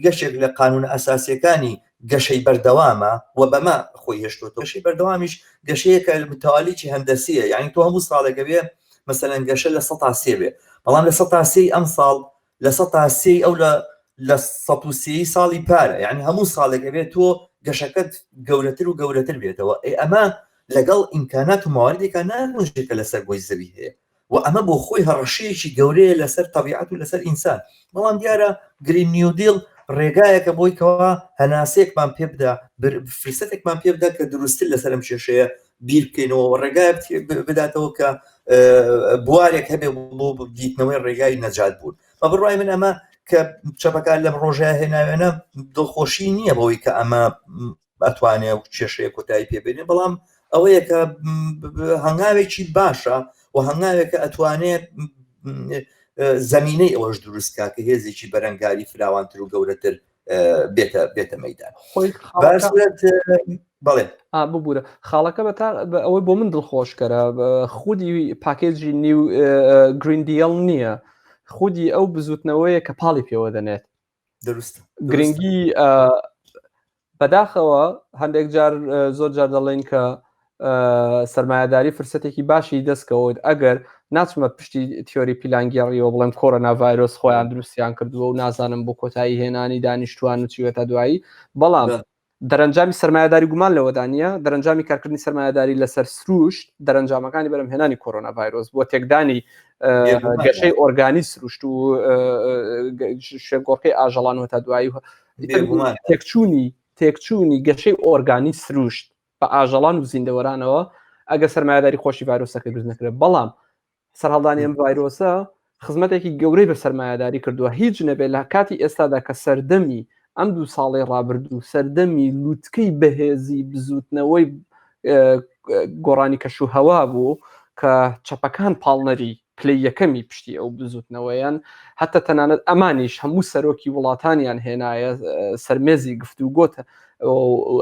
گەشێک لە قانون ئەساسیەکانی گەشەی بەردەوامە و بەمە خۆی هێشتۆتەوە گەشەی بەردەوامیش گەشەیەکە متەوالیی هەندەسیە یعنی تۆ هەموو ساڵێکە بێ مەسەلەن گەشە لە سەتا سێ بێ بەڵام لە سەتا سێی ئەم ساڵ لە سەتا سێی ئەو لە لە سە و سێی ساڵی پارە یعنی هەموو ساڵێک ئەبێت تۆ گەشەکەت گەورەتر و گەورەتر بێتەوە ئەی ئەمە لەگەڵ ئیمکانات و مواردێکا ناگونجێت کە لەسەر گۆی زەوی هەیە و ئەمە بۆ خۆی هەڕەشەیەکی گەورەیە لەسەر تەبیعەت و لەسەر ئینسان بەڵام دیارە Green New Deal ڕێگایەکە بۆی کەوا هەناسەیەکمان پێ بدا فرسەتێکمان پێ بدا کە دروستتر لەسەر ئەم کێشەیە بیر بکەینەوە و ڕێگای بداتەوە کە بوارێک هەبێ بۆ دیتنەوەی ڕێگای نەجات بوون بە بڕای من ئەمە کە چەپەکان لەم ڕۆژە هێناوێنە دڵخۆشی نییە بەوەی کە ئەمە ئەتوانێ و کێشەیە کۆتایی پێبێنێ بەڵام ئەوەیە کە هەنگاوێکی باشە و هەنگاوێکە ئەتوانێت زمینەی ئەوەش دروستکە کە هێزێکی بەرەنگاری فراوانتر و گەورەتر بێتە بێتە مەدان خۆی بەڵێ ببوورە خاڵەکە بە تا ئەوەی بۆ من دڵخۆشکەرە خودی package ی New Green Deal نییە خودی ئەو بزوتنەوەیە کە پاڵی پێوە دەنێت دروست گرنگی بەداخەوە هەندێک جار زۆر جار دەڵێن کە سرمایهداری فرسەتێکی باشی دەستکەوت ئەگەر ناچمە پشتی تیۆری پیلانگێڕیەوە بڵێم کۆرۆنا ڤایرۆس خۆیان دروستیان کردووە و نازانم بۆ کۆتایی هێنانی دانیشتوان و چیوەتا دوایی بەڵام دەرەنجامی سەرمایەداری گومان لەوەدا نییە دەرەنجامی کارکردنی سەرمایەداری لەسەر سروشت دەرەنجامەکانی بەرەمهێنانی کۆرۆنا ڤایرۆس بۆ تێکدانی گەشەی ئۆرگانی سروشت و شوێنگۆڕکەی ئاژەڵان و تا دوایی تێکچوونی تێکچوونی گەشەی ئۆرگانی سروشت بە ئاژەڵان و زیندەوەرانەوە ئەگەر سەرمایەداری خۆشی ڤایرۆسەکە دروست نەکرێت بەڵام سەرهەڵدانی ئەم ڤایرۆسە خزمەتێکی گەورەی بە سەرمایەداری کردووە هیچ نەبێت لە کاتی ئێستادا کە سەردەمی ئەم دوو ساڵی ڕابردوو سەردەمی لوتکەی بەهێزی بزوتنەوەی گۆڕانی کەش و هەوا بوو. کە چەپەکان پاڵنەری پلەی یەکەمی پشتی ئەو بزوتنەوەیان هەتا تەنانەت ئەمانیش هەموو سەرۆکی وڵاتانیان هێنایە سەرمێزی گفتوگۆ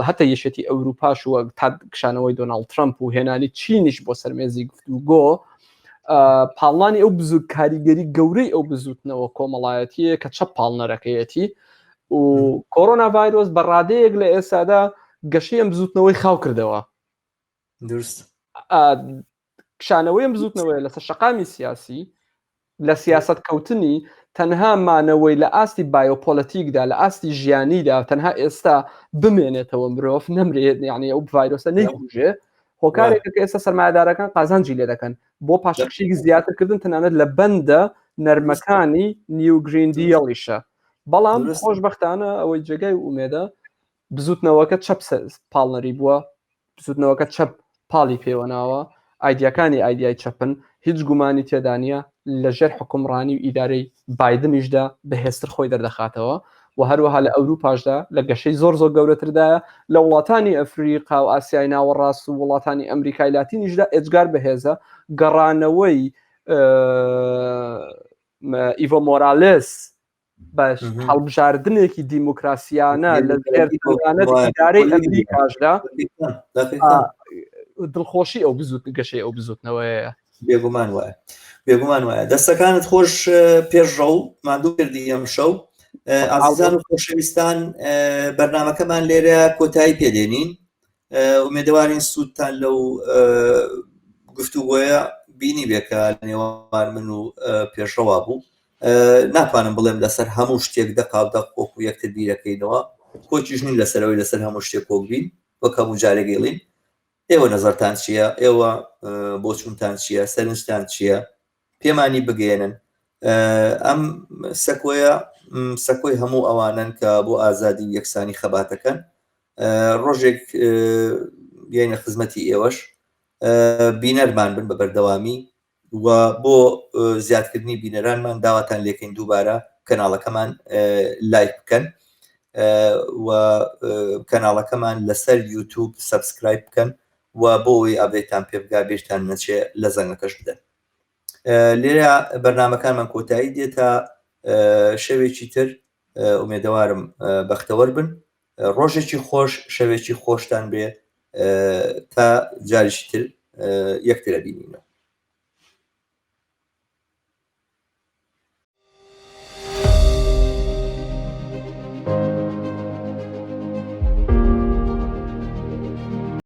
هەتا یەکێتی ئەوروپاش وەک تا کشانەوەی دۆناڵد ترەمپ و هێنانی چینیش بۆ سەرمێزی گفتوگۆ پاڵنانی ئەو بزوت کاریگەری گەورەی ئەو بزوتنەوە کۆمەڵایەتیە کە چەپ پاڵنەرەکەیەتی و کۆرۆنا ڤایرۆس بە ڕادەیەک لە ئێستادا گەشەی ئەم بزوتنەوەی خاو کردەوە. دروست. کشانەوەی ئەم بزوتنەوەیە لەسەر شەقامی سیاسی لە سیاست کەوتنی تەنها مانەوەی لە ئاستی بایۆپۆلەتیکدا لە ئاستی ژیانیدا تەنها ئێستا بمێنێتەوە مرۆڤ نەمرێت یعنی ئەو ڤایرۆسە نەیکوژێ هۆکارێکە کە ئێستا سەرمایەدارەکان قازانجی لێ دەکەن بۆ پاشەکشێکی زیاترکردن تەنانەت لە بەندە نەرمەکانی نیو گرین دیڵیشە بەڵام خۆشببختانە ئەوەی جێگای ئومێدە بزوتنەوەکە چەپ پاڵنەری بووە بزوتنەوەکە چەپ پاڵی پێوەناوە ئایدیاکانی ئایدیای چەپن هیچ گومانی تێدا نییە لەژێر حکومڕانی و ئیدارەی بایدنیشدا بەهێزتر خۆی دەردەخاتەوە و هەروەها لە ئەوروپاشدا لە گەشەی زۆر زۆر گەورەتردایە لە وڵاتانی ئەفریقا و ئاسیای ناوەڕاست و وڵاتانی ئەمریکای لاتینیشدا ئێجگار بەهێزە گەڕانەوەی ئیڤۆ مۆرالێس بە هەڵبژاردنێکی دیموکراسیانە لە ئیدارەی ئەمریکاشدا دڵخۆشی ئەو بزوت گەشەی ئەو بزوتنەوەیە. بێگومان وایە بێگومان وایە دەستەکانت خۆش پێشڕەو ماندوو کردی ئەم شەو ئازیزان و خۆشەویستان بەرنمەکەمان لێرە کۆتایی پێدێنین ئومێدەوارین سوودتان لەو گفتوگۆیە بینی بێ کە نێوان من و پێشڕەوا بوو ناتوانم بڵێم لەسەر هەموو شتێک دەقا و دەق وەکو یەکتر بیرەکەینەوە کۆچیش نین لەسەرەوەی لەسەر هەموو شتێک کۆک بین وەک هەموو جارێک ئەیڵین ئێوە نەزەرتان چییە ئێوە بۆچوونتان چییە سەرنجتان چییە پێمانی بگەێنن ئەم سەکۆیە سەکۆی هەموو ئەوانن کە بۆ ئازادی و یەکسانی خەباتەکەن ڕۆژێک بێنە خزمەتی ئێوەش بینەرمان بن بە بەردەوامی و بۆ زیادکردنی بینەرانمان داواتان لێکەین دووبارە کەناڵەکەمان لایک بکەن و کەناڵەکەمان لەسەر یوتوب subscribe بکەن و بۆ ئەوەی update تان پێ بگا بیرتان نەچێ لە زەنگەکەش بدەن لێرە بەرنمەکانمان کۆتایی دێتە شەوێکی تر ئومێدەوارم بەختەوەر بن ڕۆژێکی خۆش شەوێکی خۆشتان بێ تا جارێکی تر یەکترە بینینەوە.